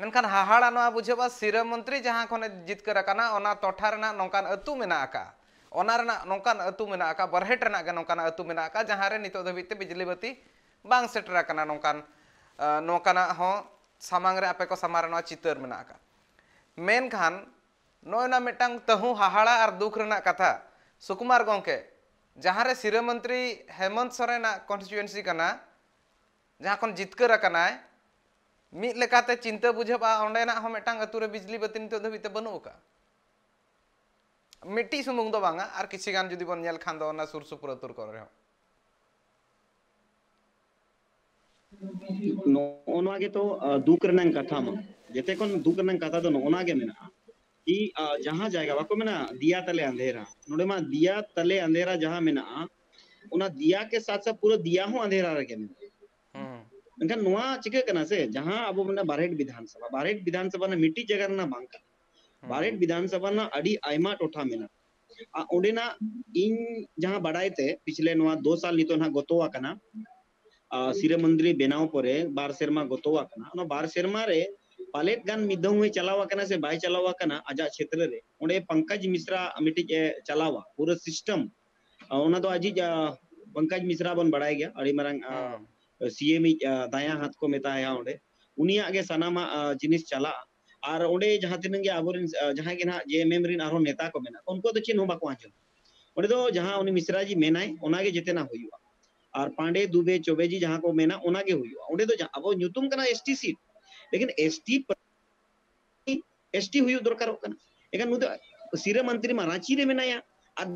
ᱢᱮᱱᱠᱷᱟᱱ ᱦᱟᱦᱟᱲᱟ ᱱᱚᱣᱟ ᱵᱩᱡᱷᱟᱹᱜᱼᱟ, ᱥᱤᱨᱟᱹ ᱢᱚᱱᱛᱨᱤ ᱡᱟᱦᱟᱸ ᱠᱷᱚᱱᱮ ᱡᱤᱛᱠᱟᱹᱨ ᱟᱠᱟᱱᱟ, ᱚᱱᱟ ᱴᱚᱴᱷᱟ ᱨᱮᱱᱟᱜ ᱱᱚᱝᱠᱟᱱ ᱟᱹᱛᱩ ᱢᱮᱱᱟᱜ ᱟᱠᱟᱫᱼᱟ, ᱚᱱᱟ ᱨᱮᱱᱟᱜ ᱱᱚᱝᱠᱟᱱ ᱟᱹᱛᱩ ᱢᱮᱱᱟᱜ ᱟᱠᱟᱫᱼᱟ, ᱵᱟᱨᱦᱮᱴ ᱨᱮᱱᱟᱜ ᱜᱮ ᱱᱚᱝᱠᱟᱱᱟᱜ ᱟᱹᱛᱩ ᱢᱮᱱᱟᱜ ᱟᱠᱟᱫᱼᱟ, ᱡᱟᱦᱟᱸ ᱨᱮ ᱱᱤᱛᱚᱜ ᱫᱷᱟᱹᱵᱤᱡ ᱛᱮ ᱵᱤᱡᱽᱞᱤ ᱵᱟᱹᱛᱤ ᱵᱟᱝ ᱥᱮᱴᱮᱨ ᱟᱠᱟᱱᱟ᱾ ᱱᱚᱝᱠᱟᱱ, ᱟᱸ, ᱱᱚᱝᱠᱟᱱᱟᱜ ᱦᱚᱸ ᱥᱟᱢᱟᱝ ᱨᱮ ᱟᱯᱮ ᱠᱚ ᱥᱟᱢᱟᱝ ᱨᱮ ᱱᱚᱣᱟ ᱪᱤᱛᱟᱹᱨ ᱢᱮᱱᱟᱜ ᱟᱠᱟᱫ᱾ ᱢᱮᱱᱠᱷᱟᱱ ᱱᱚᱜᱼᱚᱭ ᱱᱚᱣᱟ ᱢᱤᱫᱴᱟᱝ ᱛᱟᱹᱦᱩ ᱦᱟᱦᱟᱲᱟ ᱟᱨ ᱫᱩᱠ ᱨᱮᱱᱟᱜ ᱠᱟᱛᱷᱟ, ᱥᱩᱠᱩᱢᱟᱨ ᱜᱚᱢᱠᱮ, ᱡᱟᱦᱟᱸ ᱨᱮ ᱥᱤᱨᱟᱹ ᱢᱚᱱᱛᱨᱤ ᱦᱮᱢᱚᱱᱛ ᱥᱚᱨᱮᱱᱟᱜ ᱠᱚᱱᱥᱴᱤᱪᱩᱭᱮᱱᱥᱤ ᱠᱟᱱᱟ, ᱡᱟᱦᱟᱸ ᱠᱷᱚᱱ ᱡᱤᱛᱠᱟᱹᱨ ᱟᱠᱟᱱᱟᱭ, ᱢᱤᱫ ᱞᱮᱠᱟᱛᱮ ᱪᱤᱱᱛᱟᱹ ᱵᱩᱡᱷᱟᱹᱜᱼᱟ, ᱚᱸᱰᱮᱱᱟᱜ ᱦᱚᱸ ᱢᱤᱫᱴᱟᱝ ᱟᱹᱛᱩ ᱨᱮ ᱵᱤᱡᱽᱞᱤ ᱵᱟᱹᱛᱤ ᱱᱤᱛᱚᱜ ᱫᱷᱟᱹᱵᱤᱡ ᱛᱮ ᱵᱟᱹᱱᱩᱜ ᱟᱠᱟᱫᱼᱟ᱾ ᱢᱤᱫᱴᱤᱡ ᱥᱩᱢᱩᱝ ᱫᱚ ᱵᱟᱝᱟ, ᱟᱨ ᱠᱤᱪᱷᱤ ᱜᱟᱱ ᱡᱩᱫᱤ ᱵᱚᱱ ᱧᱮᱞ ᱠᱷᱟᱱ ᱫᱚ ᱚᱱᱟ ᱥᱩᱨ ᱥᱩᱯᱩᱨ ᱟᱹᱛᱩ ᱠᱚᱨᱮ ᱦᱚᱸ᱾ ᱱᱚᱜᱼᱚ ᱱᱚᱣᱟ ᱜᱮᱛᱚ, ᱟᱸ, ᱫᱩᱠ ᱨᱮᱱᱟᱜ ᱠᱟᱛᱷᱟ ᱢᱟ᱾ ᱡᱮᱛᱮ ᱠᱷᱚᱱ ᱫᱩᱠ ᱨᱮᱱᱟᱜ ᱠᱟᱛᱷᱟ ᱫᱚ ᱱᱚᱜᱼᱚ ᱱᱟ ᱜᱮ ᱢᱮᱱᱟᱜᱼᱟ ᱠᱤ, ᱟ, ᱡᱟᱦᱟᱸ ᱡᱟᱭᱜᱟ ᱵᱟᱠᱚ ᱢᱮᱱᱟ ᱫᱤᱭᱟ ᱛᱟᱞᱮ ᱟᱸᱫᱷᱮᱨᱟ, ᱱᱚᱰᱮ ᱢᱟ ᱫᱤᱭᱟ ᱛᱟᱞᱮ ᱟᱸᱫᱷᱮᱨᱟ ᱡᱟᱦᱟᱸ ᱢᱮᱱᱟᱜᱼᱟ, ᱚᱱᱟ ᱫᱤᱭᱟ ᱠᱮ ᱥᱟᱛ ᱥᱟᱛ ᱯᱩᱨᱟᱹ ᱫᱤᱭᱟ ᱦᱚᱸ ᱟᱸᱫᱷᱮᱨᱟ ᱨᱮᱜᱮ ᱢᱮᱱᱟᱜᱼᱟ᱾ ᱦᱩᱸ᱾ ᱢᱮᱱᱠᱷᱟᱱ ᱱᱚᱣᱟ ᱪᱤᱠᱟᱹᱜ ᱠᱟᱱᱟ ᱥᱮ, ᱡᱟᱦᱟᱸ ᱟᱵᱚ ᱢᱮᱱᱟ ᱵᱟᱨᱦᱮᱴ ᱵᱤᱫᱷᱟᱱ ᱥᱚᱵᱷᱟ, ᱵᱟᱨᱦᱮᱴ ᱵᱤᱫᱷᱟᱱ ᱥᱚᱵᱷᱟ ᱨᱮᱱᱟᱜ ᱢᱤᱫᱴᱤᱡ ᱡᱟᱭᱜᱟ ᱨᱮᱱᱟᱜ ᱵᱟᱝ ᱠᱟᱱᱟ᱾ ᱦᱩᱸ᱾ ᱵᱟᱨᱦᱮᱴ ᱵᱤᱫᱷᱟᱱ ᱥᱚᱵᱷᱟ ᱨᱮᱱᱟᱜ ᱟᱹᱰᱤ ᱟᱭᱢᱟ ᱴᱚᱴᱷᱟ ᱢᱮᱱᱟᱜᱼᱟ᱾ ᱟᱨ ᱚᱸᱰᱮᱱᱟᱜ ᱤᱧ ᱡᱟᱦᱟᱸ ᱵᱟᱰᱟᱭ ᱛᱮ ᱯᱤᱪᱷᱞᱮ ᱱᱚᱣᱟ ᱫᱩ ᱥᱟᱞ ᱱᱤᱛᱚᱜ ᱱᱟᱦᱟᱜ ᱜᱚᱛᱚ ᱟᱠᱟᱱᱟ, ᱟ, ᱥᱤᱨᱟᱹ ᱢᱚᱱᱛᱨᱤ ᱵᱮᱱᱟᱣ ᱯᱚᱨᱮ ᱵᱟᱨ ᱥᱮᱨᱢᱟ ᱜᱚᱛᱚ ᱟᱠᱟᱱᱟ᱾ ᱚᱱᱟ ᱵᱟᱨ ᱥᱮᱨᱢᱟ ᱨᱮ ᱯᱟᱞᱮᱫ ᱜᱟᱱ ᱢᱤᱫ ᱫᱷᱟᱣ ᱦᱚᱸᱭ ᱪᱟᱞᱟᱣ ᱟᱠᱟᱱᱟ ᱥᱮ ᱵᱟᱭ ᱪᱟᱞᱟᱣ ᱟᱠᱟᱱᱟ ᱟᱡᱟᱜ ᱪᱷᱮᱛᱨᱚ ᱨᱮ, ᱚᱸᱰᱮ ᱯᱚᱝᱠᱚᱡᱽ ᱢᱤᱥᱨᱟ ᱢᱤᱫᱴᱤᱡ ᱮ ᱪᱟᱞᱟᱣᱟ ᱯᱩᱨᱟᱹ system᱾ ᱟ, ᱚᱱᱟ ᱫᱚ ᱟᱡᱤᱡ, ᱟ, ᱯᱚᱝᱠᱚᱡᱽ ᱢᱤᱥᱨᱟ ᱵᱚᱱ ᱵᱟᱲᱟᱭ ᱜᱮᱭᱟ, ᱟᱹᱰᱤ ᱢᱟᱨᱟᱝ, ᱟ, ᱦᱩᱸ᱾ CM ᱤᱡ, ᱟ, ᱫᱟᱭᱟ ᱦᱟᱛ ᱠᱚ ᱢᱮᱛᱟᱭᱟ ᱚᱸᱰᱮ, ᱩᱱᱤᱭᱟᱜ ᱜᱮ ᱥᱟᱱᱟᱢᱟᱜ, ᱟ, ᱡᱤᱱᱤᱥ ᱪᱟᱞᱟᱜᱼᱟ᱾ ᱟᱨ ᱚᱸᱰᱮ ᱡᱟᱦᱟᱸ ᱛᱤᱱᱟᱹᱜ ᱜᱮ ᱟᱵᱚᱨᱮᱱ, ᱟ, ᱡᱟᱦᱟᱸᱭ ᱜᱮ ᱱᱟᱦᱟᱜ JMM ᱨᱮᱱ ᱟᱨᱦᱚᱸ ᱱᱮᱛᱟ ᱠᱚ ᱢᱮᱱᱟᱜ ᱠᱚᱣᱟ, ᱩᱱᱠᱩ ᱫᱚ ᱪᱮᱫ ᱦᱚᱸ ᱵᱟᱠᱚ ᱟᱸᱡᱚᱢᱟ᱾ ᱚᱸᱰᱮ ᱫᱚ ᱡᱟᱦᱟᱸ ᱩᱱᱤ ᱢᱤᱥᱨᱟ ᱡᱤ ᱢᱮᱱᱟᱭ, ᱚᱱᱟᱜᱮ ᱡᱮᱛᱮᱱᱟᱜ ᱦᱩᱭᱩᱜᱼᱟ᱾ ᱟᱨ ᱯᱟᱸᱰᱮ, ᱫᱩᱵᱮ, ᱪᱚᱵᱮ ᱡᱤ ᱡᱟᱦᱟᱸ ᱠᱚ ᱢᱮᱱᱟ, ᱚᱱᱟᱜᱮ ᱦᱩᱭᱩᱜᱼᱟ᱾ ᱚᱸᱰᱮ ᱫᱚ ᱡᱟ-, ᱟᱵᱚ ᱧᱩᱛᱩᱢ ᱠᱟᱱᱟ ST seat, ᱞᱮᱠᱤᱱ ST ST ᱦᱩᱭᱩᱜ ᱫᱚᱨᱠᱟᱨᱚᱜ ᱠᱟᱱᱟ᱾ ᱮᱱᱠᱷᱟᱱ ᱱᱩᱭ ᱫᱚ ᱥᱤᱨᱟᱹ ᱢᱚᱱᱛᱨᱤ ᱢᱟ ᱨᱟᱸᱪᱤ ᱨᱮ ᱢᱮᱱᱟᱭᱟ, ᱟᱨ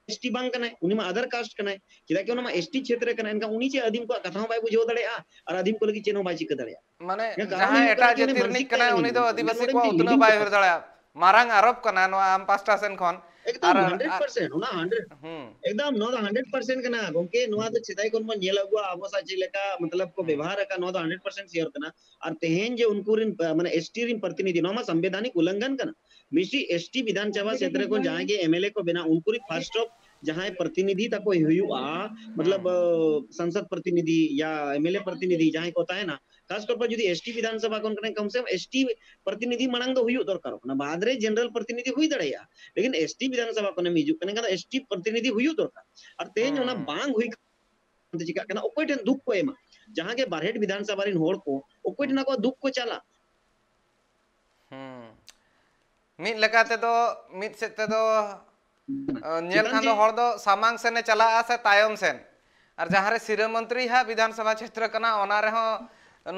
ST ᱵᱟᱝ ᱠᱟᱱᱟᱭ, ᱩᱱᱤ ᱢᱟ other caste ᱠᱟᱱᱟᱭ᱾ ᱪᱮᱫᱟᱜ ᱠᱤ ᱚᱱᱟ ᱢᱟ ST ᱪᱷᱮᱛᱨᱚ ᱠᱟᱱᱟ, ᱮᱱᱠᱷᱟᱱ ᱩᱱᱤ ᱪᱮᱫ ᱟᱹᱫᱤᱢ ᱠᱚᱣᱟᱜ ᱠᱟᱛᱷᱟ ᱦᱚᱸ ᱵᱟᱭ ᱵᱩᱡᱷᱟᱹᱣ ᱫᱟᱲᱮᱭᱟᱜᱼᱟ ᱟᱨ ᱟᱹᱫᱤᱢ ᱠᱚ ᱞᱟᱹᱜᱤᱫ ᱪᱮᱫ ᱦᱚᱸ ᱵᱟᱭ ᱪᱤᱠᱟᱹ ᱫᱟᱲᱮᱭᱟᱜᱼᱟ᱾ ᱢᱟᱱᱮ ᱮᱱᱠᱷᱟᱱ ᱠᱟᱨᱚᱱ ᱡᱟᱦᱟᱸᱭ ᱦᱩᱭᱩᱜ ᱠᱟᱱᱟ ᱮᱴᱟᱜ ᱡᱮ ᱩᱱᱤ ᱡᱟᱹᱛ ᱨᱤᱱᱤᱡ ᱢᱟᱱᱥᱤᱠ ᱠᱟᱱᱟᱭ, ᱛᱟᱭ ᱩᱱᱤ ᱫᱚ ᱢᱮᱱᱟᱭᱟ᱾ ᱟᱹᱫᱤᱵᱟᱹᱥᱤ ᱱᱚᱰᱮ ᱠᱚᱣᱟᱜ ᱢᱤᱫᱴᱤᱡ ᱩᱛᱱᱟᱹᱣ ᱵᱟᱭ ᱞᱤᱢᱤᱴ ᱩᱭᱦᱟᱹᱨ ᱫᱚᱨᱠᱟᱨ᱾ ᱫᱟᱲᱮᱭᱟᱜᱼᱟ᱾ ᱢᱟᱨᱟᱝ ᱟᱨᱚᱯ ᱠᱟᱱᱟ ᱱᱚᱣᱟ ᱟᱢ ᱯᱟᱥᱴᱟ ᱥᱮᱱ ᱠᱷᱚᱱ᱾ ᱮᱠᱫᱚᱢ ᱟᱨ, hundred percent, ᱚᱱᱟ hundred, ᱦᱩᱸ᱾ ᱮᱠᱫᱚᱢ ᱱᱚᱣᱟ ᱫᱚ hundred percent ᱠᱟᱱᱟ ᱜᱚᱝᱠᱮ᱾ ᱱᱚᱣᱟ ᱫᱚ ᱥᱮᱫᱟᱭ ᱠᱷᱚᱱ ᱵᱚᱱ ᱧᱮᱞ ᱟᱹᱜᱩᱣᱟ, ᱟᱵᱚ ᱥᱟᱶ ᱪᱮᱫ ᱞᱮᱠᱟ ᱢᱚᱛᱞᱚᱵ ᱠᱚ ᱦᱩᱸ᱾ ᱵᱮᱵᱚᱦᱟᱨ ᱟᱠᱟᱫ, ᱱᱚᱣᱟ ᱫᱚ hundred percent sure ᱠᱟᱱᱟ᱾ ᱟᱨ ᱛᱮᱦᱮᱧ ᱡᱮ ᱩᱱᱠᱩ ᱨᱤᱱ, ᱟ, ᱢᱟᱱᱮ ST ᱨᱤᱱ ᱯᱨᱚᱛᱤᱱᱤᱫᱷᱤ, ᱱᱚᱣᱟ ᱢᱟ ᱥᱚᱝᱵᱤᱫᱷᱟᱱᱤᱠ ᱩᱞᱞᱚᱝᱜᱷᱚᱱ ᱠᱟᱱᱟ᱾ ᱢᱤᱫᱴᱤᱡ ST ᱵᱤᱫᱷᱟᱱ ᱥᱚᱵᱷᱟ ᱠᱷᱮᱛᱨᱮ ᱠᱷᱚᱱ ᱡᱟᱦᱟᱸᱭ ᱜᱮ MLA ᱠᱚ ᱵᱮᱱᱟᱣ, ᱩᱱᱠᱩ ᱨᱤᱱ first of ᱡᱟᱦᱟᱸᱭ ᱯᱨᱚᱛᱤᱱᱤᱫᱷᱤ ᱛᱟᱠᱚ ᱦᱩᱭᱩᱜᱼᱟ, ᱢᱚᱛᱞᱚᱵ, ᱦᱩᱸ᱾ ᱟ, ᱥᱟᱝᱥᱚᱫ ᱯᱨᱚᱛᱤᱱᱤᱫᱷᱤ ᱭᱟ MLA ᱯᱨᱚᱛᱤᱱᱤᱫᱷᱤ ᱡᱟᱦᱟᱸᱭ ᱠᱚ ᱛᱟᱦᱮᱱᱟ, ᱠᱷᱟᱥ ᱛᱚᱨ ᱯᱮ ᱡᱩᱫᱤ ST ᱵᱤᱫᱷᱟᱱ ᱥᱚᱵᱷᱟ ᱠᱷᱚᱱ ᱠᱟᱱᱟ, ᱠᱚᱢ ᱥᱮ ᱠᱚᱢ ST ᱯᱨᱚᱛᱤᱱᱤᱫᱷᱤ ᱢᱟᱲᱟᱝ ᱫᱚ ᱦᱩᱭᱩᱜ ᱫᱚᱨᱠᱟᱨᱚᱜ ᱠᱟᱱᱟ, ᱵᱟᱫ ᱨᱮ general ᱯᱨᱚᱛᱤᱱᱤᱫᱷᱤ ᱦᱩᱭ ᱫᱟᱲᱮᱭᱟᱜᱼᱟ᱾ ᱞᱮᱠᱤᱱ ST ᱵᱤᱫᱷᱟᱱ ᱥᱚᱵᱷᱟ ᱠᱷᱚᱱᱮᱢ ᱦᱤᱡᱩᱜ ᱠᱟᱱᱟ, ᱮᱱᱠᱷᱟᱱ ᱫᱚ ST ᱯᱨᱚᱛᱤᱱᱤᱫᱷᱤ ᱦᱩᱭᱩᱜ ᱫᱚᱨᱠᱟᱨ᱾ ᱟᱨ ᱛᱮᱦᱮᱧ ᱚᱱᱟ ᱦᱩᱸ᱾ ᱵᱟᱝ ᱦᱩᱭ ᱠᱟᱱᱛᱮ ᱪᱤᱠᱟᱹᱜ ᱠᱟᱱᱟ, ᱚᱠᱚᱭ ᱴᱷᱮᱱ ᱫᱩᱠ ᱠᱚ ᱮᱢᱟ? ᱡᱟᱦᱟᱸ ᱜᱮ ᱵᱟᱨᱦᱮᱴ ᱵᱤᱫᱷᱟᱱ ᱥᱚᱵᱷᱟ ᱨᱤᱱ ᱦᱚᱲ ᱠᱚ, ᱚᱠᱚᱭ ᱦᱩᱸ᱾ ᱴᱷᱮᱱ ᱟᱠᱚᱣᱟᱜ ᱫᱩᱠ ᱠᱚ ᱪᱟᱞᱟ? ᱦᱩᱸ᱾ ᱢᱤᱫ ᱞᱮᱠᱟ ᱛᱮᱫᱚ, ᱢᱤᱫ ᱥᱮᱫ ᱛᱮᱫᱚ, ᱟ, ᱧᱮᱞ ᱪᱮᱛᱟᱱ ᱠᱷᱟᱱ ᱡᱮ ᱫᱚ ᱦᱚᱲ ᱫᱚ ᱥᱟᱢᱟᱝ ᱥᱮᱱᱮ ᱪᱟᱞᱟᱜᱼᱟ ᱥᱮ ᱛᱟᱭᱚᱢ ᱥᱮᱱ? ᱟᱨ ᱡᱟᱦᱟᱸ ᱨᱮ ᱥᱤᱨᱟᱹ ᱢᱚᱱᱛᱨᱤ ᱦᱟᱸᱜ ᱵᱤᱫᱷᱟᱱ ᱥᱚᱵᱷᱟ ᱪᱷᱮᱛᱨᱚ ᱠᱟᱱᱟ, ᱚᱱᱟ ᱨᱮᱦᱚᱸ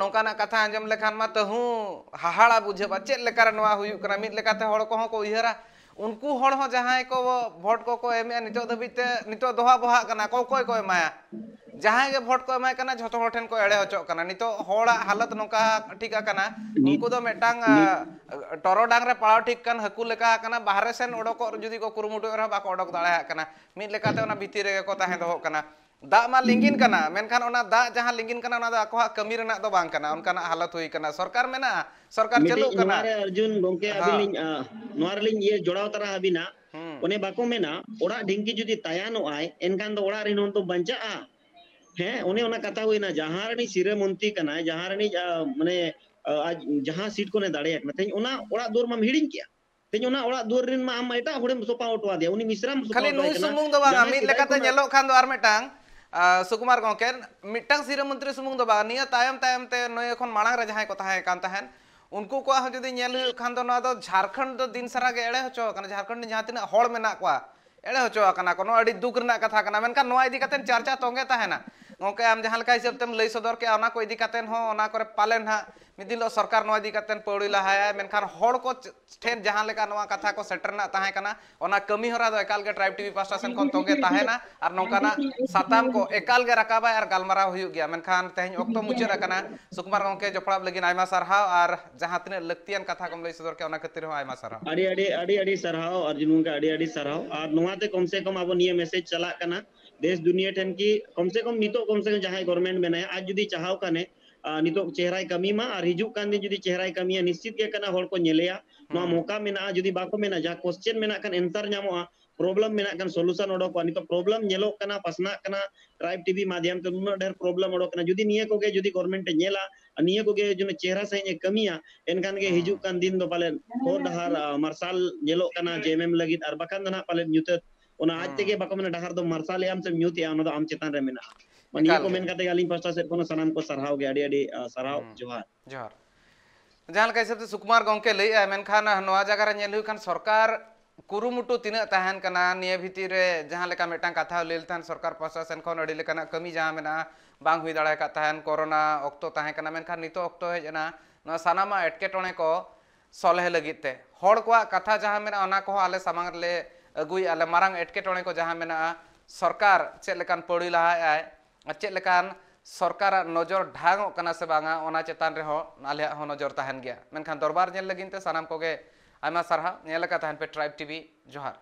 ᱱᱚᱝᱠᱟᱱᱟᱜ ᱠᱟᱛᱷᱟ ᱟᱸᱡᱚᱢ ᱞᱮᱠᱷᱟᱱ ᱢᱟ ᱛᱟᱹᱦᱩ ᱦᱟᱦᱟᱲᱟ ᱵᱩᱡᱷᱟᱹᱜᱼᱟ, ᱪᱮᱫ ᱞᱮᱠᱟᱨᱮ ᱱᱚᱣᱟ ᱦᱩᱭᱩᱜ ᱠᱟᱱᱟ? ᱢᱤᱫ ᱞᱮᱠᱟᱛᱮ ᱦᱚᱲ ᱠᱚᱦᱚᱸ ᱠᱚ ᱩᱭᱦᱟᱹᱨᱟ, ᱩᱱᱠᱩ ᱦᱚᱲ ᱦᱚᱸ ᱡᱟᱦᱟᱸᱭ ᱠᱚ ᱵᱷᱳᱴ ᱠᱚᱠᱚ ᱮᱢᱮᱜᱼᱟ, ᱱᱤᱛᱚᱜ ᱫᱷᱟᱹᱵᱤᱡ ᱛᱮ ᱱᱤᱛᱚᱜ ᱫᱚᱦᱟ ᱵᱚᱦᱟᱜ ᱠᱟᱱᱟ ᱠᱚ, ᱚᱠᱚᱭ ᱠᱚ ᱮᱢᱟᱭᱟ? ᱡᱟᱦᱟᱸᱭ ᱜᱮ ᱵᱷᱳᱴ ᱠᱚ ᱮᱢᱟᱭ ᱠᱟᱱᱟ, ᱡᱷᱚᱛᱚ ᱦᱚᱲ ᱴᱷᱮᱱ ᱠᱚ ᱮᱲᱮ ᱦᱚᱪᱚᱜ ᱠᱟᱱᱟ᱾ ᱱᱤᱛᱚᱜ ᱦᱚᱲᱟᱜ ᱦᱟᱞᱚᱛ ᱱᱚᱝᱠᱟ ᱴᱷᱤᱠ ᱟᱠᱟᱱᱟ, ᱱᱤᱛ ᱩᱱᱠᱩ ᱫᱚ ᱢᱤᱫᱴᱟᱝ ᱱᱤᱛ ᱟ, ᱴᱚᱨᱚᱰᱟᱝ ᱨᱮ ᱯᱟᱲᱟᱣ ᱴᱷᱤᱠ ᱠᱟᱱ ᱦᱟᱹᱠᱩ ᱞᱮᱠᱟ ᱟᱠᱟᱱᱟ᱾ ᱵᱟᱦᱨᱮ ᱥᱮᱱ ᱚᱰᱚᱠᱚᱜ ᱡᱩᱫᱤ ᱠᱚ ᱠᱩᱨᱩᱢᱩᱴᱩᱭ ᱨᱮᱦᱚᱸ ᱵᱟᱠᱚ ᱚᱰᱚᱠ ᱫᱟᱲᱮᱭᱟᱜ ᱠᱟᱱᱟ᱾ ᱢᱤᱫ ᱞᱮᱠᱟᱛᱮ ᱚᱱᱟ ᱵᱷᱤᱛᱤᱨ ᱨᱮᱜᱮ ᱠᱚ ᱛᱟᱦᱮᱸ ᱫᱚᱦᱚᱜ ᱠᱟᱱᱟ᱾ ᱫᱟᱜ ᱢᱟ ᱞᱤᱸᱜᱤᱱ ᱠᱟᱱᱟ, ᱢᱮᱱᱠᱷᱟᱱ ᱚᱱᱟ ᱫᱟᱜ ᱡᱟᱦᱟᱸ ᱞᱤᱸᱜᱤᱱ ᱠᱟᱱᱟ, ᱚᱱᱟ ᱫᱚ ᱟᱠᱚᱣᱟᱜ ᱠᱟᱹᱢᱤ ᱨᱮᱱᱟᱜ ᱫᱚ ᱵᱟᱝ ᱠᱟᱱᱟ᱾ ᱚᱱᱠᱟᱱᱟᱜ ᱦᱟᱞᱚᱛ ᱦᱩᱭ ᱠᱟᱱᱟ᱾ ᱥᱚᱨᱠᱟᱨ ᱢᱮᱱᱟᱜᱼᱟ, ᱥᱚᱨᱠᱟᱨ ᱢᱤᱫᱴᱤᱡ ᱪᱟᱹᱞᱩᱜ ᱱᱚᱣᱟ ᱠᱟᱱᱟ᱾ ᱨᱮ ᱟᱨᱡᱩᱱ ᱜᱚᱢᱠᱮ ᱟᱹᱵᱤᱱ ᱦᱮᱸ᱾ ᱞᱤᱧ, ᱟ, ᱱᱚᱣᱟ ᱨᱮᱞᱤᱧ ᱤᱭᱟᱹ ᱡᱚᱲᱟᱣ ᱛᱟᱨᱟ ᱟᱹᱵᱤᱱᱟ᱾ ᱦᱩᱸ᱾ ᱚᱱᱮ ᱵᱟᱠᱚ ᱢᱮᱱᱟ, ᱚᱲᱟᱜ ᱰᱷᱤᱝᱠᱤ ᱡᱩᱫᱤ ᱛᱟᱭᱟᱱᱚᱜ ᱟᱭ, ᱮᱱᱠᱷᱟᱱ ᱫᱚ ᱚᱲᱟᱜ ᱨᱮᱱ ᱦᱚᱲ ᱫᱚ ᱵᱟᱧᱪᱟᱜᱼᱟ? ᱦᱮᱸ, ᱚᱱᱮ ᱚᱱᱟ ᱠᱟᱛᱷᱟ ᱦᱩᱭᱱᱟ᱾ ᱡᱟᱦᱟᱸ ᱨᱤᱱᱤᱡ ᱥᱤᱨᱟᱹ ᱢᱚᱱᱛᱨᱤ ᱠᱟᱱᱟᱭ, ᱡᱟᱦᱟᱸ ᱨᱤᱱᱤᱡ, ᱟ, ᱢᱟᱱᱮ, ᱟ, ᱟᱡ ᱡᱟᱦᱟᱸ ᱥᱤᱴ ᱠᱷᱚᱱᱮ ᱫᱟᱲᱮᱭᱟᱜ ᱠᱟᱱᱟ, ᱛᱮᱦᱮᱧ ᱚᱱᱟ ᱚᱲᱟᱜ ᱫᱩᱣᱟᱹᱨ ᱢᱟᱢ ᱦᱤᱲᱤᱧ ᱠᱮᱜᱼᱟ᱾ ᱛᱮᱦᱮᱧ ᱚᱱᱟ ᱚᱲᱟᱜ ᱫᱩᱣᱟᱹᱨ ᱨᱮᱱ ᱢᱟ ᱟᱢ ᱢᱟ ᱮᱴᱟᱜ ᱦᱚᱲᱮᱢ ᱥᱚᱯᱷᱟ ᱦᱚᱴᱚ ᱟᱫᱮᱭᱟ, ᱩᱱᱤ ᱢᱤᱥᱨᱟᱢ ᱥᱚᱯᱷᱟ ᱠᱷᱟᱹᱞᱤ ᱦᱚᱴᱚ ᱟᱭ ᱱᱩᱭ ᱠᱟᱱᱟ᱾ ᱥᱩᱢᱩᱝ ᱫᱚ ᱵᱟᱝᱟ, ᱡᱟᱦᱟᱸᱭ ᱢᱤᱫ ᱥᱮᱫᱟᱭ ᱞᱮᱠᱟᱛᱮ ᱠᱷᱚᱱᱟᱜ ᱧᱮᱞᱚᱜ ᱠᱷᱟᱱ ᱫᱚ ᱟᱨ ᱢᱤᱫᱴᱟᱝ, ᱟ, ᱥᱩᱠᱩᱢᱟᱨ ᱜᱚᱢᱠᱮ, ᱢᱤᱫᱴᱟᱝ ᱥᱤᱨᱟᱹ ᱢᱚᱱᱛᱨᱤ ᱥᱩᱢᱩᱝ ᱫᱚ ᱵᱟᱝ, ᱱᱤᱭᱟᱹ ᱛᱟᱭᱚᱢ ᱛᱟᱭᱚᱢ ᱛᱮ ᱱᱩᱭ ᱠᱷᱚᱱ ᱢᱟᱲᱟᱝ ᱨᱮ ᱡᱟᱦᱟᱸᱭ ᱠᱚ ᱛᱟᱦᱮᱸ ᱠᱟᱱ ᱛᱟᱦᱮᱸᱫ, ᱩᱱᱠᱩ ᱠᱚᱣᱟᱜ ᱦᱚᱸ ᱡᱩᱫᱤ ᱧᱮᱞ ᱦᱩᱭᱩᱜ ᱠᱷᱟᱱ ᱫᱚ, ᱱᱚᱣᱟ ᱫᱚ ᱡᱷᱟᱲᱠᱷᱚᱸᱰ ᱫᱚ ᱫᱤᱱ ᱥᱟᱨᱟ ᱜᱮ ᱮᱲᱮ ᱦᱚᱪᱚ ᱟᱠᱟᱱᱟ᱾ ᱡᱷᱟᱲᱠᱷᱚᱸᱰ ᱨᱮ ᱡᱟᱦᱟᱸ ᱛᱤᱱᱟᱹᱜ ᱦᱚᱲ ᱢᱮᱱᱟᱜ ᱠᱚᱣᱟ, ᱮᱲᱮ ᱦᱚᱪᱚ ᱟᱠᱟᱱᱟ ᱠᱚ᱾ ᱱᱚᱣᱟ ᱟᱹᱰᱤ ᱫᱩᱠ ᱨᱮᱱᱟᱜ ᱠᱟᱛᱷᱟ ᱠᱟᱱᱟ᱾ ᱢᱮᱱᱠᱷᱟᱱ ᱱᱚᱣᱟ ᱤᱫᱤ ᱠᱟᱛᱮ ᱪᱟᱨᱪᱟ ᱛᱚᱸᱜᱮ ᱛᱟᱦᱮᱱᱟ᱾ ᱜᱚᱢᱠᱮ, ᱟᱢ ᱡᱟᱦᱟᱸ ᱞᱮᱠᱟ ᱦᱤᱥᱟᱹᱵ ᱛᱮᱢ ᱞᱟᱹᱭ ᱥᱚᱫᱚᱨ ᱠᱮᱜᱼᱟ, ᱚᱱᱟ ᱠᱚ ᱤᱫᱤ ᱠᱟᱛᱮ ᱦᱚᱸ ᱚᱱᱟ ᱠᱚᱨᱮ ᱯᱟᱞᱮᱱ ᱦᱟᱸᱜ ᱢᱤᱫ ᱫᱤᱱ ᱦᱤᱞᱳᱜ ᱥᱚᱨᱠᱟᱨ ᱱᱚᱣᱟ ᱤᱫᱤ ᱠᱟᱛᱮ ᱯᱟᱹᱣᱲᱤ ᱞᱟᱦᱟᱭᱟᱭ, ᱢᱮᱱᱠᱷᱟᱱ ᱦᱚᱲ ᱠᱚ ᱴᱷᱮᱱ ᱡᱟᱦᱟᱸ ᱞᱮᱠᱟ ᱱᱚᱣᱟ ᱠᱟᱛᱷᱟ ᱠᱚ ᱥᱮᱴᱮᱨ ᱨᱮᱱᱟᱜ ᱛᱟᱦᱮᱸ ᱠᱟᱱᱟ, ᱚᱱᱟ ᱠᱟᱹᱢᱤ ᱦᱚᱨᱟ ᱫᱚ ᱮᱠᱟᱞ ᱜᱮ ᱴᱨᱟᱭᱤᱵᱽ ᱴᱤᱵᱷᱤ ᱯᱟᱦᱴᱟ ᱥᱮᱱ ᱠᱷᱚᱱ ᱛᱚᱸᱜᱮ ᱛᱟᱦᱮᱱᱟ᱾ ᱟᱨ ᱱᱚᱝᱠᱟᱱᱟᱜ ᱥᱟᱛᱟᱢ ᱠᱚ ᱮᱠᱟᱞ ᱜᱮ ᱨᱟᱠᱟᱵᱟᱭ ᱟᱨ ᱜᱟᱞᱢᱟᱨᱟᱣ ᱦᱩᱭᱩᱜ ᱜᱮᱭᱟ᱾ ᱢᱮᱱᱠᱷᱟᱱ ᱛᱮᱦᱮᱧ ᱚᱠᱛᱚ ᱢᱩᱪᱟᱹᱫ ᱟᱠᱟᱱᱟ᱾ ᱥᱩᱠᱩᱢᱟᱨ ᱜᱚᱢᱠᱮ, ᱡᱚᱯᱲᱟᱣ ᱞᱟᱹᱜᱤᱫ ᱟᱭᱢᱟ ᱥᱟᱨᱦᱟᱣ, ᱟᱨ ᱡᱟᱦᱟᱸ ᱛᱤᱱᱟᱹᱜ ᱞᱟᱹᱠᱛᱤᱭᱟᱱ ᱠᱟᱛᱷᱟ ᱠᱚᱢ ᱞᱟᱹᱭ ᱥᱚᱫᱚᱨ ᱠᱮᱫᱟ, ᱚᱱᱟ ᱠᱷᱟᱹᱛᱤᱨ ᱦᱚᱸ ᱟᱭᱢᱟ ᱥᱟᱨᱦᱟᱣ᱾ ᱟᱹᱰᱤ, ᱟᱹᱰᱤ, ᱟᱹᱰᱤ, ᱟᱹᱰᱤ ᱥᱟᱨᱦᱟᱣ ᱟᱨᱡᱩᱱ ᱜᱚᱢᱠᱮ, ᱟᱹᱰᱤ, ᱟᱹᱰᱤ ᱥᱟᱨᱦᱟᱣ᱾ ᱟᱨ ᱱᱚᱣᱟᱛᱮ ᱠᱚᱢ ᱥᱮ ᱠᱚᱢ ᱟᱵᱚ ᱱᱤᱭᱟᱹ ᱢᱮᱥᱮᱡᱽ ᱪᱟᱞᱟᱜ ᱠᱟᱱᱟ ᱫᱮᱥ ᱫᱩᱱᱤᱭᱟᱹ ᱴᱷᱮᱱ ᱠᱤ, ᱠᱚᱢ ᱥᱮ ᱠᱚᱢ ᱱᱤᱛᱚᱜ ᱠᱚᱢ ᱥᱮ ᱠᱚᱢ ᱡᱟᱦᱟᱸᱭ ᱜᱚᱵᱷᱚᱨᱱᱢᱮᱱᱴ ᱢᱮᱱᱟᱭᱟ, ᱟᱡ ᱡᱩᱫᱤ ᱪᱟᱦᱟᱣ ᱠᱷᱟᱱᱮ, ᱟᱨ ᱱᱤᱛᱚᱜ ᱪᱮᱦᱨᱟᱭ ᱠᱟᱹᱢᱤ ᱢᱟ ᱟᱨ ᱦᱤᱡᱩᱜ ᱠᱟᱱ ᱫᱤᱱ ᱡᱩᱫᱤ ᱪᱮᱦᱨᱟᱭ ᱠᱟᱹᱢᱤᱭᱟ, ᱱᱤᱥᱪᱤᱛ ᱜᱮ ᱠᱟᱱᱟ ᱦᱚᱲ ᱠᱚ ᱧᱮᱞᱮᱭᱟ᱾ ᱱᱚᱣᱟ ᱦᱩᱸ᱾ ᱢᱚᱠᱟ ᱢᱮᱱᱟᱜᱼᱟ, ᱡᱩᱫᱤ ᱵᱟᱠᱚ ᱢᱮᱱᱟ, ᱡᱟᱦᱟᱸ ᱠᱚᱥᱪᱮᱱ ᱢᱮᱱᱟᱜ ᱠᱷᱟᱱ ᱮᱱᱥᱟᱨ ᱧᱟᱢᱚᱜᱼᱟ, ᱯᱨᱚᱵᱞᱮᱢ ᱢᱮᱱᱟᱜ ᱠᱷᱟᱱ ᱥᱚᱞᱩᱥᱚᱱ ᱚᱰᱚᱠᱚᱜᱼᱟ᱾ ᱱᱤᱛᱚᱜ ᱯᱨᱚᱵᱞᱮᱢ ᱧᱮᱞᱚᱜ ᱠᱟᱱᱟ, ᱯᱟᱥᱱᱟᱜ ᱠᱟᱱᱟ, ᱴᱨᱟᱭᱤᱵᱽ ᱴᱤᱵᱷᱤ ᱢᱟᱫᱷᱭᱟᱢ ᱛᱮ ᱱᱩᱱᱟᱹᱜ ᱰᱷᱮᱨ ᱯᱨᱚᱵᱞᱮᱢ ᱚᱰᱚᱠ ᱠᱟᱱᱟ᱾ ᱡᱩᱫᱤ ᱱᱤᱭᱟᱹ ᱠᱚᱜᱮ ᱡᱩᱫᱤ ᱜᱚᱵᱷᱚᱨᱱᱢᱮᱱᱴ ᱮ ᱧᱮᱞᱟ, ᱟᱨ ᱱᱤᱭᱟᱹ ᱠᱚᱜᱮ ᱡᱩᱫᱤ ᱪᱮᱦᱨᱟ ᱥᱟᱺᱦᱤᱡ ᱮ ᱠᱟᱹᱢᱤᱭᱟ, ᱮᱱᱠᱷᱟᱱ ᱜᱮ ᱦᱩᱸ᱾ ᱦᱤᱡᱩᱜ ᱠᱟᱱ ᱫᱤᱱ ᱫᱚ ᱯᱟᱞᱮᱱ ᱦᱚᱨ ᱰᱟᱦᱟᱨ, ᱟ, ᱢᱟᱨᱥᱟᱞ ᱧᱮᱞᱚᱜ ᱠᱟᱱᱟ ᱡᱮ ᱮᱢ ᱮᱢ ᱞᱟᱹᱜᱤᱫ, ᱟᱨ ᱵᱟᱠᱷᱟᱱ ᱫᱚ ᱱᱟᱦᱟᱜ ᱯᱟᱞᱮᱱ ᱧᱩᱛᱟᱹᱛ᱾ ᱚᱱᱟ ᱟᱡ ᱦᱩᱸ᱾ ᱛᱮᱜᱮ ᱵᱟᱠᱚ ᱢᱮᱱᱟ, ᱰᱟᱦᱟᱨ ᱫᱚ ᱢᱟᱨᱥᱟᱞᱮᱜᱼᱟᱢ ᱥᱮᱢ ᱧᱩᱛᱮᱜᱼᱟ, ᱚᱱᱟ ᱫᱚ ᱟᱢ ᱪᱮᱛᱟᱱ ᱨᱮ ᱢᱮᱱᱟᱜᱼᱟ᱾ ᱢᱟ ᱱᱤᱭᱟᱹ ᱮᱠᱟᱞ ᱠᱚ ᱜᱮ᱾ ᱢᱮᱱ ᱠᱟᱛᱮ ᱜᱮ ᱟᱹᱞᱤᱧ ᱯᱟᱥᱴᱟ ᱥᱮᱫ ᱠᱷᱚᱱ ᱥᱟᱱᱟᱢ ᱠᱚ ᱥᱟᱨᱦᱟᱣ ᱜᱮ, ᱟᱹᱰᱤ ᱟᱹᱰᱤ, ᱟ, ᱥᱟᱨᱦᱟᱣ, ᱦᱩᱸ᱾ ᱡᱚᱦᱟᱨ᱾ ᱡᱚᱦᱟᱨ᱾ ᱡᱟᱦᱟᱸ ᱞᱮᱠᱟ ᱦᱤᱥᱟᱹᱵ ᱛᱮ ᱥᱩᱠᱩᱢᱟᱨ ᱜᱚᱢᱠᱮ ᱞᱟᱹᱭᱮᱜᱼᱟᱭ, ᱢᱮᱱᱠᱷᱟᱱ ᱱᱚᱣᱟ ᱡᱟᱭᱜᱟ ᱨᱮ ᱧᱮᱞ ᱦᱩᱭᱩᱜ ᱠᱷᱟᱱ ᱥᱚᱨᱠᱟᱨ ᱠᱩᱨᱩᱢᱩᱴᱩ ᱛᱤᱱᱟᱹᱜ ᱛᱟᱦᱮᱱ ᱠᱟᱱᱟ, ᱱᱤᱭᱟᱹ ᱵᱷᱤᱛᱤᱨ ᱨᱮ ᱡᱟᱦᱟᱸ ᱞᱮᱠᱟ ᱢᱤᱫᱴᱟᱝ ᱠᱟᱛᱷᱟ ᱞᱟᱹᱭ ᱞᱮᱠᱷᱟᱱ ᱥᱚᱨᱠᱟᱨ ᱯᱟᱥᱴᱟ ᱥᱮᱱ ᱠᱷᱚᱱ ᱟᱹᱰᱤ ᱞᱮᱠᱟᱱᱟᱜ ᱠᱟᱹᱢᱤ ᱡᱟᱦᱟᱸ ᱢᱮᱱᱟᱜᱼᱟ, ᱵᱟᱝ ᱦᱩᱭ ᱫᱟᱲᱮ ᱟᱠᱟᱫ ᱛᱟᱦᱮᱱ, ᱠᱳᱨᱳᱱᱟ ᱚᱠᱛᱚ ᱛᱟᱦᱮᱸ ᱠᱟᱱᱟ, ᱢᱮᱱᱠᱷᱟᱱ ᱱᱤᱛᱚᱜ ᱚᱠᱛᱚ ᱦᱮᱡ ᱮᱱᱟ, ᱱᱚᱣᱟ ᱥᱟᱱᱟᱢᱟᱜ ᱮᱴᱠᱮᱴᱚᱬᱮ ᱠᱚ ᱥᱚᱞᱦᱮ ᱞᱟᱹᱜᱤᱫ ᱛᱮ ᱦᱚᱲ ᱠᱚᱣᱟᱜ ᱠᱟᱛᱷᱟ ᱡᱟᱦᱟᱸ ᱢᱮᱱᱟᱜᱼᱟ, ᱚᱱᱟ ᱠᱚᱦᱚᱸ ᱟᱞᱮ ᱥᱟᱢᱟᱝ ᱨᱮᱞᱮ ᱟᱹᱜᱩᱭᱮᱫᱼᱟ᱾ ᱟᱞᱮ ᱢᱟᱨᱟᱝ ᱮᱴᱠᱮᱴᱚᱬᱮ ᱠᱚ ᱡᱟᱦᱟᱸ ᱢᱮᱱᱟᱜᱼᱟ, ᱥᱚᱨᱠᱟᱨ ᱪᱮᱫ ᱞᱮᱠᱟᱱ ᱯᱟᱹᱣᱲᱤ ᱞᱟᱦᱟᱭᱮᱫᱼᱟᱭ ᱟᱨ ᱪᱮᱫ ᱞᱮᱠᱟᱱ ᱥᱚᱨᱠᱟᱨᱟᱜ ᱱᱚᱡᱚᱨ ᱰᱷᱟᱝᱚᱜ ᱠᱟᱱᱟ ᱥᱮ ᱵᱟᱝᱟ, ᱚᱱᱟ ᱪᱮᱛᱟᱱ ᱨᱮᱦᱚᱸ ᱟᱞᱮᱭᱟᱜ ᱦᱚᱸ ᱱᱚᱡᱚᱨ ᱛᱟᱦᱮᱱ ᱜᱮᱭᱟ᱾ ᱢᱮᱱᱠᱷᱟᱱ ᱫᱚᱨᱵᱟᱨ ᱧᱮᱞ ᱞᱟᱹᱜᱤᱫ ᱛᱮ ᱥᱟᱱᱟᱢ ᱠᱚᱜᱮ ᱟᱭᱢᱟ ᱥᱟᱨᱦᱟᱣ᱾ ᱧᱮᱞ ᱟᱠᱟᱫ ᱛᱟᱦᱮᱱ ᱯᱮ Tribe TV᱾ ᱡᱚᱦᱟᱨ᱾